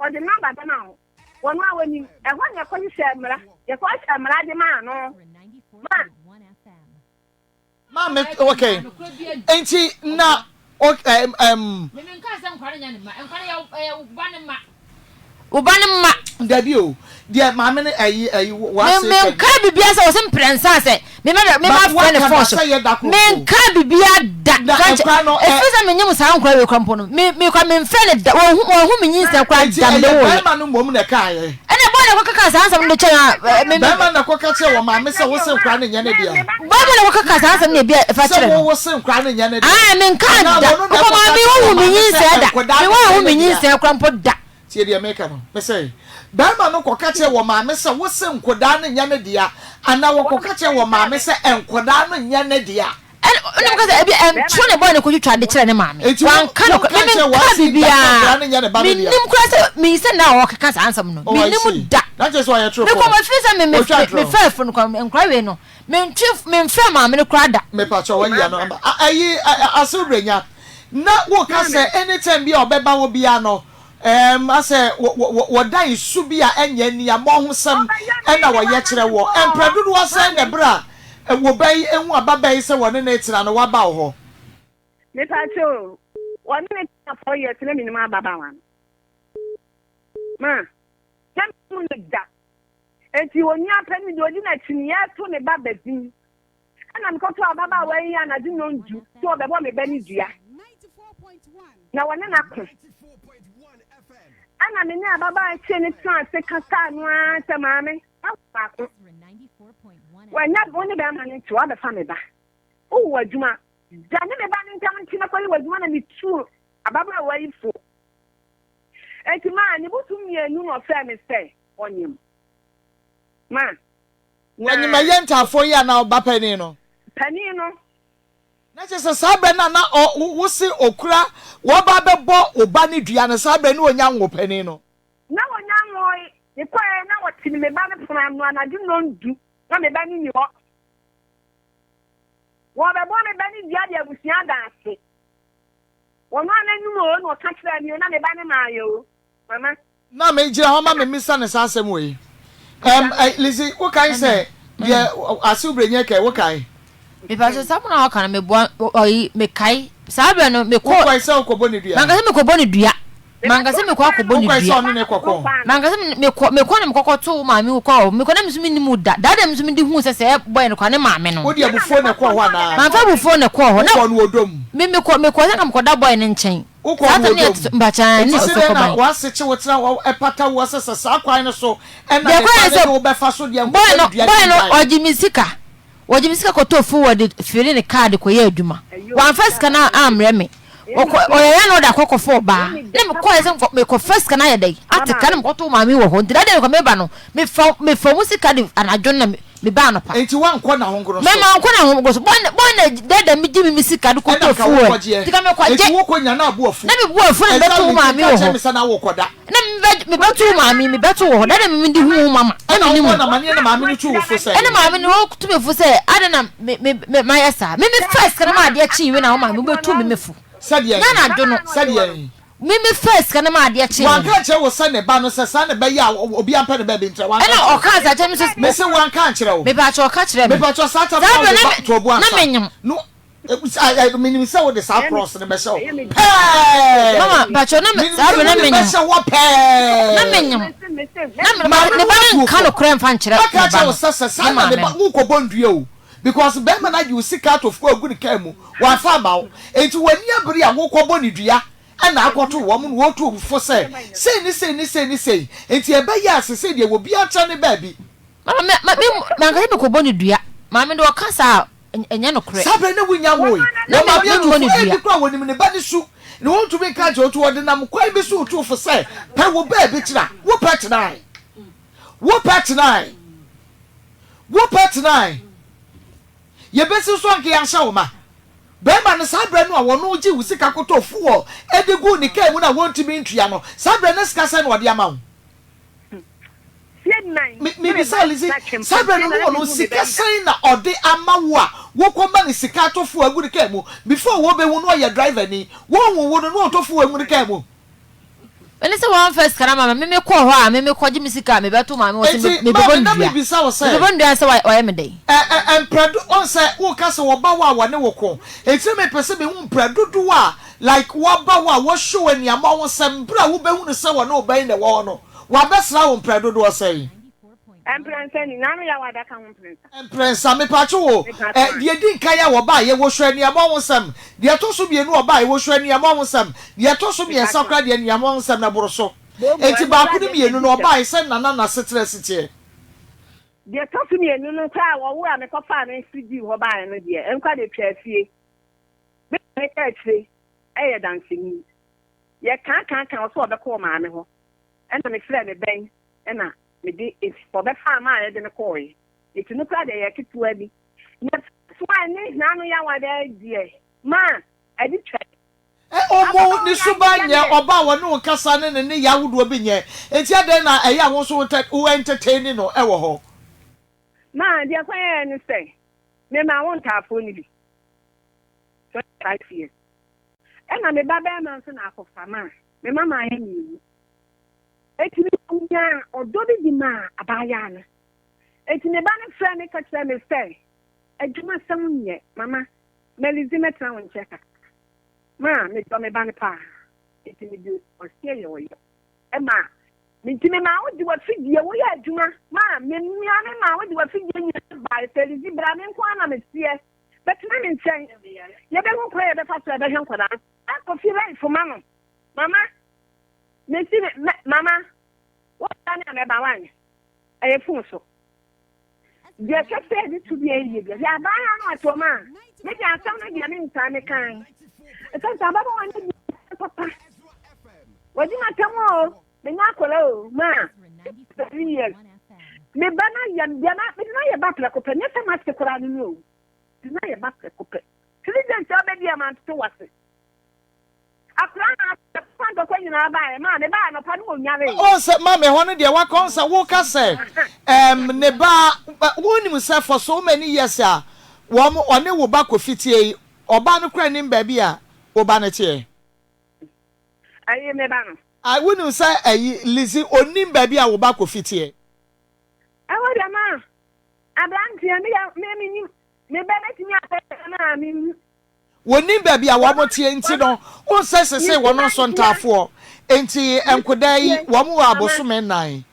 ɔde nɔmba bɛma wo wɔn a wɔnim ɛhɔ na yɛkɔhyehyɛ mmara yɛkɔhyehyɛ mmara de maa no ma. Maame okay nti na okay um. Mimi nka sɛ nkwa no nyɛ ne mma nkwa no yɛ ɛyɛ wo ba ne mma wo ba ne mma. Dabi o deɛ maame no ɛyi ɛyi wase. Me me nka bibia sɛ wɔsɛ mprɛnsa sɛ me ma me ma frɛ ne fɔn so me nka bibia da kankyɛ efi sɛ me nyim saa nkwa wei kora mpo no me me kora me nfrɛ ne da wɔn wɔn ho me nyinsɛn kora da me de wɔ yɛ. Bɛrima no mmom na ɛka yɛ. Ɛna bɔɔ na ɛkɔkeka saa nsɛm no de kyerɛ no a, me. Bɛrima na ɛkɔka kyerɛ wɔ maame sɛ wo se nkora no nyɛ ne dea. Bɛrima na ɛkɔkeka saa nsɛm no ebi a ɛfa kyerɛ no. Sɛ wo wo se nkora no nyɛ ne dea. Ae, menkaa Anaa da. wɔno na Wokɔ ɛkɔka maame kyerɛ wɔ wohu me maame sɛ nyinsɛn da. nkwadaa Me no woanhu nyɛ me ne dea. nyinsɛn koraa mpo da. Tie deɛ meka no, mese, bɛrima no kɔka kyerɛ wɔ maame sɛ wo se nkwadaa no nyɛ ne dea, anaa wɔkɔka kyerɛ wɔ maame sɛ nkwadaa no nyɛ ne dea. Ɛna ɔnim ka sɛ ebi ɛnto ne bɔne kotwitwa de kyerɛ ne maame. Enti wo Wanka no wonka me nkyerɛ menka w'ase da sɛ biribiara. nkwadaa no nyɛ ne ba no dea. Mennim koraa sɛ meyi sɛ na ɔkeka saa nsɛm no. Oh, I Mennim see. da. Na kyerɛ sɛ ɔyɛ Mekɔ torofoɔ. mefiri sɛ me me Ɔtwa me ntorɔ. mefɛɛ funu kɔ nkora wei no. Mentwe memfrɛ maame no koraa da. Mepakyɛ wayi ano ama ayi asew brenya na woka sɛ anytime bi a ɔbɛba hɔ biara no ɛɛm asɛ wɔdan su bi a ɛnyɛ aniammɔhosɛm ɛna wɔyɛ kyerɛ wɔ mprɛ dodoɔ sɛn na ɛberɛ a wo ba yi ehu ababaa yi sɛ wɔne no retena no waba wo hɔ. Mepakyɛ o wɔne no tena 4 years na menim ababaawa no ma na mehu no da. Enti onua panin deɛ ɔdi n'akyi no, yɛreto ne ba badin. Ɛnna mekɔtoo ababaawa yi anadwo nnɔndu sɛ ɔbɛbɔ me ba no dua, na wɔne no ako. Ɛnna me ne ababaawa kyee no tenaa ase kasaa no ara sɛ, Maame, woawo baako. Wanya wo ne bɛrima no nti, woabɛfa me ba. Wowɔ adwuma. Gya ne me ba no ntam nti na kɔyɛ w'adwuma na metuu ababaawa yi fo. Enti maa ne bosom mmienu na ɔfrɛɛ me sɛ ɔnyem. Ma, na. Ɔnyem ɛyɛ ntaafoɔ yi anaa ɔba panin no? Panin no. Na kyerɛ sɛ saa berɛ no a na ɔ, wo se ɔkura, wɔba abɛbɔ wo ba no dua no, saa berɛ no na ɔnya nwoo panin no? Na ɔnya nwooe. Mekɔeɛ na wɔte me ba no pono ano anadwo nnɔndu, na me ba no nni hɔ. Wɔrebɛbɔ me ba no dua de abusua ada ase. Ɔno ara n'anom o na ɔka kyerɛɛ me o, na me ba no maayɛ o, mama. Na me gyina hɔ ma me mmisa no saa asɛm wei. Ɛm, ɛ, Lizzy, wo kae sɛ deɛ Asew Brenye kɛe, wo kae? Mepa kyɛw, saa asɛm no a ɔka no, meboa, ɔyi, mekae. Saa berɛ no, mekɔ. Wokɔe sɛ wokɔbɔ no dua? Manka sɛ mekɔbɔ no dua. Manka sɛ mekɔ akɔbɔ no Wokɔe sɛ dua. ɔne no rekɔko? Manka sɛ mekɔ, mekɔ na mekɔkɔto wo maame wo kɔ hɔ. Mekɔ na me nso mennim wo da. Daa da me nso mede huu sɛ sɛɛ bɔe no koraa ne maame no. Wode abufuo na ɛkɔɔ hɔ anaa? Mamfa abufuo na ɛkɔɔ hɔ. Na Wokɔɔ no wɔ dɔ mu? me, mekɔ, mekɔɔ sɛ nka mekɔda bɔe no nkyɛn. Wokɔɔ Saa no tam wɔ no yɛ dɔ mu? mpakyɛ Enti ne se dɛn na ɔsɔkɔban. w'asekye wo tena hɔ ɛpata woɔ sɛ sɛ saa kwan no so na Deɛ ne ɛkɔyɛ ba ne no sɛ de wo bɛfa so deɛ bɔe nkɔbɔ no, no dua bɔe ne no nnyae. ɔgye me sika. Wɔgye me sika kɔtɔɔ fuel de fili ne kaa de kɔyɛɛ adwuma. Wamfa sika no ammrɛ me. Ɔkɔ, ɔyɛeɛ na ɔde akɔ kɔfa ɔbaa. Na mekɔeɛ sɛ mekɔ, mekɔfa sika no ayɛ dɛn? Ate ka na mekɔtoo maame wɔ hɔ. Nti da deɛ mekɔ meba no, mefa, mefa mu sika de anadwo no na meba anɔpa. Nti woankɔ n'ahonkono Me so? mankɔ n'ahonkono so. Bɔn, bɔn na dada megye me me sika de Ɛna kɔtɔɔ nka fuel. wokɔgyeɛ? Nti ka mekɔgye. Nti wokɔ nya na abo afu? Na me bo afu na mebɛto Exactly, wo nti maame nka wɔ kyerɛ hɔ. me sɛ na wokɔda. Na mebɛ, mebɛto wo maame, mebɛto wɔ hɔ. Dada me mede hu wo mama. Na Ɛna mennim wobɔɔ wo. no amaneɛ na maame no tuu wo fo sɛn? Ɛna maame no ɔtu me fo sɛ adɛn na me me me mayɛ saa. Me me faa sika no ma adeɛ kyee wie na wo maame wobɛtu me me fo. Sɛdeɛn? Na anadwo no. Sɛdeɛn? Me me faa sika no ma adeɛ kyee me Wanka no. ankyerɛ wo sɛ ne ba no sɛ saa na ɛbɛyɛ a obi ampɛ ne baabi ntra? Wanka Ɛna ankyerɛ wo? ɔkaa saa kyerɛ me sɛ. Mese wanka ankyerɛ wo? Mepaakyɛw ɔka kyerɛɛ me. Mepaakyɛw saa tam Saa no na berɛ wo na ba me to ɔbo na ansa? menyem. No Menim sɛ wode saa cross no bɛhyɛ hɔ pɛɛ. Mama, mpakyɛw na Menim saa sɛ bere na wode menyim. bɛhyɛ hɔ pɛɛ. Na menyim. Na Maame ne no ba no atu nka fo. nokorɛ mfa nkyerɛ Aka ne ba akyerɛ no, wo sɛ sɛ ne saa na ne maame ba no. wokɔbɔ ndua o because bɛrima no agye wo sika ato fuo agu ne kaa mu wamfa amma wo enti w'ani abere a wokɔbɔ ne dua ɛna akɔto wɔn na wɔtu wo fo sɛ sei ne sei ne sei ne sei enti ɛbɛyɛ a sesei deɛ obiara ntra ne baabi. Mama, me, me, me, manka sɛ mekɔbɔ no dua. Maame de ɔka saa a, ɛnyɛ nokorɛ. Saa berɛ no na wonnya nwoe. Na Na maame me, memmɔ atu no fo, dua. ebi koraa wɔnim ne ba no su, na wɔntumi nka nkyerɛ wo nti wɔde nam kwan bi so retu wo fo sɛ, Pɛ wo baabi tena. Wopɛ tenae. Wopɛ tenae. Wopɛ tenae. Yɛbɛsi so anka yɛahyɛ wo ma. Barima no, saa berɛ no a wɔno gyee wo sika kɔtɔɔ fuel de guu ne kaa mu no a wɔntumi ntua no, saa berɛ no na sika sɛn na ɔde ama wo? Me mebisa wo Lizzy, saa berɛ no na ɔno sika sɛn na ɔde ama wo a wokɔma no sika atɔ fuel agu ne kaa mu before wɔbɛhu no ɔyɛ driver ni, wɔnhu wo no na ɔtɔ fuel ngu ne kaa mu? Ɛne sɛ wɔamfa sika no ama me, me mekɔɔ hɔ a me mekɔgye me sika a mebɛto maame hɔ sɛ Enti mebɛbɔ maame no na dua. mebisa wo sɛ, Mebɛbɔ no dua sɛ wayɛ me dɛn? ɛ ɛ mprɛ do wohu sɛ woka sɛ wɔba hɔ a wɔne wo ko, enti na mepɛ sɛ mehu mprɛ dodoɔ a like wɔaba hɔ a wɔhwɛ wo aniammɔhosɛm berɛ a wobɛhunu sɛ wɔne wo ba yi na ɛwɔ hɔ no, Wabɛsra wo mprɛ dodoɔ sɛn? Mprɛnsa ni, na ano yaw adaka ho mprɛnsa. Mprɛnsa, mepatwo wo, ɛ, deɛ ɛdi nkan a wɔbaeɛ, wɔhwɛ aniammɔhosɛm, deɛ ɛtɔ so mmienu a ɔbaeɛ, wɔhwɛ aniammɔhosɛm, deɛ ɛtɔ so mmiɛnsa koraa deɛ aniammɔhosɛm no ɛboro so. Enti baako ne mmienu no ɔbaeɛ sɛn na na n'asetena si teɛ? Deɛ ɛtɔ so mmienu no koraa a wɔwoo a mekɔfaa no firi dii hɔ baeɛ no deɛ, nkwa de twaa fie. Me maame ka akyire yɛ danseni. Yɛkaakaaka ɔsɛ ɔbɛkɔ ɔmaame hɔ. Ɛna me frɛɛ me bɛn ɛna me de esi ɔbɛfaa maa yɛde no kɔɔɛ eti no koraa deɛ ɛyɛ ketewa bi na soa ne hina no yawa dɛ deɛ maa ɛde twa. Ɛ Ɔmo ne suban nyɛ ɔba a wɔne wo kasa ne ne nneyɛɛ ahodoɔ bi nyɛ enti adɛn na ɛyɛ a wo nso wo wo entertaini no wɔ hɔ? Maa deɛ kwan yɛɛ ne sɛ me maa wo ntaafoɔ no bi 25 years ɛna me ba bɛɛma nso na akɔfa maa me mma mmaayɛ mmienu. Enti minyaa ɔdɔ bi de maa abaayaa no. Enti me ba no frɛɛ me ka kyerɛɛ me sɛ, Adwumasɛm nyɛ, Mama, Melidzi mɛtena wo nkyɛn kakra. Ma medɔ me ba no paa, enti mede ɔseɛ yɛ ɔyɛ ma me. Nti memaa wode w'afidie, woyɛ adwuma ma me mmea me maa wode w'afidie nyinaa bae sɛ Lizzy bra me nko ara na meteɛ, bɛtena me nkyɛn. Yɛbɛhu kwan a yɛbɛfa so a yɛbɛhwɛ nkwadaa no. Kofi life ma no. Mama, mesi me, mɛ, mama, wo ba ne a mɛba wanyɛ. Ɛyɛ fon so. Deɛ ɛsɛ sɛ yɛde to bi ayie deɛ, deɛ abaa ya no ato ma a, me deɛ asɛm no deɛ me ntaa me kan. Ɛsɛ sɛ ababaawa no di papa. Wadi m'atam o, menya akwadaa o, ma, 3 years. Me ba no yɛ, deɛ na, mede no ayɛ ba prɛko pɛ, nyɛ sɛ mate koraa no no o. Mede no ayɛ ba prɛko pɛ. 3 days a ɔbɛdi a mantoto wase. Akwadaa no asɛm a ntɔkwa nyinaa baeɛ maa me baa anɔpa no ɔnwaree. Wohu sɛ maame ɛhɔ no deɛ waka wohu sɛ woka sɛ ɛɛm ne ba wonim sɛ for so many years a wɔn ɔne wo ba Kofi teɛ yi ɔbaa no koraa nnim baabi a wo ba no teɛ. Ɛyi me ba no. Ah wonim sɛ ɛyi Lizzy ɔnnim baabi a wo ba Kofi teɛ. Ɛhɔ deɛ maa abranteɛ me yɛ me menim me ba bɛtumi apɛ maa menhu. Wɔnnim baabi a wɔn teɛ nti no, wohu sɛ sesei wɔn nso ntaafoɔ nti nkodaa yi wɔn wɔ abosome nnan.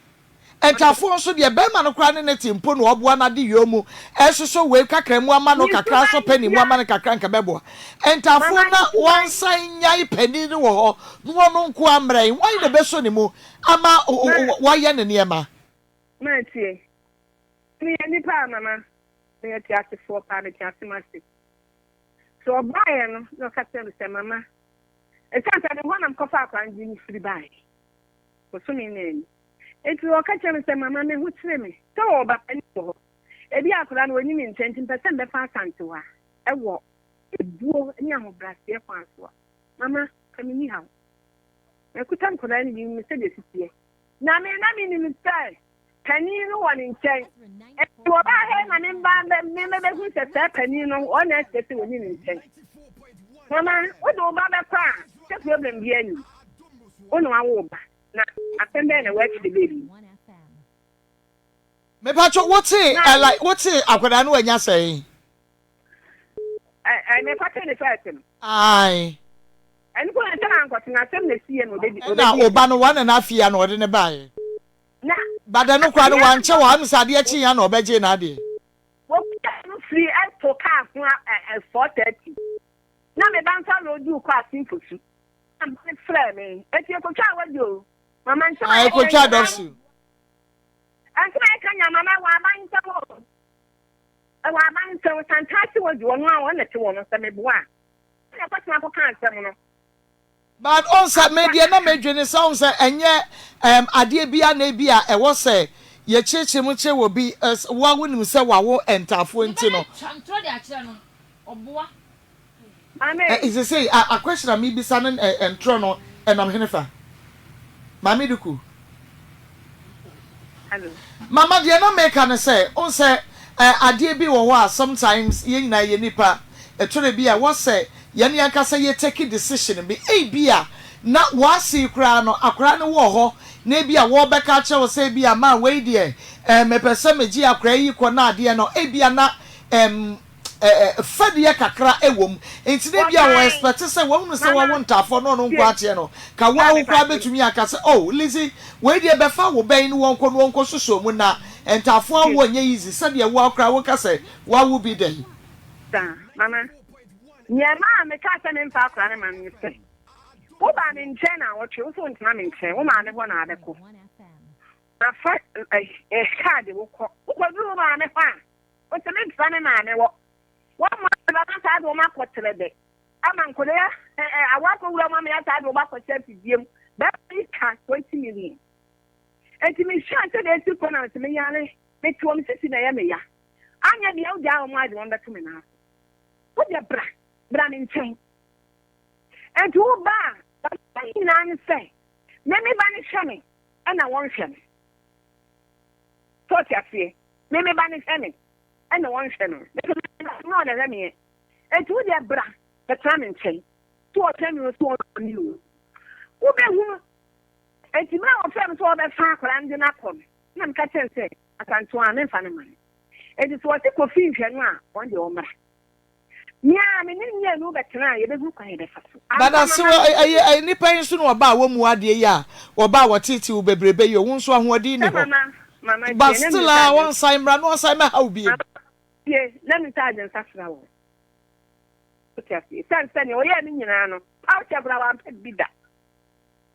Ntaafoɔ nso deɛ barima no koraa ne no te mpo na ɔboa no adeyɔ mu ɛsosɔ wei kakra mu ama no kakra asɔ panin mu ama no kakra nka bɛboa. Ntaafoɔ na wɔnsan nnyae panin no wɔ hɔ na ɔno nko ara mmrɛ yi, hwan na ɛbɛsɔ ne mu ama wayɛ ne nneɛma? Matie. Meyɛ nipa a mama meyɛ teasefoɔ paa mete asem ase. So ɔbaeɛ no na ɔka kyerɛɛ me sɛ, Mama, ɛsiane sɛ me hɔ na mekɔfaa akwadaa no de no firi baeɛ bosome nnan ni. Enti ɔka kyerɛɛ me sɛ, Mama, me ho kyere me sɛ ɔwɔ ba panin wɔ hɔ. Ebia akwadaa no ɔnni me nkyɛn nti mepɛ sɛ mebɛfa Asantewa wɔ ebuo ne ahobrɛaseɛ kwan so a. Mama, ka menni haw. Makuta nkwadaa no bi menim sɛdeɛ ɛsi teɛ. Na me na menim sɛ panin no wɔ ne nkyɛn. Enti wɔbaa ha yi na me mma me mebɛhu sɛ saa panin no wɔn na ɛsɛ sɛ wɔni ne nkyɛn. Mama, wode wo ba bɛkɔ a, sɛ problem biara nni. Wo na wawo wo ba, na asɛm bɛn na ɛwɔ akyire baabi? Mepatwo wotee ɛ like wotee akwadaa no wanya sɛn? Ɛ ɛ mekɔtee ne first no. Ae. Ɛno kɔ na sɛ mankɔte no asɛm na ɛsiiɛ na ɔbɛdi. Ɛna wo ba no one and half year na ɔde no baeɛ. Na. But ɛno koraa no wankyɛ wɔ ha ɛm sɛ adeɛ kyeeɛ a na ɔbɛgyee n'adeɛ. Wɔpia no firi to kaa ho ɛ 4:30 na me ba nso aloodu kɔ Asin Fosu. Na ba no frɛɛ me eti ekotwaa wadi o mama nsɛm a Ah yɛka ekotwaa nyinaa dɔpsi. Nsɛm a yɛka nyinaa mama ɛwɔ aban nsɛm o ɛwɔ aban nsɛm Santase wadi ɔno a ɔno na ɛte wɔ no sɛ meboa a ɛna ɛkɔtena akɔka asɛm no. But wohu sɛ me deɛ na medwene sɛ wohu sɛ ɛnyɛ ɛɛm adeɛ biara na ebi a ɛwɔ sɛ yɛkyerɛkyerɛ mu kyerɛ wɔ bi ɛs wo a wonim sɛ wawo ntaafoɔ Ne nti ba no. no twa ntorɔ de akyerɛ no, ɔboa. Maame. Ɛ sesei a a question a mebisa no ɛ ntorɔ no ɛnam henefa? Maame Duku. Hello. Mama deɛ na meka ne sɛ, wohu sɛ eh, adeɛ bi wɔ hɔ a sometimes yɛn nyinaa yɛ nipa, ɛtɔrɔ bi a ɛwɔ sɛ yɛn ankasa yɛ take decision bi, ebia na w'ase yi koraa no akwadaa no wɔ hɔ na ebia wɔrebɛka akyerɛ wo sɛ ebia ma wei deɛ eh, mepɛ sɛ megye akwadaa yi kɔ na adeɛ no ebia na ɛm fɛdeɛ kakra wɔ mu nti na ebia wɔ Wɔkae, expect sɛ wahunu sɛ Mama, wawo ntaafoɔ na ɔno nko tie, ateɛ no ka wo a Maame wo koraa Paatwo, bɛtumi aka sɛ oh Lizzy wei deɛ bɛfa wo bɛn no wɔnkɔ no wɔnkɔ susuo mu na ntaafoɔ tie, awoɔ nyɛ easy sɛdeɛ wo a koraa woka sɛ woawo bi da yi. saa, Mama, nea ɛmaa mekaa sɛ memfa akwadaa no mma no ne sɛ, wobaa me nkyɛn naawɔtwe, wo so wontena me nkyɛn, wo maame hɔ na abɛkɔ. Mafa eh, kaa de wo kɔ. Wokɔduru wo maame hɔ a, Ose me ntra me maame hɔ. Wɔn ma ba no ataa de wɔn akɔ trɛdɛ ama nkɔda ɛ ɛ awɔ akɔwura mu ama yɛataa de wɔn akɔhyɛ afidie mu. Bɛrima yi ka 20 million. Enti mehwɛɛ sɛdeɛ ɛsi kɔ na mese meyare, mete wɔ me sisi na ɛyɛ me ya. Anyɛ deɛ wogyaa wɔn a de wɔn bɛto me nan so. Wo deɛ bra, bra me nkyɛn. Enti wo ba a, ne nyinaa ne sɛ, me me ba no hwɛ me ɛna wɔnhwɛ me. So ɔte aseɛ? Me me ba no hwɛ me ɛna wɔnhwɛ no. Me nso me ba no ɔna hwɛ meɛ. Enti wo deɛ bra bɛtena me nkyɛn. So ɔhwɛ me o so ɔhwɛ me o. Wobɛhunu. Enti berɛ a wɔfrɛ me sɛ wɔbɛfa akwadaa no de no akɔ no, na meka kyerɛ no sɛ Asantewaa memfa no ma no. Enti sɛ wɔse Kofi nhwɛ no a, wɔn deɛ ɔmmra. Me ara me ne mmienu bɛtena a yɛbɛhunu kwan a yɛbɛfa so. But Ampa ase mama wɔ ɛyɛ ɛyɛ nipa yi nso na ɔba a wɔmmu adeɛ yi a ɔba a wɔteetee wo bebrebe yi o wo nso ahoɔden nni Sɛ hɔ mama mama tie but na still misa a adwen wɔnsan mmra na wɔnsan mmɛha wo bio. mama tie na misa adwensakra wɔ wote aseɛ ɛsiane sɛ nea ɔyɛɛ no nyinaa no paw kyɛ koraa wampɛ bi da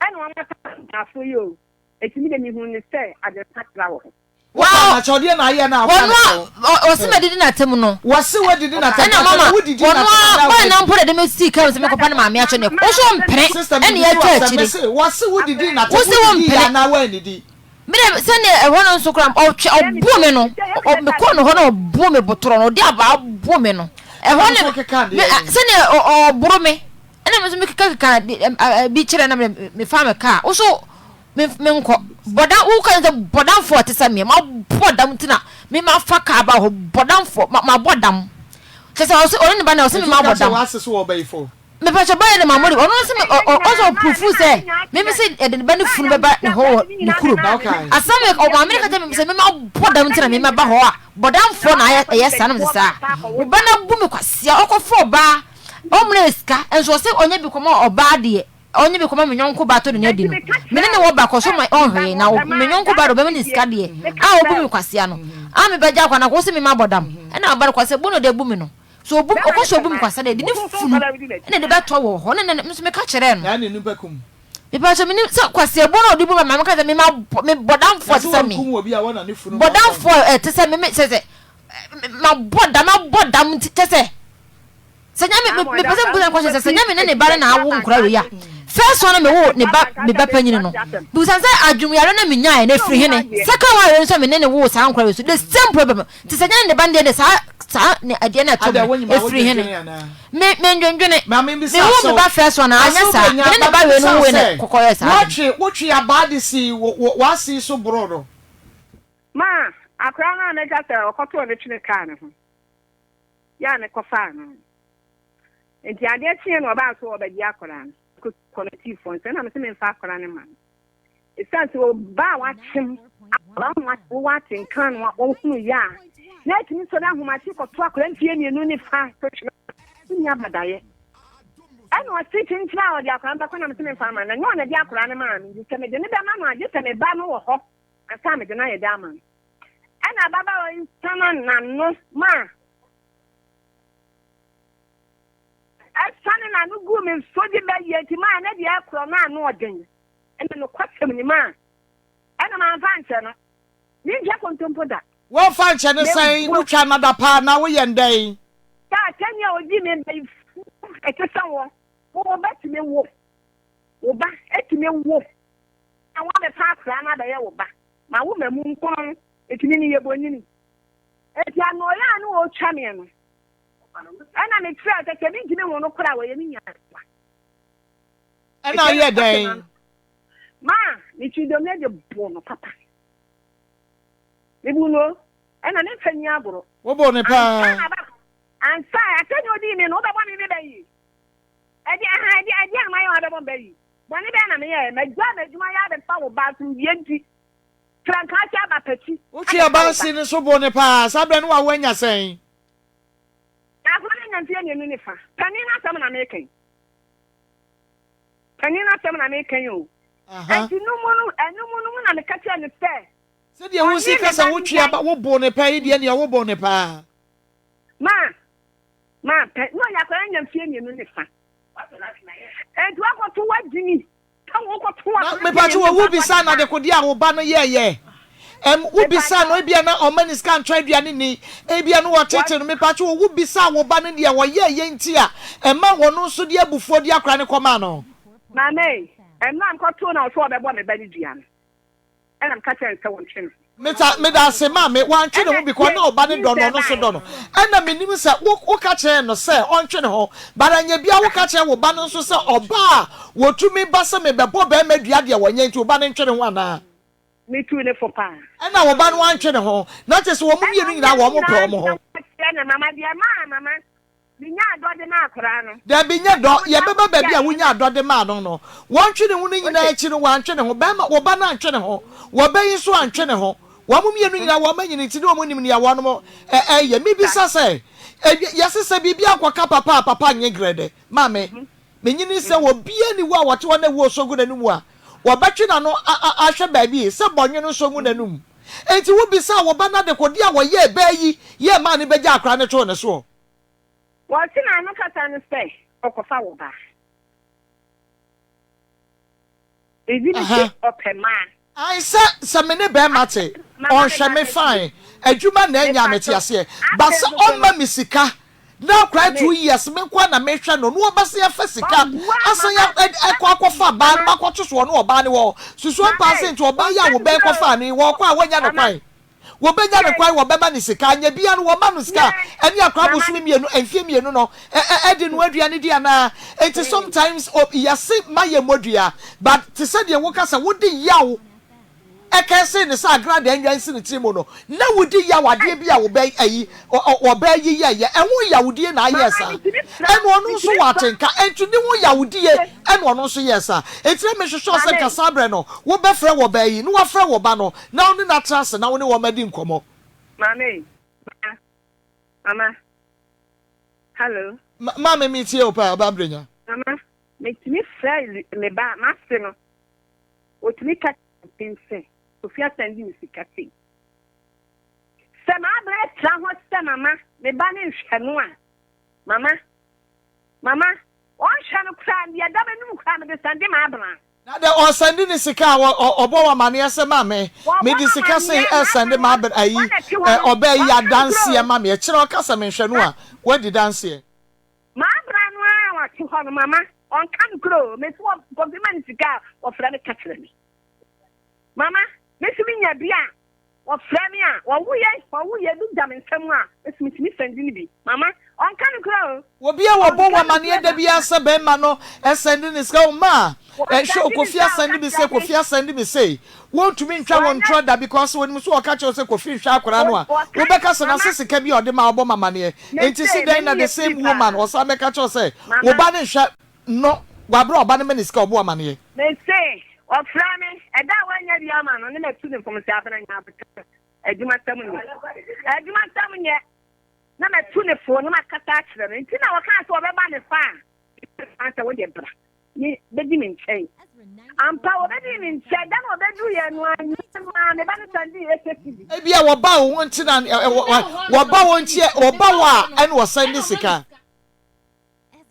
ɛna wɔn aka ntaafo yi o eti mi de mihunu ne sɛ adwensakra wɔ hɔ. Wopa na kyɛw deɛ na ayɛ na Wɔn afa ne kyɛw. a wɔsi ma didi n'atam no. Wɔsi wɔ didi n'atam. Ɛna mama wɔn a bɔyɛ na mpo na de me sii kan sɛ mekɔpa ne maame akyɛ ne wo so mpene Sister ɛna mi bisa yɛatwa asɛm akyire. mese wɔsi wo didi n'atam Wo se wo wo didi yɛ mpene. anaa woannidi. Me de sɛdeɛ ɛhɔ no nso koraa ɔtwe ɔbo me no ɔ mekɔɔ ne hɔ na ɔbo me botorɔ no ɔde abaa bo me no ɛhɔ ne Nso keka me deɛ. sɛdeɛ ɔboro me ɛna me nso mekeka keka bi kyerɛ na me mefa me kaa wo so Me menkɔ. Bɔdam wo ka sɛ bɔdamfoɔ a ɔte sɛ meɛ mabɔ dam nti na me mafa kaa ba hɔ bɔdamfoɔ ma mabɔ dam kyɛ sɛ ɔsɛ ɔne ne ba na ɔsɛ me mabɔ dam mepɛ sɛ bɛyɛ ne ma mo de ɔno sɛ ɔsɛ ɔpurufu sɛ me me sɛ ɛde ne ba ne funu bɛba ne hɔ wɔ ne kurom asɛm yɛ ɔmaame ne ka kyɛ me sɛ me mabɔ dam nti na me maba hɔ a bɔdamfoɔ na ayɛ ɛyɛ saa na me sɛ saa wo ba no abu me kwasia ɔkɔfɔ ɔbaa ɔmmerɛ sika nso ɔsɛ ɔnyɛ bi kɔma ɔbaa deɛ Ɔnye me kɔma me nyɔnko ba tɔ ne adi no, me ne no wɔ ba kɔ so ma ɔnhwee, na me nyɔnko ba de ɔbɛma no sika deɛ, a ɔbu me kwasea no, a mebɛgya akwa no akɔ, wose me mabɔ dam, ɛna ɔba no kwasea bu no de abu me no, so ɔbu, ɔkɔ so ɔbu me kwasea deɛ, de ne funu na de bɛtɔ wɔ hɔ, ne ne nso meka kyerɛɛ no. Mepa kyɛ menim sɛ kwasea bu no ɔde bu me ma meka sɛ me ma me bɔdamfoɔ te sɛ me, bɔdamfoɔ ɛte sɛ me me sɛ sɛ mabɔ dam mabɔ dam nti kyɛ sɛ Sɛ nyɛ me mepɛ sɛ mebisa question sɛ sɛ nyɛ me ne ne ba no na awo nkora wei a first one na mewo ne ba me ba panyini no bisa sɛ adwumuyare na menyaeɛ na ɛfiri hene second one wei nso me ne ne woo saa nkora wei so the same problem nti sɛ nyɛ ne ba no deɛ de saa saa ne adeɛ na ɛtɔ me ɛfiri hene me me ndwendwene mewo me ba first one anyɛ saa me ne ne ba wei no woe na kɔkɔyɛ saa wotwe wotwe abaa de si w'ase so borɔ no Ma akora no a mɛka sɛ ɔkɔtoo ne twene kaa ne ho yɛ a mekɔfaa no no. Enti adeɛ kyeeɛ na ɔbaa so ɔbɛgye akwadaa no. Kɔmitiifoɔ nsɛm na mese memfa akwadaa no ma no. Ɛsiane sɛ ɔbaa a wakyem akwadaa ho wowɔ atenka no a ɔhunu yɛ a na atumi sɔre ahomakye kɔto akwadaa mfeɛ mmienu ne fa to twene wonni abadaeɛ. Ɛna ɔse kyenkyene a ɔde akwadaa no bɛkɔ na mese memfa ma no. Ɛnyɛ ɔna de akwadaa no maa me nti sɛ mede no bɛma no a gye sɛ me ba no wɔ hɔ ansa mede no ayɛ de ama no. Ɛnna ababaawa yi sanaa n'ano maa ɛsane n'ano guu me so de bɛyɛ nti maa ne deɛ ɛkorɔ no ano ɔden. Ɛnna nokwasɛm ni maa ɛnna mamfa ankyɛ no. Mentwa kontompo da. Woamfa ankyɛ no sɛn? Wotwa no adapaa anaa woyɛ no dɛn? Sɛ atɛnni a ɔdii me ba yi ɛte sɛ wo, wo ba tumi wo, wo ba tumi wo, na woabɛfa akwadaa no abɛyɛ wo ba. Ma wo mma mu nko no, etumi ne yɛ bonini. Enti anoɔyɛ a na ɔretwa me no, ɛna mekyerɛɛ sɛ sɛ mentumi nwo no koraa a, wɔyɛ me nua ketewa. Ɛna ɔyɛɛ dɛn? Ma metwi domina de bɔɔ no papa. Mebu no o, ɛna memfa nni agorɔ. Woboo no paa. Ansa na ba, ansa, asɛnea odii me no, wobɛbɔ me me ba yi? Ɛdeɛ, aha, ɛdeɛ, ɛdeɛ na mayɛ a wabɛbɔ me ba yi? Bɔne bɛn na meyɛɛ? Magyae m'adwuma yɛ abɛfa wo ba asomdwoeɛ nti. Frankaa ase aba pati Wotwe abɛfa wo aba ba. ase no so boo no paa. Saa berɛ no wawo anya sɛn? Akwadaa no anya mfeɛ mmienu ne fa. Panin no asɛm na meka yi. Panin no asɛm na meka yi o. Aha. Enti no mu no, ɛno mu no mu na meka kyerɛɛ no sɛ Sɛdeɛ wosi ɔne ka me sɛ ba no wotwe aba, nnyae. woboo no paa yi deɛ neɛ woboo no paa. Ma, ma, pɛ, na ɔyɛ akwadaa anya mfeɛ mmienu ne fa. Enti wakɔto w'agyimi. Na mepatwo wɔ wo bisa no adekodeɛ a wo ba no yɛɛyɛ ɛm wo bisa no ebia na ɔma ne sika ntɔ aduane nni ebia no wɔtete no mepatwo wɔ wo bisa wo ba no deɛ wɔyɛɛyɛ nti a ɛma wɔn nso de abufuo de akora no kɔmaa no. Maame, ɛmmerɛ a mekɔtoo no a ɔsɛ ɔbɛbɔ me ba no dua no. Ɛna meka kyerɛɛ no sɛ wɔntwe ne ho. Meta medase maame wantwe ne ho Ɛna because tie na ɔba no dɔ no nyinsɛn ɔno nso baeɛ. dɔ no ɛna menim sɛ wo woka kyerɛɛ no sɛ ɔntwe ne ho but anyɛ bia woka kyerɛ wo ba no nso sɛ ɔba a wɔtumi ba sɛ mebɛbɔ bɛrima dua deɛ wɔnyɛ nti wo ba no ntwe ne ho anaa? Metuu ne fo paa. Ɛna wo ba no antwe ne ho na kyerɛ sɛ wɔn Ɛna mmienu wɔn nyinaa mmienu wɔn pɛ nyinaa wɔn ho. nka kyerɛ no mama deɛ maa mama Menyaa dɔ de maa akwadaa no. Dabi, nyɛ dɔ. Yɛbɛba baabi a wonyaa dɔ de maa no no. Wɔntwe ne ho no nyinaa akyi no, wantwe ne ho. Barima, wo ba no antwe ne ho. Wɔ ba yi nso antwe ne ho. Wɔn mmienu nyinaa wɔn anyini nti ne wɔn nim nea wɔnom ɛyɛ. Mebisa sɛ, yɛse sɛ biribi ankɔka papa a, papa nye grɛdɛ. Maame, menyini sɛ obiara nni hɔ a ɔte hɔ na wuo sɔ gu n'anum a, wɔbɛtwe n'ano ahwɛ baabi sɛ bɔnwono nsɔ ngu n'anum. Enti wobisaa wo ba no adekodeɛ a wɔyɛɛ baa yi yɛɛ maa no bɛgyaa akwadaa no too ne soɔ. Wɔte n'ano kasa no sɛ ɔkɔfa wo ba. Ebi ne se ɔpɛ mmaa. Ae sɛ sɛ me ne bɛɛma te Mama me ɔnhwɛ ba me no fine tie. adwuma na anya Me mete pato aseɛ but afei sɛ nso so ɔmma no me sika na akora mame 2 years me nkoa na mehwɛ no na ɔbɛsan afa sika ɔboa asan mama ɛkɔ akɔfa baa no mama makɔto so ɔne ɔbaa no wɔ hɔ susu ampa mame se nti ɔbaa yi a ɔnka wo bɛn nokorɛ o kɔfaa no yi wɔkɔ a wɔnya no mama kwan Wɔbɛnya no tie kwan, wɔbɛma no sika, anyɛ biara no wɔma no sika a, ɛne akora mama bosome mmienu, mfeɛ mmienu no, ɛ ɛ ɛde noa aduane di anaa? Enti sometimes o yɛse ma yɛ mmɔ dua, but te sɛ deɛ woka sɛ wode yaw ɛkɛsee no sɛ agradaa nnwan si ne tiri mu no, na wodi yaw adeɛ bi a wo bɛ ayi, ɔ ɔ ɔbaa yi yɛɛyɛ, ɛho yawdie na ayɛɛ mama saa. metumi fra Ɛna ɔno nso metumi wɔ fra atenka, ɛnti ne ho yawdie ɛna ɔno nso yɛɛ saa. Enti na mehwehwɛ wo sɛ mame nka saa berɛ no, wobɛfrɛ wɔ baa yi, na woafrɛ wo ba no, Na wo ne no atra ase na wo ne wɔn adi nkɔmmɔ. Maame, ma, mama, hello. Ma, maame, metie wo paa, Ɔbaa Brenya. Mama, metumi frɛ me ba, m'ase no, otumi ka kyerɛ me sɛ, Kofi asan di me sika sei. Sɛ m'abrɛ tra hɔ sɛ mama, me ba no nhwɛ no a, mama, mama, ɔnhwɛ no koraa, deɛ ɛda m'anim koraa mede sɛnde m'abena. Na dɛ ɔsɛnde ne sika a, ɔbɔ wo amaneɛ sɛ ma me, Wɔbɔ mede me sika sei amaneɛ, ɛresɛnde m'abena, m'abena ayi, wɔn na ɛte hɔ ɛ, no, ɔbaa yi wɔnka nokorɛ adanseɛ o. ma me. Ɛkyerɛ ɔka sɛ menhwɛ no a, woadi danseɛ. M'abena no ara a ɔte hɔ no, mama, ɔnka nokorɛ o. Mese wɔ, Kofi ma no sika a, ɔfrɛ me ka kyerɛ me. Mama, me nso menya bi a, Wɔfrɛ me a, wɔwo yɛn, wɔwo yɛn bi da me nsa mu a, mese metumi sɛnde no bi. Mama, ɔnka nokorɛ o. Obi a wɔbɔ wo Ɔnka nokorɛ amaneɛ da da. biara sɛ bɛrima no sɛnde ne sika, ɔma a, hwɛ o, Wɔsɛnde me Kofi sika a, asɛnde ɔka me sei, kyerɛ me. Kofi asɛnde me sei. Wɔntumi ntwa wo Wɔnyɛ, ntorɔ da because wɔnim sɛ wɔka kyerɛ wo sɛ Kofi nhwɛ akwadaa no a, wɔka, wobɛka sɛ mama, n'ase sika bi a ɔde ma a ɔbɔ me amaneɛ. Enti mese se me dɛn na ne the yɛ same firi woman paa. ɔsan bɛka kyerɛ wo sɛ wo Mama. ba no nhwɛ no wɔ aberɛ a ɔba no ma ne sika a ɔbɔ wo amaneɛ? Mese, ɔfrɛ me, ɛda a wannya bi ama no, ne matu ne mfom sɛ abena nya aboterɛ, adwumasɛm nyɛ, adwumasɛm nyɛ, na matu ne fo na makasa akyerɛ no, nti na ɔkaa sɛ ɔbɛba me hɔ a, meka sɛ wode bra, ne bɛdi me nkyɛn. Ampa, wɔbɛdii me nkyɛn, da na ɔbɛduruiɛ no ara, anwummerɛ no ara, me ba no san dii SSD. Ebia wɔba wo ho nti na wɔba wo nti wɔba wo a ɛna wɔsan de sika.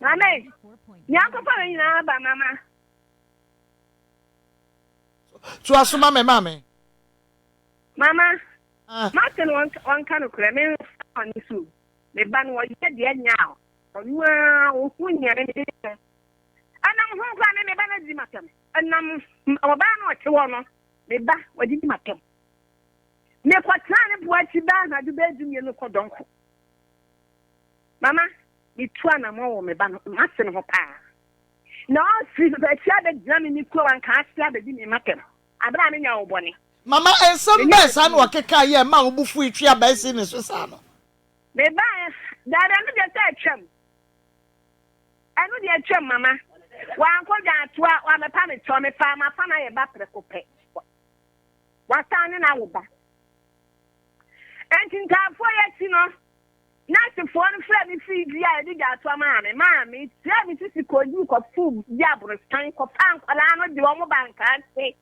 Maame, nea akɔfa no nyinaa ba mama. Toa so ma me maame. Mama, Ah. mate no ɔnka nokorɛ, me nfa ɔne so. Me ba no ɔyɛ deɛ nya a, ɔno ara ɔhu nea me mede no. Ɛnam ho koraa me me ba no adi m'atɛm. Ɛnam ɔbaa no ɔte hɔ no, me ba ɔdidi m'atɛm. Mekɔtenaa ne boa akyi bɛɛ anadwo bɛɛ 12 kɔ dɔnko. Mama, metu anammɔn wɔ me ba no, m'ase no ho paa. Na ɔfiri akyi abɛgyina me me kurom anka ase abɛdi me m'atɛm, abere a menya wo bɔne. Mama, nsɛm bɛn saa na ɔkekaeɛ a ɛmaa wo bo fui twee abaa sii ne so saa no? Mebaeɛ, daabi, ɛno deɛ sɛ atwam. Ɛno deɛ atwam, mama. Wankɔ dwaatoa, wammɛpa me kyɛw, mefaa m'afa no ayɛ ba prɛko pɛ. Wasan ne no awo ba. Enti ntaafoɔ yi akyi no, nɛɛsefoɔ no frɛɛ me firii dua a yɛde dwaatoa maa me maa metuaa me sisi kɔdii kɔfoo bi aborosan kɔfaa nkwadaa no de wɔn baa Nkaase.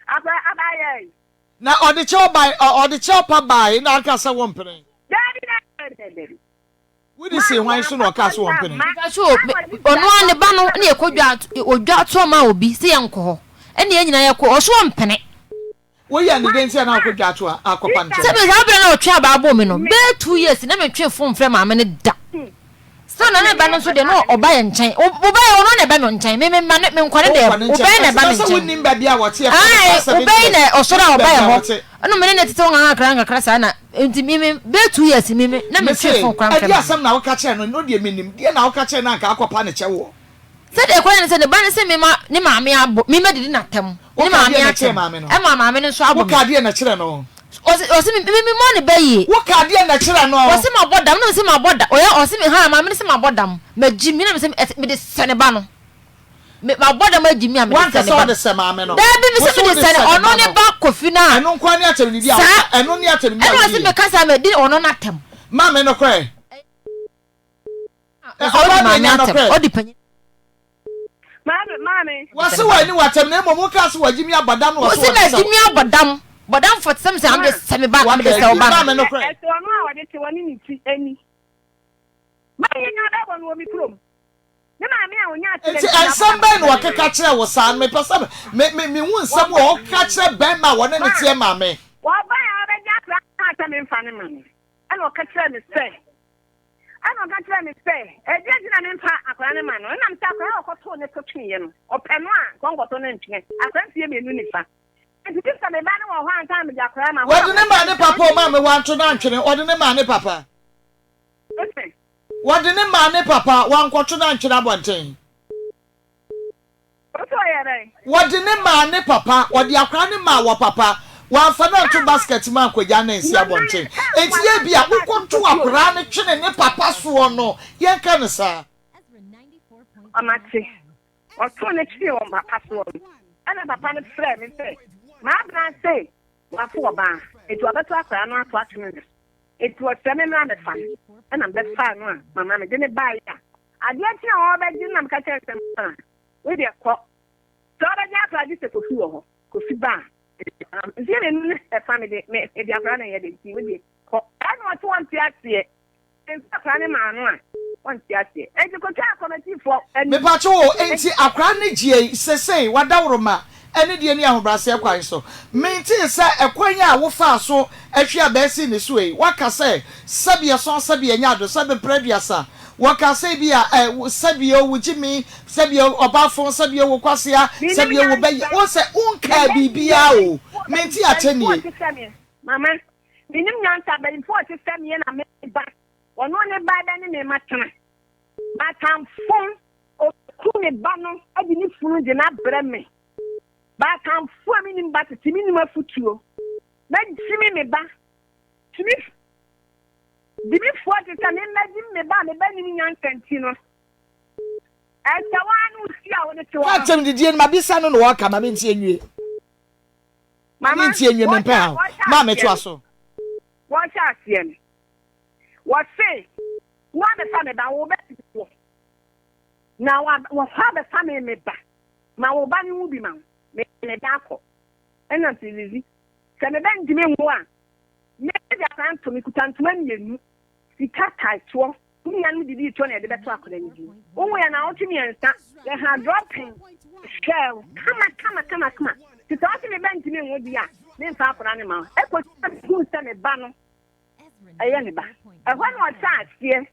Akwadaa abaayɛ yi. Na ɔde kyɛw bae, ɔde kyɛw pa bae na ɔka sɛ wɔmpene. Dabi, dabi, dabi, dabi. Wode sii hwan so na ɔkaa sɛ wɔmpene? Mpakyɛ o, ɔno ara ne ba no na yɛkɔ dwa, ɔdwa toɔ maa obi sɛ yɛnkɔ hɔ, ɛna yɛn nyinaa yɛkɔ, ɔso ɔmpene. Woyɛɛ no dɛn nti a na wokɔ dwa toɔ akɔpa no kyɛw? Sɛbe saa berɛ no a ɔtwe abaa bɔɔ me no, bɛyɛ 2 years na mentwee phone mfrɛ maame no da. Still na ne ba no nso deɛ na ɔba yɛn nkyɛn. Wo ba yɛ ɔno na ɛba me nkyɛn. Me me ma ne me nkwa ne deɛ Wonkɔ ne wo nkyɛn. ba yi na ɛba Ɛsɛ me sɛ nkyɛn. wonim baabi a wɔte for the Ae past wo seven ba yi years. na ɔsɔre a Wonim ɔba baabi yɛ a hɔ. wɔte. Ɛna me ne no tete hɔ nkakra nkakra saa na nti me me bɛyɛ 2 years me me na Mese, mentwee phone koraa mfrɛ ɛdeɛ maame. asɛm na woka kyerɛɛ no? Ɛno deɛ mennim. Deɛ na woka kyerɛɛ no a anka akɔpa ne kyɛw wɔ? Sɛdeɛ ɛkɔyɛ ne sɛ ne ba no se me ma ne maame abɔ me mɛdidi n'atɛm ne Woka maame deɛ na kyerɛ atɛm maame no? ɛma maame no nso abɔ me. Woka deɛ na kyerɛ no? Ɔse ɔse me me mɔ ne ba yie. Woka deɛ na kyerɛ no? Ɔse mabɔ dam na mese mabɔ dam ɔyɛ ɔse me haa maame no se mabɔ dam magyi mi na mese ɛse mede sɛ ne ba no me mabɔ dam agyi mi a mede Woanka sɛ ne sɛ ba no wode sɛ maame no. daabi Wo mese se mede wode sɛ ne sɛ ne ɔno ba ne no. ba Kofi no a Ɛno nko ara ne atɛmdidi a saa woka ɛno ne atɛmdidi a ɛna ɔse wodiiɛ. meka saa madi ɔno n'atɛm. Maame nokorɛ. Ɔse ɔdi Ɔbaa maame bɛnya atɛm nokorɛ. ɔdi panyin. Maame, maame. Wɔse wɔanni w'atɛm na mmom wokaa sɛ wɔagye me abɔ dam na wɔse Wose wɔde sɛ magye me abɔ dam bɔdamfoɔ te sɛ me sɛ mede sɛ me ba na mede Waka sɛ wo awie. ba no. Maame nokorɛ. Ɛsɛ ɔno a ɔde te hɔ ne ne ti ani. Maame nya bɛbɔ no wɔ me kurom. Ne maame a ɔnya Nti accident na nsɛm abɔ bɛn na no. wɔkeka kyerɛɛ wo saa no? Mepɛ sɛ me me mehu nsɛm a wɔkeka kyerɛ bɛrima a wɔne no Ma teɛ maame. wɔbae a ɔbɛgye akora no kaa sɛ memfa no ma no. Ɛna ɔka kyerɛɛ me sɛ ɛna ɔka kyerɛɛ me sɛ ɛdeɛn nti na memfa akwadaa no ma no? Ɛnam sɛ akwadaa a ɔkɔtoo ne to tweeɛ no, ɔpɛ no a, nka ɔnkɔto no ntwene. Akwadaa mfeɛ mmienu ne fa. Enti gye sɛ me ba no wɔ hɔ ansa na mede akwadaa ma. Hɔ na Wɔde ne maa wɔkyerɛ ne me sɛ papa o, ɔde maame wanto no antwene, wɔde ne maa ne papa. Ose. Wɔde ne maa ne papa, wankɔto no antwene abɔnten. Ose ɔyɛ dɛn? Wɔde ne maa ne papa, wɔde akwadaa no maa wɔ papa, wamfa no anto basket mu ankɔgya no ansi abɔnten. Enti ebia wokɔto akwadaa no twene ne papa soɔ no, yɛnka no saa. Ɔmate. Ɔtoo no twenee wɔ papa soɔ no, ɛna papa no frɛɛ me sɛ, M'abena se wafo ɔbaa, enti wabɛto akwadaa no ato atwene ne so. Enti ɔsrɛ me mmra mmɛfa no. Ɛna mebɛfaa no a mama mede no baeɛ a, adeɛ kye a ɔrebɛgye no na meka kyerɛɛ no sɛ, Mama, wo deɛ kɔ. Sɛ wobɛgye akwadaa gye sɛ Kofi wɔ hɔ. Kofi ba a, mede akwadaa no. Mfeɛ mmienu ne ɛfa mede mede akwadaa no yɛ dɛ nti wo deɛ kɔ. Ɛna ɔte ɔnte aseɛ. Mfa akwadaa no maa no a, ɔnte aseɛ. Enti kotwaa kɔmɛtifoɔ anim. Mepatwo o, enti akwadaa no gyeɛ yi sesei wadaworoma ɛne deɛ ni ahobraseɛ kwan so? Mentee sɛ ɛkwan a wofaa so hwe abaa sii ne so ei, woaka sɛ sɛbi ɛsɔn sɛbi ɛnyɛ ado sɛbi mprɛ aduasa, wɔkaa sɛ ebia ɛ sɛbi o wo gyimi, sɛbi o ɔbaa fon, sɛbi o wo kwasea, Menim sɛbi o wo bɛ nyansa. wohu sɛ wonkaa Meyɛ biribiara o, mpanimfoɔ mente mpanimfoɔ atɛnnie. te sɛ me. Mama, menim nyansa, mpanimfoɔ te sɛ me na me ba, ɔno ne ba bɛ ne me matena. M'atamfo, ɔku me ba no de ne funu de no abrɛ me. Baatamfo a mennim ba tete, mennim afotuo. Mɛgyimi me ba. Tumi gyimifoɔ te sɛ me mɛgyimi me ba a me ba nim nyansa nti no. Ɛsɛ wo ara ne wo fie a wode te hɔ Ka no. kyɛm didie no mabisa no na ɔka ma mentie nwie. Ma Mama, mentie nwie mempɛ wɔhyɛ haw. wɔhyɛ Ma aseɛ metoa no, so. wɔhyɛ aseɛ no, wɔse woabɛfa me ba, wo bɛ wɔ na wɔhɔ abɛfa me me ba. Ma wo ba no nwu bi ma wo. Me me ba akɔ. Ɛna nti Zizi, sɛ me ba ntumi nwo a, me de akwadaa nto, mekuta ntoma mmienu, sika tae toɔ, wo nuanom de bi retɔ na yɛde bɛto akwadaa no din. Wohu yɛ naawɔtwe mmiɛnsa, yɛha drɔpen, hwɛɛ wo kama kama kama kama. Nti sɛ wose me ba ntumi nwo deɛ a, memfa akwadaa no mma wo. Ɛkɔsi sɛ mehuu sɛ me ba no ɛyɛ ne ba. Ɛhɔ na ɔhyɛ aseɛ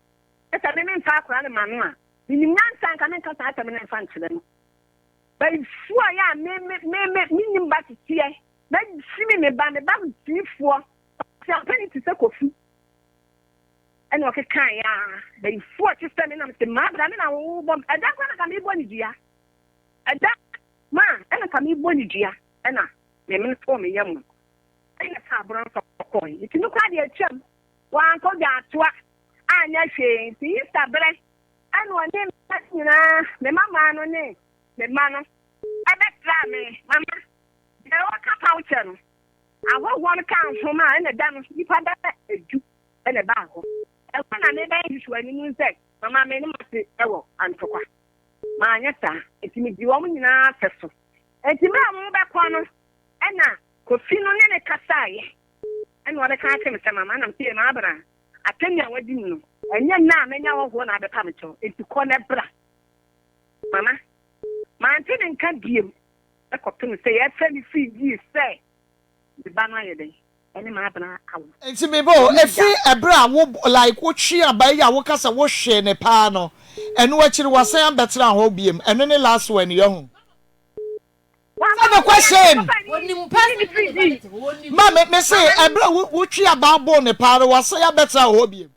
sɛ me memfa akwadaa no ma no a, menim nyansa nka menka saa asɛm no mfa nkyerɛ no. Bayifoɔ yɛ a me me me me menim ba teteɛ. Mɛgyimi me ba, me ba gyimifoɔ. Ɔsiampani te sɛ Kofi. Ɛna ɔkekaeɛ a, bayifoɔ te sɛ me nam sɛ maa bra me na wobɔ ɛda koraa na ka mebɔ ne dua. Ɛda ma ɛna ka mebɔ ne dua. Ɛna me mene too me yam no, ɛna saa borɔ no kɔe. Nti no koraa deɛ atwam, wankɔ dwaatoa anyɛ hwee. Nti Easter berɛ ɛna ɔne me mma nyinaa, me mmammaa no ne me mma no ɛbɛsraa me. Mama, deɛ ɔka paw kyɛ no, ahɔhoɔ no kaa nhoma a ɛna da no nnipa bɛyɛ edu ɛna ɛbaa hɔ. Ɛhɔ na mebɛyɛ nhwehwɛanimu sɛ mama me ne mate ɛwɔ antɔkwa. Manyɛ saa, nti medii wɔn nyinaa fɛ so. Enti berɛ a wɔrebɛkɔ no, ɛna Kofi no ne no kasaeɛ, ɛna ɔbɛka akyerɛ me sɛ, Mama, ɛna mese, Maabena, atɛnni a woadi me no, ɛnyɛ nnɛ a manya hɔhoɔ na abɛpa me kyɛw, enti kɔ na bra. Mama, mante ne nka biom kɔpem sɛ yɛfrɛ me firi gyii sɛ me ba no ayɛ dɛn, ɛne Maabena awo. Enti me ba o, ɛfiri ɛberɛ a wo like wotwe abaa yi a woka sɛ wohwee no paa no, ɛno akyiri wasan abɛtena hɔ biom, ɛno ne last one yɛahu. Sɛ the question. Ma me me se ɛberɛ a wotwe abaa boo ne paa no wasan abɛtena hɔ biem.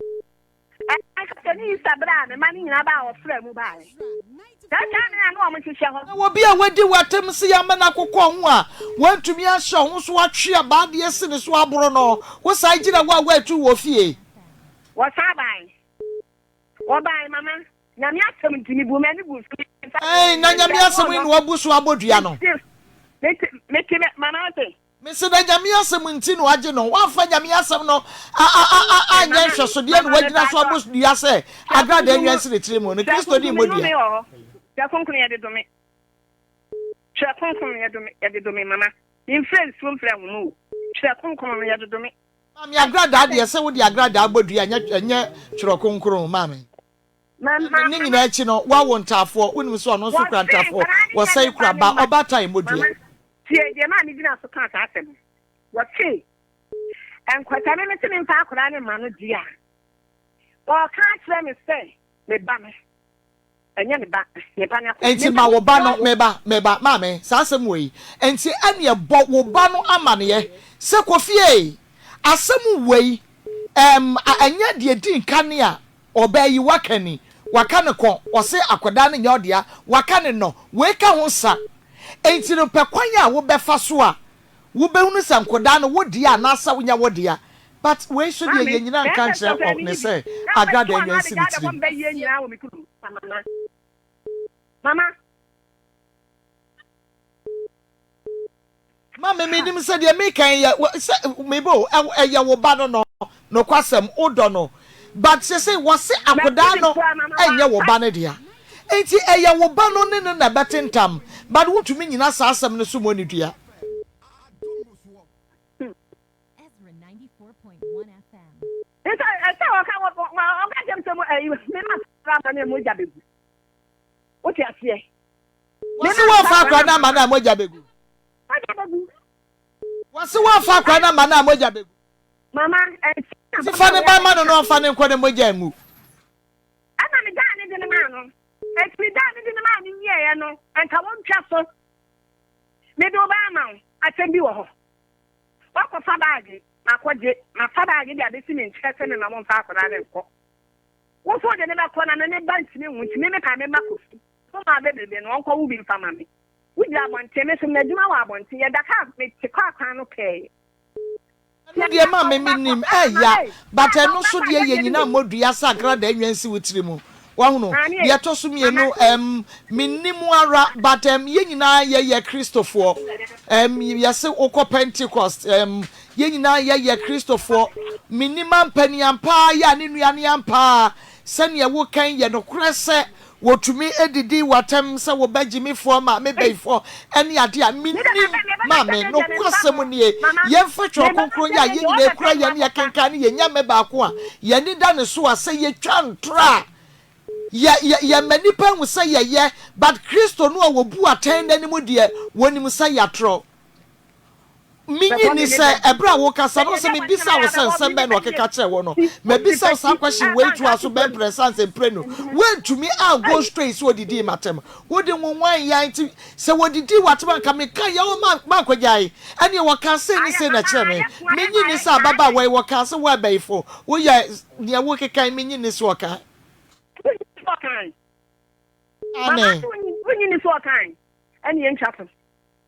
Na obi a wadi w'atam se ama no akokɔ ho a wantumi ahyɛ ho so atwe abaa de asi ne so aboro no, wosan gyina hɔ a woatu wɔ fie. Wɔsan bae. Wɔbae, mama. Nyame asɛm nti mebuu m'ani guu so. Ei, na Nyame asɛm yi na wabu so abɔ dua no. Mete, mete, mama ate. Mese na Nyame asɛm nti na wagye no. Wamfa Nyame asɛm no a a a a anyɛ nhwɛsodeɛ na wagyina so abɔ dua sɛ agradaa nnwan si ne tiri mu no. Kristo ni mmɔ dua. Twerɛ kronkron yɛde dome. Twerɛ kronkron yɛde yɛde dome mama. Memfrɛ nsuo mfrɛ nhoma o. Twerɛ kronkron no yɛde dome. Maame agradaa deɛ sɛ wode agradaa bɔ dua ɛnyɛ ɛnyɛ twerɛ kronkron maame. Ne nyinaa akyi no woawo ntaafoɔ wonim sɛ ɔno nso kura ntaafoɔ wɔsɛe kura ba ɔbaatan mmɔ dua. Tie deɛ maame gyina so kaa saa asɛm no. Wɔse nkwata me mese memfa akwadaa no mma no deɛ a, ɔreka akyerɛ me sɛ me ba no Ɛnyɛ me ba, me ba no akɔ. Enti ma wo ba no, me ba, me ba, maame, saa asɛm wei, enti ɛneɛ bɔ wo ba no amaneɛ sɛ Kofi ei, asɛm wei, ɛɛm, ɛnyɛ deɛ ɛdi nka ne a ɔbaa yi waka ni, waka no kɔ, ɔse akwadaa no nyɛ ɔdea, waka no nnɔ, wei ka ho sa. Enti no pɛ kwan a wobɛfa so a wobɛhunu sɛ nkwadaa no wo dea anaasɛ wonyɛ wo dea. But wei nso deɛ Maame, yɛnyina nka bɛɛma nkyerɛ sɔfo ɔ ɛmi ne ni bi. sɛ Na agra ɔbɛto da ano nnwan si ade ne gada tirim. bɔ mbɛyie nyinaa wɔ me kurom. Mama, mama. Maame menim sɛ deɛ meka yi yɛ sɛ meba o ɛyɛ wo ba no no nokwasɛm wodɔ no but sesei wɔse akodaa no ɛnyɛ wo ba no dea nti ɛyɛ wo ba no ne no na ɛbɛtentam but wontumi nyina saa asɛm no so mmɔ ne dua. Nti ɛsɛ ɔka ɔka kyɛm sɛ ɛyi me ma akora ma no mogya bɛgu wote aseɛ. Wɔse wɔmfa akora no ama no a mogya bɛgu. Mogya bɛgu. Wɔse wɔmfa akora no ama no a mogya bɛgu. Mama ɛnti. Nti fa ne ba ma no na ɔmfa no nkɔ ne mogya ngu. Ɛna me daa ne de no maa no. Ɛnti me daa ne de no maa no wieɛ no nka wɔntwa so. Mede wo ba ama wo asɛm bi wɔ hɔ. Woakɔfa baage, makɔgye, mafa baage de abɛsi me nkyɛn sɛ mema momfa akwadaa no nkɔ. Wo nso wode no bɛkɔ na me me ba ntumi nwo nti me mepa me mma kɔ fi. Wo maa bebrebe no ɔnkɔwo bi mfa ma me. Wogyina abɔnten, me nso m'adwuma wɔ abɔnten, yɛda kaa, mete kaa kwan no pɛɛ. Ɛno deɛ ma me menim ɛya but ɛno nso deɛ yɛ nyina mmɔ dua sɛ agradaa nnwa nsi wo tiri mu wahunu deɛ ɛtɔ so mmienu ɛm mennim ara but ɛm yɛ nyinaa yɛyɛ kristofoɔ ɛm yɛse wokɔ pentecost ɛm yɛ nyinaa yɛyɛ kristofoɔ mennim ampa ni ampaa yɛ a ne nua ne ampaa sɛdeɛ wokan yɛ nokorɛ sɛ Wɔtumi didi w'atɛm sɛ wo ba gyimifoɔ, maame bayifoɔ ne adeɛ a mennim. Maame, nokwasɛm nie, yɛmfa Twerɛ Kronkron yi a yɛn nyinaa kura yɛn ne yɛkenkan ne yɛn Nyame baako a yɛn ani da ne so a sɛ yɛtwa ntorɔ a, yɛ, yɛ, yɛma nnipa hu sɛ yɛyɛ, but Kristo no a wɔbu atɛn no anim deɛ, wɔnim sɛ yɛatorɔ. Minnye nni sɛ ɛberɛ a wokasa no sɛ mebisa wo sɛ nsɛm bɛn na ɔkeka kyerɛɛ wo no. Mabisa wo saa question wei toaa so bɛn mprɛnsa ansa mprenu. Woantumi an go straight sɛ ɔdidii m'atɛm. Wode nwonwan yɛn nti sɛ wɔdidii w'atɛm a nka meka yɛ wo mankɔgyae. Ɛneɛ wɔkaa sei ne sei na ɛkyerɛɛ me. Minnye nni sɛ ababaawa yi wɔkaa sɛ wo abayifo woyɛ deɛ wokeka yi minnye nni sɛ ɔkaa. Mama Amen. so wonnye nni sɛ ɔkae? Ɛneɛ ntwa so.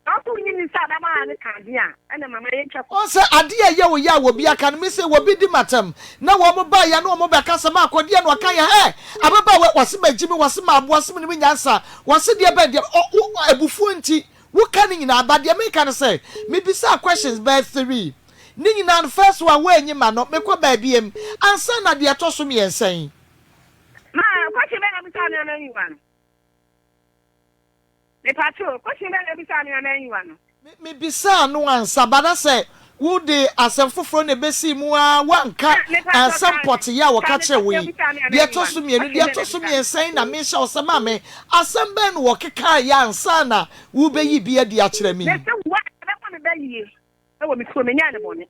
Sɛ ɔse wonye nni sɛ ababaawa no ka adeɛ a, ɛna mama yɛntwa kɔ. Wohu sɛ adeɛ a ɛyɛ wo ya a obi aka no, me se obi di m'atɛm na wɔn baeɛ a na wɔn bɛka sɛ maakɔ deɛ na ɔka yɛ hɛ ababaawa yi wɔse magyi me wɔse maboa wɔse menim nyansa wɔse deɛ bɛn deɛ ɔ wo abufuo nti woka ne nyinaa but deɛ meka ne sɛ mebisaa questions bɛyɛ three ne nyinaa no first one woanyi m'ano mekɔ baabiem ansa na deɛ ɛtɔ so mmiɛnsa yi. Ma question bɛn na wobisaa me a manyi w'ano? Mepakyɛw, question bɛn na wobisaa me a manyi w'ano? Me mebisaa no ansa, but na sɛ wode asɛm foforɔ na ɛbɛsii mu ara woanka asɛm pɔtee a wɔka kyerɛɛ wo yi. Deɛ ɛtɔ so mmienu, deɛ ɛtɔ so mmiɛnsa yi na mehyɛ wo sɛ maame, asɛm bɛn na wɔkekaeɛ ansa na worebɛyi bi adi akyerɛ me yi? Mese wo a, ɛbɛma me ba yie wɔ me kurom, menyaa no bɔne.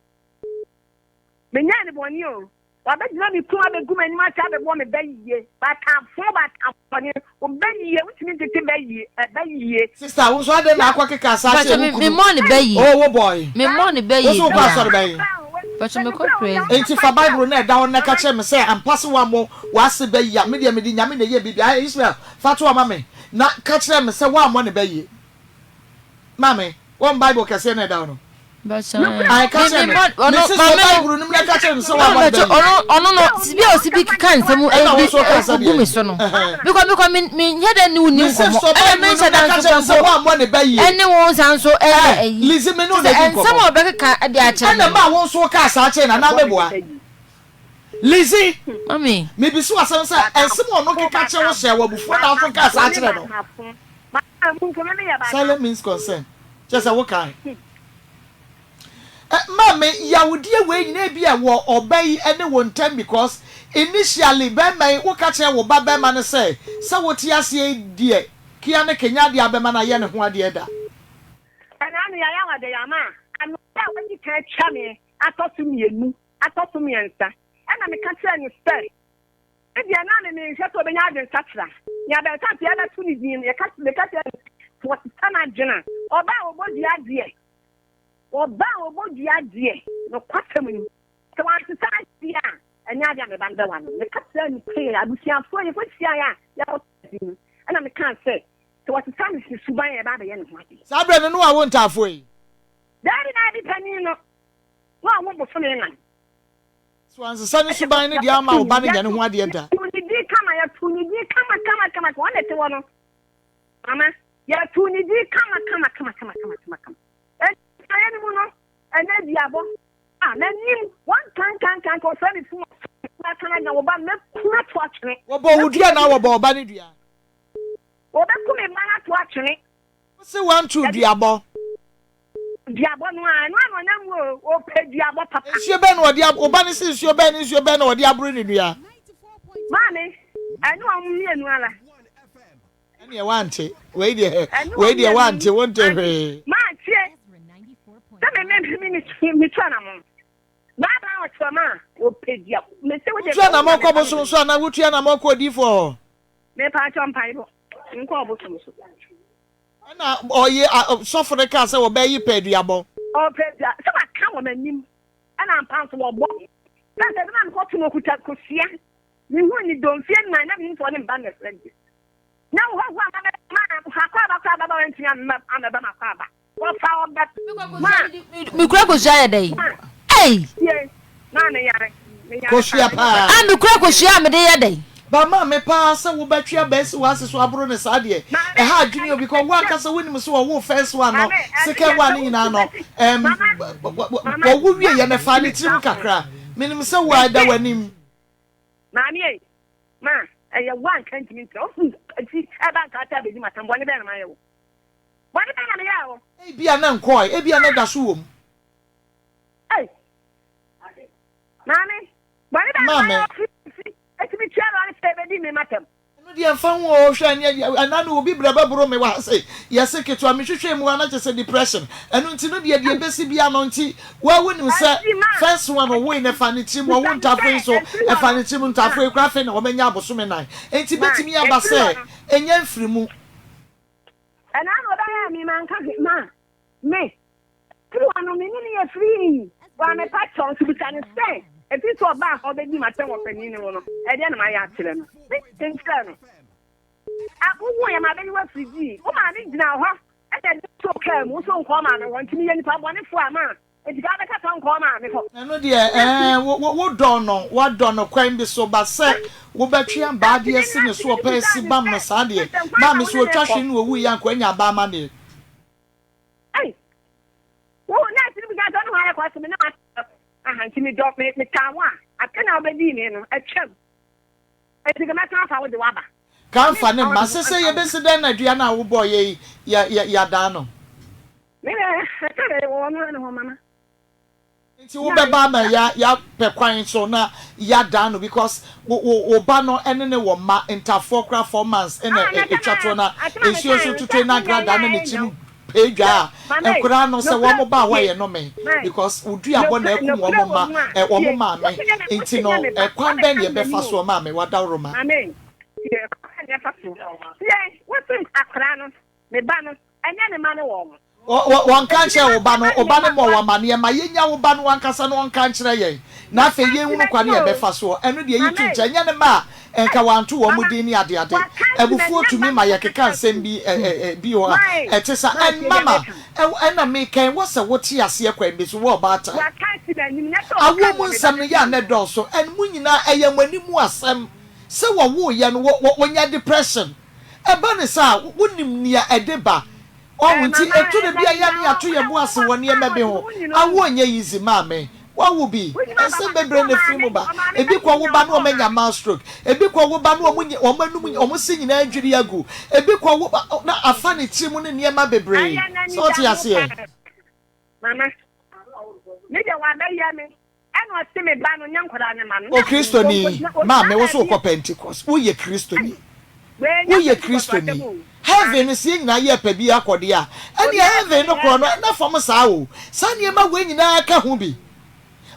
Menyaa no bɔne o. Wabɛgyina me kunu abɛgu m'anim ase abɛbɔ me ba yie. Batamfo batamfo wo ba yie wotumi ntete ba yie ɛba yie. Sister wo nso adɛn na akɔ keka saa kyerɛ wo kunu. Me mmɔ ne ba yie. Oh wo boy. Me mmɔ ne ba yie. Wo nso wokɔ asɔre bɛn? Pacho me kɔ praise. Enti fa bible no a ɛda hɔ no na ka kyerɛ me sɛ ampa se woammɔ w'ase ba yie a me deɛ mede Nyame na ɛyɛ biribi a Ishmael fa to hɔ ma me na ka kyerɛ me sɛ woammɔ ne ba yie. Maame, wɔn Bible kɛseɛ na ɛda hɔ no. Ae, ka kyerɛ me. Mese sɔ Bible no mu na ka kyerɛ no sɛ woabɔ no bɛ yie. Ɔno no, bi a ɔsi bi keka nsɛm egu me so no. Bikɔ bikɔ me me nyɛ dɛ ne wo ni nkɔmɔ. Ɛna me nhyɛ da nso kura mpo. Woammɔ ne bɛ yie. Ɛne wo nsa nso ɛyɛ ɛyi. Lizzy me ne wo na di nkɔmɔ. Nsɛm a ɔbɛkeka de akyerɛ me. Ɛna maa wo nso kaa saa kyerɛ no anaa meboa? Lizzy, Mami. Mebisa wo asɛm sɛ, nsɛm a ɔno keka kyerɛ wo hyɛɛ wo abufuo na wo nso kaa saa kyerɛ no? Silent means consent. Kyerɛ sɛ wokae. Maame, yawdeɛ wei nyinaa ebi a wɔ ɔba yi ne wo ntam because initially bɛrima yi woka kyerɛ wo ba bɛrima no sɛ sɛ wote aseɛ yi deɛ kia ne kenya adeɛ abɛma no ayɛ ne ho adeɛ da. Ɛna ano yaya wade yama ano a wadi kan atwa me atɔ so mmienu atɔ so mmiɛnsa ɛna meka kyerɛɛ no sɛ Me deɛ na me menhwɛ sɛ ɔbɛnya adwensakyera. Nea Belsat yɛ bɛto ne din no, yɛka meka kyerɛ no sɛ wɔsesa n'adwene a, ɔba a ɔbɔ dua deɛ, ɔba a ɔbɔ dua deɛ, nokwasɛm ni, sɛ wansesa n'adwene a, ɛnyɛ adeɛ a me ba no bɛwa no. Meka kyerɛɛ no pɛɛ, abusuafoɔ yɛkɔhyiaeɛ a yɛkɔto din no, ɛna mekaa sɛ, sɛ wɔsesa ne suban a, yɛba abɛyɛ ne ho adeɛ. Saa berɛ no, na wawo ntaafoɔ yi? Daabi, daabi, panin no, na wawo bosome nan. So wansesa ne suban no deɛ amma wo ba no nyɛ ne ho adeɛ da? Yɛtoo ne din kama, yɛtoo ne din kama kama kama, wɔn na ɛte hɔ no. Mama, yɛtoo ne din kama kama kama kama kama kama kama. Ɛnna no mu no, ɛnna aduabɔ. Ah, n'anim, wɔn kan kan kan kan, ɔfrɛ me fun, ɔfrɛ me kan wo ba no, mɛku ato atwene. Wɔbɔ wo dua na wɔbɔ ɔba no dua. Wɔbɛku me ba no ato atwene. Wose wanto duabɔ. Duabɔ no ara, ɛno ara na ɔnam mu o, ɔpɛ duabɔ papa. Nsuo bɛn na ɔde ab, wo ba no se nsuo bɛn ne nsuo bɛn na ɔde aboro ne dua? Maame, ɛne wɔn mmienu ara. Ɛneɛ wante, wei deɛ, wei deɛ wante, wonte hwee. Maa tie, sɛ me me me me me tu anamɔn. Baaba a ɔkyerɛ ma a, ɔpɛ dua. Me se wo deɛ. Wotu anamɔn kɔ bosom so anaa wotu anamɔn kɔ odiifoɔ hɔ? Mepa akyɛw mpaebɔ, nkɔ ɔbosom so. Ɛna ɔye sɔfo no kaa sɛ wɔbɛye pɛaduabɔ. Ɔpɛadua, sɛ waka wɔ m'anim, ɛna ampa nso wɔbɔ. Sɛ sɛ na mekɔto no ɔkuta kosua. Mehuu ne domfie nnan na menim sɛ ɔne me ba mmɛfra bi. Na wo hɔhoɔ a mabɛ ma akwaaba koraa baba wantumi ammɛba m'akwaaba. Wɔfa ɔbɛ ma. Mekura kosua yɛ dɛn? Ei! Tie, maa me yare. Kosua paa. A mekura kosua a mede yɛ dɛn? Ba maame paa sɛ wo bɛtwe aba asi w'ase so aboro no saa deɛ ɛha adwene o because wo ankasa wonim sɛ ɔwoo first one no second one no nyinaa no ɛm wɔwo wie yɛ no ɛfaa ne tirim kakra menim sɛ wo a ɛda w'anim. Maame ei, ma ɛyɛ wo a nka ntumi ntra wo firi akyi ɛba nka ate abɛdi m'atam bɔne bɛn na mayɛ wo bɔne bɛn na meyɛɛ wo. Ebia na nkɔɔe ebia na ɛda so wɔ mu. Ei maame bɔne bɛn na mayɛ wo firi akyi ɛtumi tua lɔre fɛ bɛdi me m'atam. Ɛno deɛ ɛmfa ho oo hwɛ ɛneɛ ɛna no obi brɛ bɛboro me wɔ ha sei yɛse ketewa me hwehwɛ mu a na kyerɛ sɛ depression ɛno nti no deɛ deɛ ɛbɛsi bia no nti woa wonim sɛ first one ɔwoe no ɛfa ne tirim ɔwo ntafo yi nso ɛfa ne tirim ntafo yi koraa afei na wɔanya abosome nan nti bɛtumi aba sɛ ɛnya mfiri mu. Ɛna na ɔbɛyɛɛ me manka hwee ma me Firi hɔ no, me ne no yɛ firii. Waa mepa kyɛw nso bisa no sɛ, ɛfiri sɛ ɔbaa ha ɔbɛdi m'atɛm wɔ panin no ho no, ɛdeɛn na mayɛ akyerɛ no? Menkyerɛɛ no. A, wohuu yɛ ma abɛyi wo afiri dii. Wo maame gyina hɔ. Ɛna ɛde too kaa mu, wo nso nkɔɔ maame hɔ, nti meyɛ nipa bɔnefoɔ a ma enti kaa bɛka sɛ ɔnkɔɔ maame hɔ. Ɛno deɛ ɛɛ wo wo wodɔ no woadɔ no kwan bi so but sɛ wobɛtwe abaa de asi ne so ɔpɛ asi bam no saa deɛ maame so ɔtwa hwe na ɔwuiɛ anka wanya abaa amaneɛ. Ei wo nurse no bisa sɛ ɔne hwan rekɔ ɔse me ne m'asɛm aha nti medɔ me metaa wo a atɛn a wobɛdii me no atwam enti nka mɛsan afa wo de wo aba. Ka mfa ne mma. Sese yɛbɛsi dɛn na dua no a wobɔeɛ yi yɛ yɛ yɛadaa no? Me deɛ ɛka deɛ wɔ ɔno ara ne hɔ mama. Nti wobɛba ama ya yɛapɛ kwan so na yɛadaa no because wo wo wo ba no ɛne ne wɔ mma ntafoɔ koraa 4 months ɛna ɛtwa toɔ na nsuo nso tutue na agradaa na ne tirim pee dwa a nkwadaa no sɛ wɔn ba a wɔyɛ nome because wo duabɔ na akum wɔn mma ɛ wɔn maame nti no ɛkwan bɛn na yɛbɛfa soɔ maame wadaworoma. Maame tie kwan na yɛfa so tie wosi akwadaa no me ba no ɛnyɛ ne ma ne wɔn. Wɔnka nkyerɛ wo ba no, wo ba no mmɔ wo amanneɛ ma yɛnya wo ba no ankasa na ɔnka nkyerɛ yɛn, na afei yɛnhunu kwan a yɛbɛfa soɔ. Ɛno deɛ yi to nkyɛn. Ɛnyɛ ne mma a nka wɔanto wɔn din ne adeade. Abufuo tumi ma yɛkeka nsɛm bi ɛ bi wɔ a ɛte saa. And mama, ɛna meka yi, wɔ sɛ wote aseɛ kwan bi so, wo ɔbaatan. Awoɔ mu nsɛm no yɛ a na ɛdɔɔso, and mo nyinaa ɛyɛ mo anim asɛm sɛ wɔwoeɛ no wɔ wɔnya depression. Ɛba no saa a, wonim nea ɛde ba. Wahu? Nti ɛtɔ da bi a yɛ a na yɛato yɛn bo ase wɔ nneɛma bi ho. Awoɔ nyɛ easy, maame. Woawo bi? Nsɛm bebree na ɛfiri mu ba. Ebi kɔ wo ba na wɔanya mild stroke. Ebi kɔ wo ba na wɔn wɔn anum wɔn se nyinaa adwiri agu. Ebi kɔ wo ba na afa ne tiri mu ne nneɛma bebree. Ɛyɛ So wote n'anidaho aseɛ? paa. Mama, me deɛ wabɛyɛ me ɛna ɔse me ba no nyɛ nkwadaa ne ma no O na Kristoni, ɔnkɔgyina ɔgyina maame, wo so baabi wokɔ Pentecost. Woyɛ Kristoni. Wei nyɛ Woyɛ Pentecost asɛm Kristoni. o. Heaven no, sɛ yɛn nyinaa yɛ pɛ bi akɔ deɛ a, ɛnneɛ Obiara heaven no nni korɔ no, heaven. ɛnna fam saa o. Saa nneɛma wei nyinaa ka ho bi.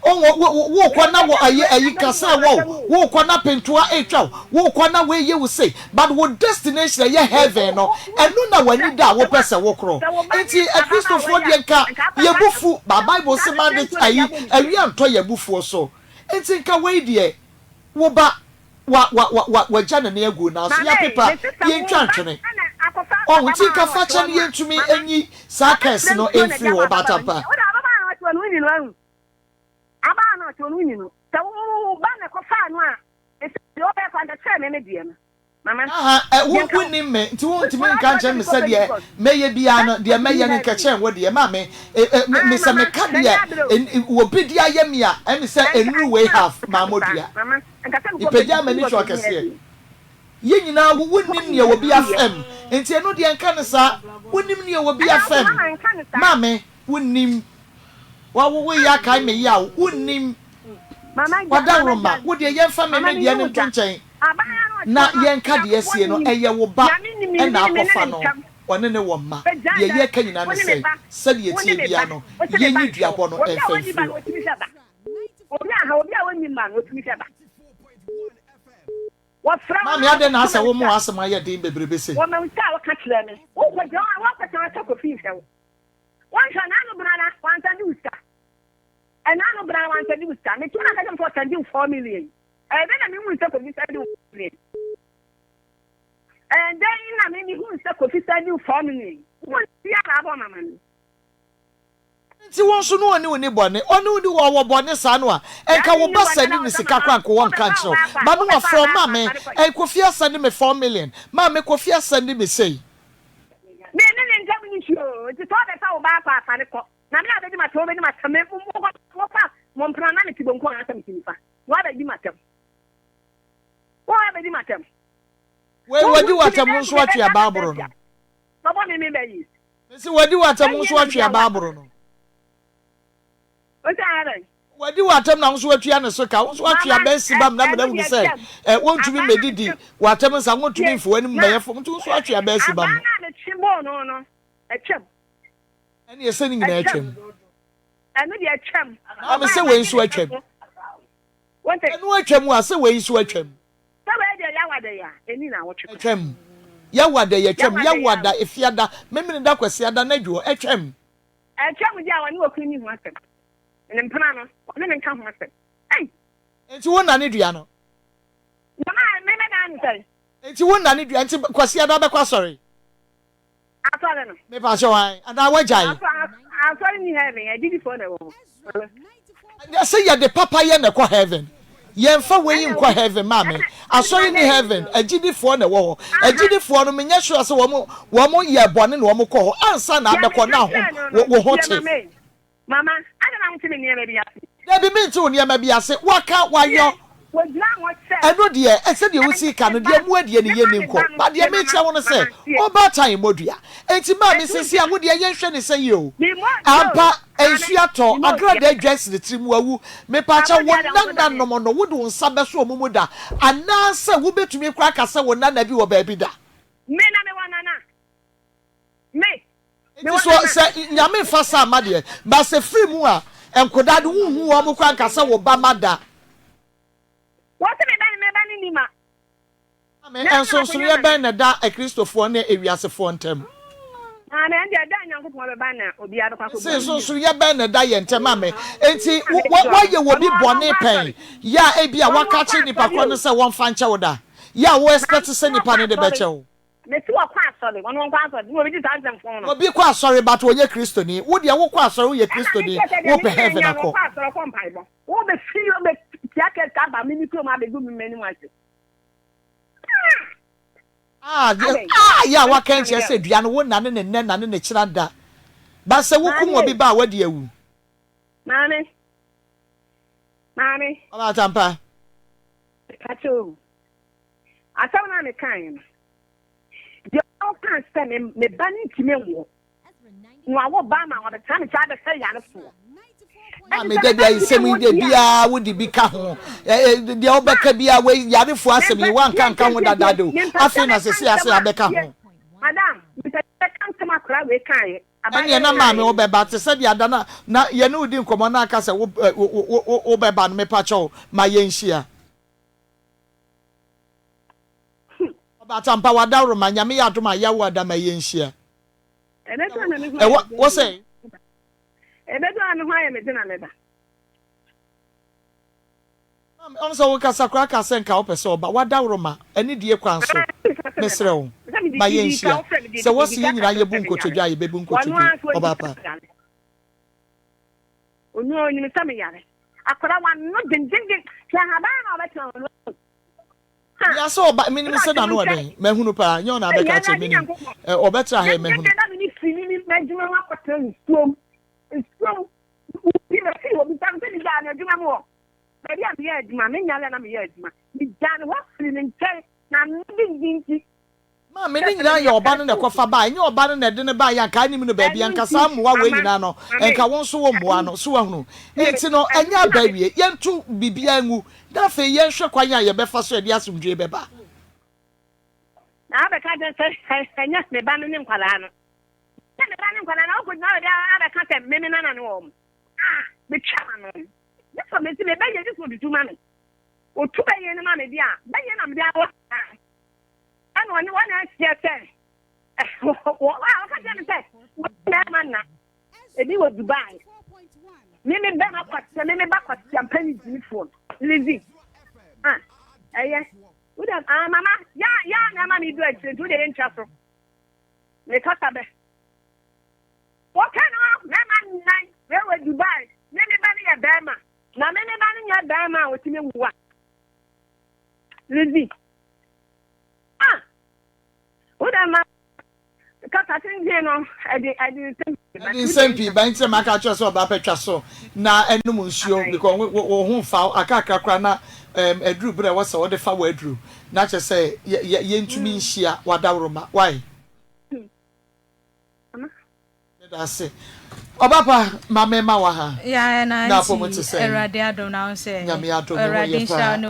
O, wo, wo, wo, wokɔ na wɔ ayi, ayi kasa ɛwɔ wo, wokɔ na pentoa retwa wo, wokɔ na wei yɛ wo sei, but wo destination a ɛyɛ heaven no, ɛno na w'ani da a wopɛ sɛ wokorɔ. Nti Akristofoɔ deɛ nka yɛn bo fu, but Bible se ma ade, ayi, awia ntɔ yɛn abufuo so. Nti nka wei deɛ, wo ba, wa, wa, wa, wa, wagya ne nan agu nanso Maame, yɛapepa, mese sɛ wo yɛntwa ba ntwene. na akɔfa Ɔho, nti ababaawa nka na ɔte fakyɛ hɔ no no a, yɛntumi mama, nyi saa mama curse frɛ no nsuo na mfiri gya hɔ, ma ababaawa no. ɔbaatampa. Wode ababaawa na ɔte hɔ no, wonni no ahu. Ababaawa na ɔte hɔ no, wonni no. Sɛ wo, wo ba na ɛkɔfaa no a, ɛsɛ deɛ ɔbɛyɛ kwan kyerɛ me me deɛ no. Mama, Aha, ɛ, wo, yɛnka wo. wonnim me, nti wontumi Wo nka nkyerɛ me sɛ deɛ mɛyɛ biara no, deɛ mɛyɛ no nkɛkyɛn wo deɛ. Maame, ɛ, ɛ, me, me, sɛ meka deɛ en, obi de ayɛ me a, ɛne sɛ ɛnnuru wei half, mammɔ dua. Mepagyaa m'ani hwɛ ɔkɛseɛ. Yɛn nyinaa, wo, wonnim nea obi afam, nti ɛno deɛ nka no saa. Wonnim nea obi afam. Maame, wonnim. Wawo wo yɛ akae me yaw, wonnim. W'adaworoma, wo deɛ yɛmfa me me deɛ no nto nkyɛn na yɛnka deɛ asie no, ɛyɛ wo ba na akɔfa no, ɔne no wɔ mma. Deɛ yɛreka nyinaa ne sɛ, sɛdeɛ ɛteɛ biara no, yɛnyi duabɔ no mfa mfiri hɔ. Maame adɛn na asɛ wo ma w'asɛm ayɛ den bebrebe sei? Ɛna ano bra wansɛnde wo sika. Meto na ka kyerɛ me sɛ ɔsɛnde wo 4 million. Ɛyɛ dɛn na mehu sɛ Kofi sɛnde wo 4 million? Ɛyɛ dɛn na me mehu sɛ Kofi sɛnde wo 4 million? Wo bia na abɔ mama no. Nti wo nso no ɔne wo ni bɔne, ɔne wo ni wɔ wɔ bɔne saa no a, nka wo ba sɛnde ne sika koraa nka wɔnka nkyerɛ wo. Ba no wafrɛ wo, maame, ɛy Kofi asɛnde me 4 million, maame Kofi asɛnde me sei. Me ne ne ntam ni hwee o, nti sɛ ɔbɛfa wo ba akɔ afa ne kɔ. Na me a bɛdi m'atɛm, wobɛdi m'atɛm. Me, mofa mo mpena na mete bonkum anaasɛ mete nifa. Woabɛdi m'atɛm. Woabɛdi m'atɛm. Wei wadi w'atɛm wo nso atwe aba aboro no. Bɔbɔ me me bɛyi. Mesi wadi w'atɛm wo nso atwe aba aboro no. Ose ayɛ Wadi w'atɛm na wo nso watua ne so ka. Wo nso atwe aba asi bam na mena hunu sɛ ɛ wontumi mmɛdidi w'atɛm nsa wontumi mfa w'anim mmɛyɛ fam nti wo nso atwe aba asi bam no. Abaa no a metwe bɔɔ no no atwam. Ɛne ɛsɛ ne nyinaa atwam. Ɛno deɛ atwam. Maame sɛ wei nso atwam. Ɛno atwam a sɛ wei nso atwam. Sɛ wei deɛ Yawa da yi a ɛni na awɔtwe kora. Atwam. Yawa da yi atwam. Yawa da, Efiada, Memeneda, Kwasiada, N'adwo, atwam. Atwam deɛ a ɔne okunu nni ho asɛm. Ne mpena no, ɔne no nka ho asɛm. Ei! Enti wo nna ne dua no? Na ma me mɛdan no sɛn? Enti wo nna ne dua, nti Kwasiada bɛkɔ asɔre? Asɔre no. Mepa kyɛw ae anaa wagyae? Asɔre nni heaven, agyidifoɔ na ɛwɔ hɔ. Sɛ yɛde papa yɛ na ɛkɔ heaven. Yɛnfa wei nkɔ heaven maame. Asɔre nni heaven, agyidifoɔ na ɛwɔ hɔ. Agyidifoɔ no menyɛ sure sɛ wɔn wɔn yɛ bɔne na wɔn kɔ hɔ ansa na abɛkɔ na ho wo ho te. Mama, adɛn na wonte me nneɛma bi ase? Dabi, mente wo nneɛma bi ase. Woaka, woayɔ. Wogyina hɔ sɛ. Ɛno deɛ, sɛdeɛ wosii ka no, deɛ mmoa deɛ ne yɛnni nkɔ. But deɛ mekyerɛ wo no sɛ, ɔbaatan mmɔ dua. Enti maame, seesei a wo deɛ yɛnhwɛ no sɛ yie o. Ampa, nsuo atɔ, agradaa adwa asi ne tirim, wawu. Mepaakyɛw, wo nananom no, wode wo nsa bɛso wɔn mu da? Anaasɛ wobɛtumi koraa aka sɛ wo nana bi wɔ baabi da? Me na mewɔ nana. Me, Nti so sɛ Nyame nfa saa mma deɛ, but sɛ firi mu a, nkodaa de wo nhu wɔn koraa nka sɛ wo ba ma da. Wɔse me ba ne me ba ne ni ma. Maame, nsonsonoeɛ bɛn na ɛda Akristofoɔ ne ewiasefoɔ ntam? Maame, ɛnde ɛda a Nyankopɔn bɛba na obiara bɛkɔ akɔbu Se nsonsonoeɛ bɛn na ɛda yɛn ntam? Maame, enti woayɛ obi bɔne pɛn, yɛ a ebia woaka akyerɛ nipa korɔ no sɛ wɔmfa nkyɛ wo da, yɛ a wo expect sɛ nipa no de bɛkyɛ wo? Mese wɔkɔ asɔre, wɔn wɔnkɔ asɔre, na obi gye saa nsɛm fon no. Obi kɔ asɔre but ɔnyɛ kristoni, wo deɛ wokɔ asɔre woyɛ kristoni, Ɛna mekyerɛ sɛ deɛ wopɛ me ne heaven anya no akɔ. ɔkɔ asɔre ɔkɔ mpaebɔ. Wo bɛ fi wo bɛ tia kɛse aba me me kurom abɛgu me m'anim ase. Ah deɛ Adɛn? ah yɛ a Ɛno waka na nkyerɛ meyɛ sɛ dua no wo nane ne nnɛ nane ne kyena da but sɛ wokum Maame obi ei, ba a wadi awu. maame, maame. Ɔbaatampa. Mepakyɛ o, asɛm no a mekaeɛ no, Deɛ ɔkaa sɛ me me ba no ntumi nwo na wawo ba ama wabɛtena me nkyɛn abɛhwɛ yarefoɔ. Ɛnti Maame sɛ da me ba bia ntumi nsɛm yi nwo deɛ deɛ a, biara wode bi ka ho deɛ wobɛka biara wei yarefoɔ asɛm mempɛ yi woanka tie nka tie ho tie tie dadaada o mempɛ sɛ afei na mɛka sɛsɛ ase nsɛm a abɛka tie ho. madam mempɛ sɛ mɛka nsɛm akwadaa wei kaeɛ Ɛnneɛ abaayewa na yi maame kaeɛ. wobɛba te sɛ deɛ ada no a na yɛne wo di nkɔmmɔ na aka sɛ wo wo wobɛba no mepa kyɛw ma yɛnhyia. Ɔbaatan pa w'adaworoma Nyame yɛ adom a yawo ada ma yɛnhyia. Ɛbɛdu a na me ho ayɛ Ɛwɔ me den wo na sɛ. meba. Ɛbɛdu a me ho ayɛ me den na meba. Maame ɔm sɛ wo kasa koraa ka sɛ nka wopɛ sɛ ɔba w'adaworoma anidie kwan so mesrɛ wo ma yɛnhyia sɛ wɔse yɛn nyinaa yɛbu nkotodwe a yɛbɛbu nkotodwe ɔbaa pa. Onua onim sɛ meyare. Akwadaa wano dendenden. Hwɛ ahaban na ɔbɛtena hɔ no. Mia sɛ ɔba menim sɛ n'ano ɔden mahunu paa nyɛ ɔna abɛka kyerɛ menim ɔbɛtra ha mahunu. Na mene firi ne m'adwuma mu akɔtena nsuom nsuom bi na firi obi tam sɛ megyaa no adwuma mu hɔ baabi a meyɛ adwuma menyare a na meyɛ adwuma megyaa no hɔ firi ne nkyɛn na ano denden nti Maame, ne nyinaa yɛ ɔba no na ɛkɔfa bae, ɛnyɛ ɔba no na ɛde no baeɛ anka anim no baabi, anka saa mmoa wei nyinaa no, nka wo nso wommoa no, so wahunu? Enti no, ɛnyɛ aba awie, yɛnto biribiara ngu, na afei yɛnhwɛ kwan a yɛbɛfa so a ɛde asomdwoeɛ bɛba. Na abɛka kyerɛ sɛ ɛnyɛ me ba no ne nkwadaa no. Ɛnyɛ me ba ne nkwadaa no, wokɔgyina baabi abɛka sɛ me me nana ne wɔn. Ah, metwa m'ano. Gye sɛ mesi me bɛyɛ gye sɛ otutu ma me. Otu bɛyɛ no ma me deɛ a, bɛyɛ na mede awɔ saa. Ɛna ɔne wɔn ahyia sɛ wɔ a ɔka kyerɛ me sɛ wɔn mmarima nna ebi wɔ Dubai. Me me bɛma kwasia me me ba kwasia mpanyin gyimifoɔ Lizzy ah ɛyɛ wode ah mama ya ya na ɛma me du akyire nti wode yɛ ntwa so me kasa bɛ wɔka no mmarima nnan wei wɔ Dubai me me ba no yɛ bɛrima na me me ba no nyɛ bɛrima a wɔtumi wo a Lizzy Ah! Wo dɛ ma kasa tenten no ɛde ɛde nsɛm pii ba. Ɛde nsɛm pii ba nti na maka akyerɛ sɛ ɔbaa pɛ twa so na ɛnom nsuo because wo wo ho nfa wo akakra koraa na ɛm aduru berɛ ɛwɔ sɛ wɔde fa wɔ aduru na kyerɛ sɛ yɛ yɛ yɛntumi nhyia wadaworoma why? Meda ase. Ɔba pa ma me ma wa ha. Yeah, na Na apɔ mu te nti sɛn? Awurade adom na wo sɛ Nyame adom me ho Awurade yɛ nhyira paa. wo ne.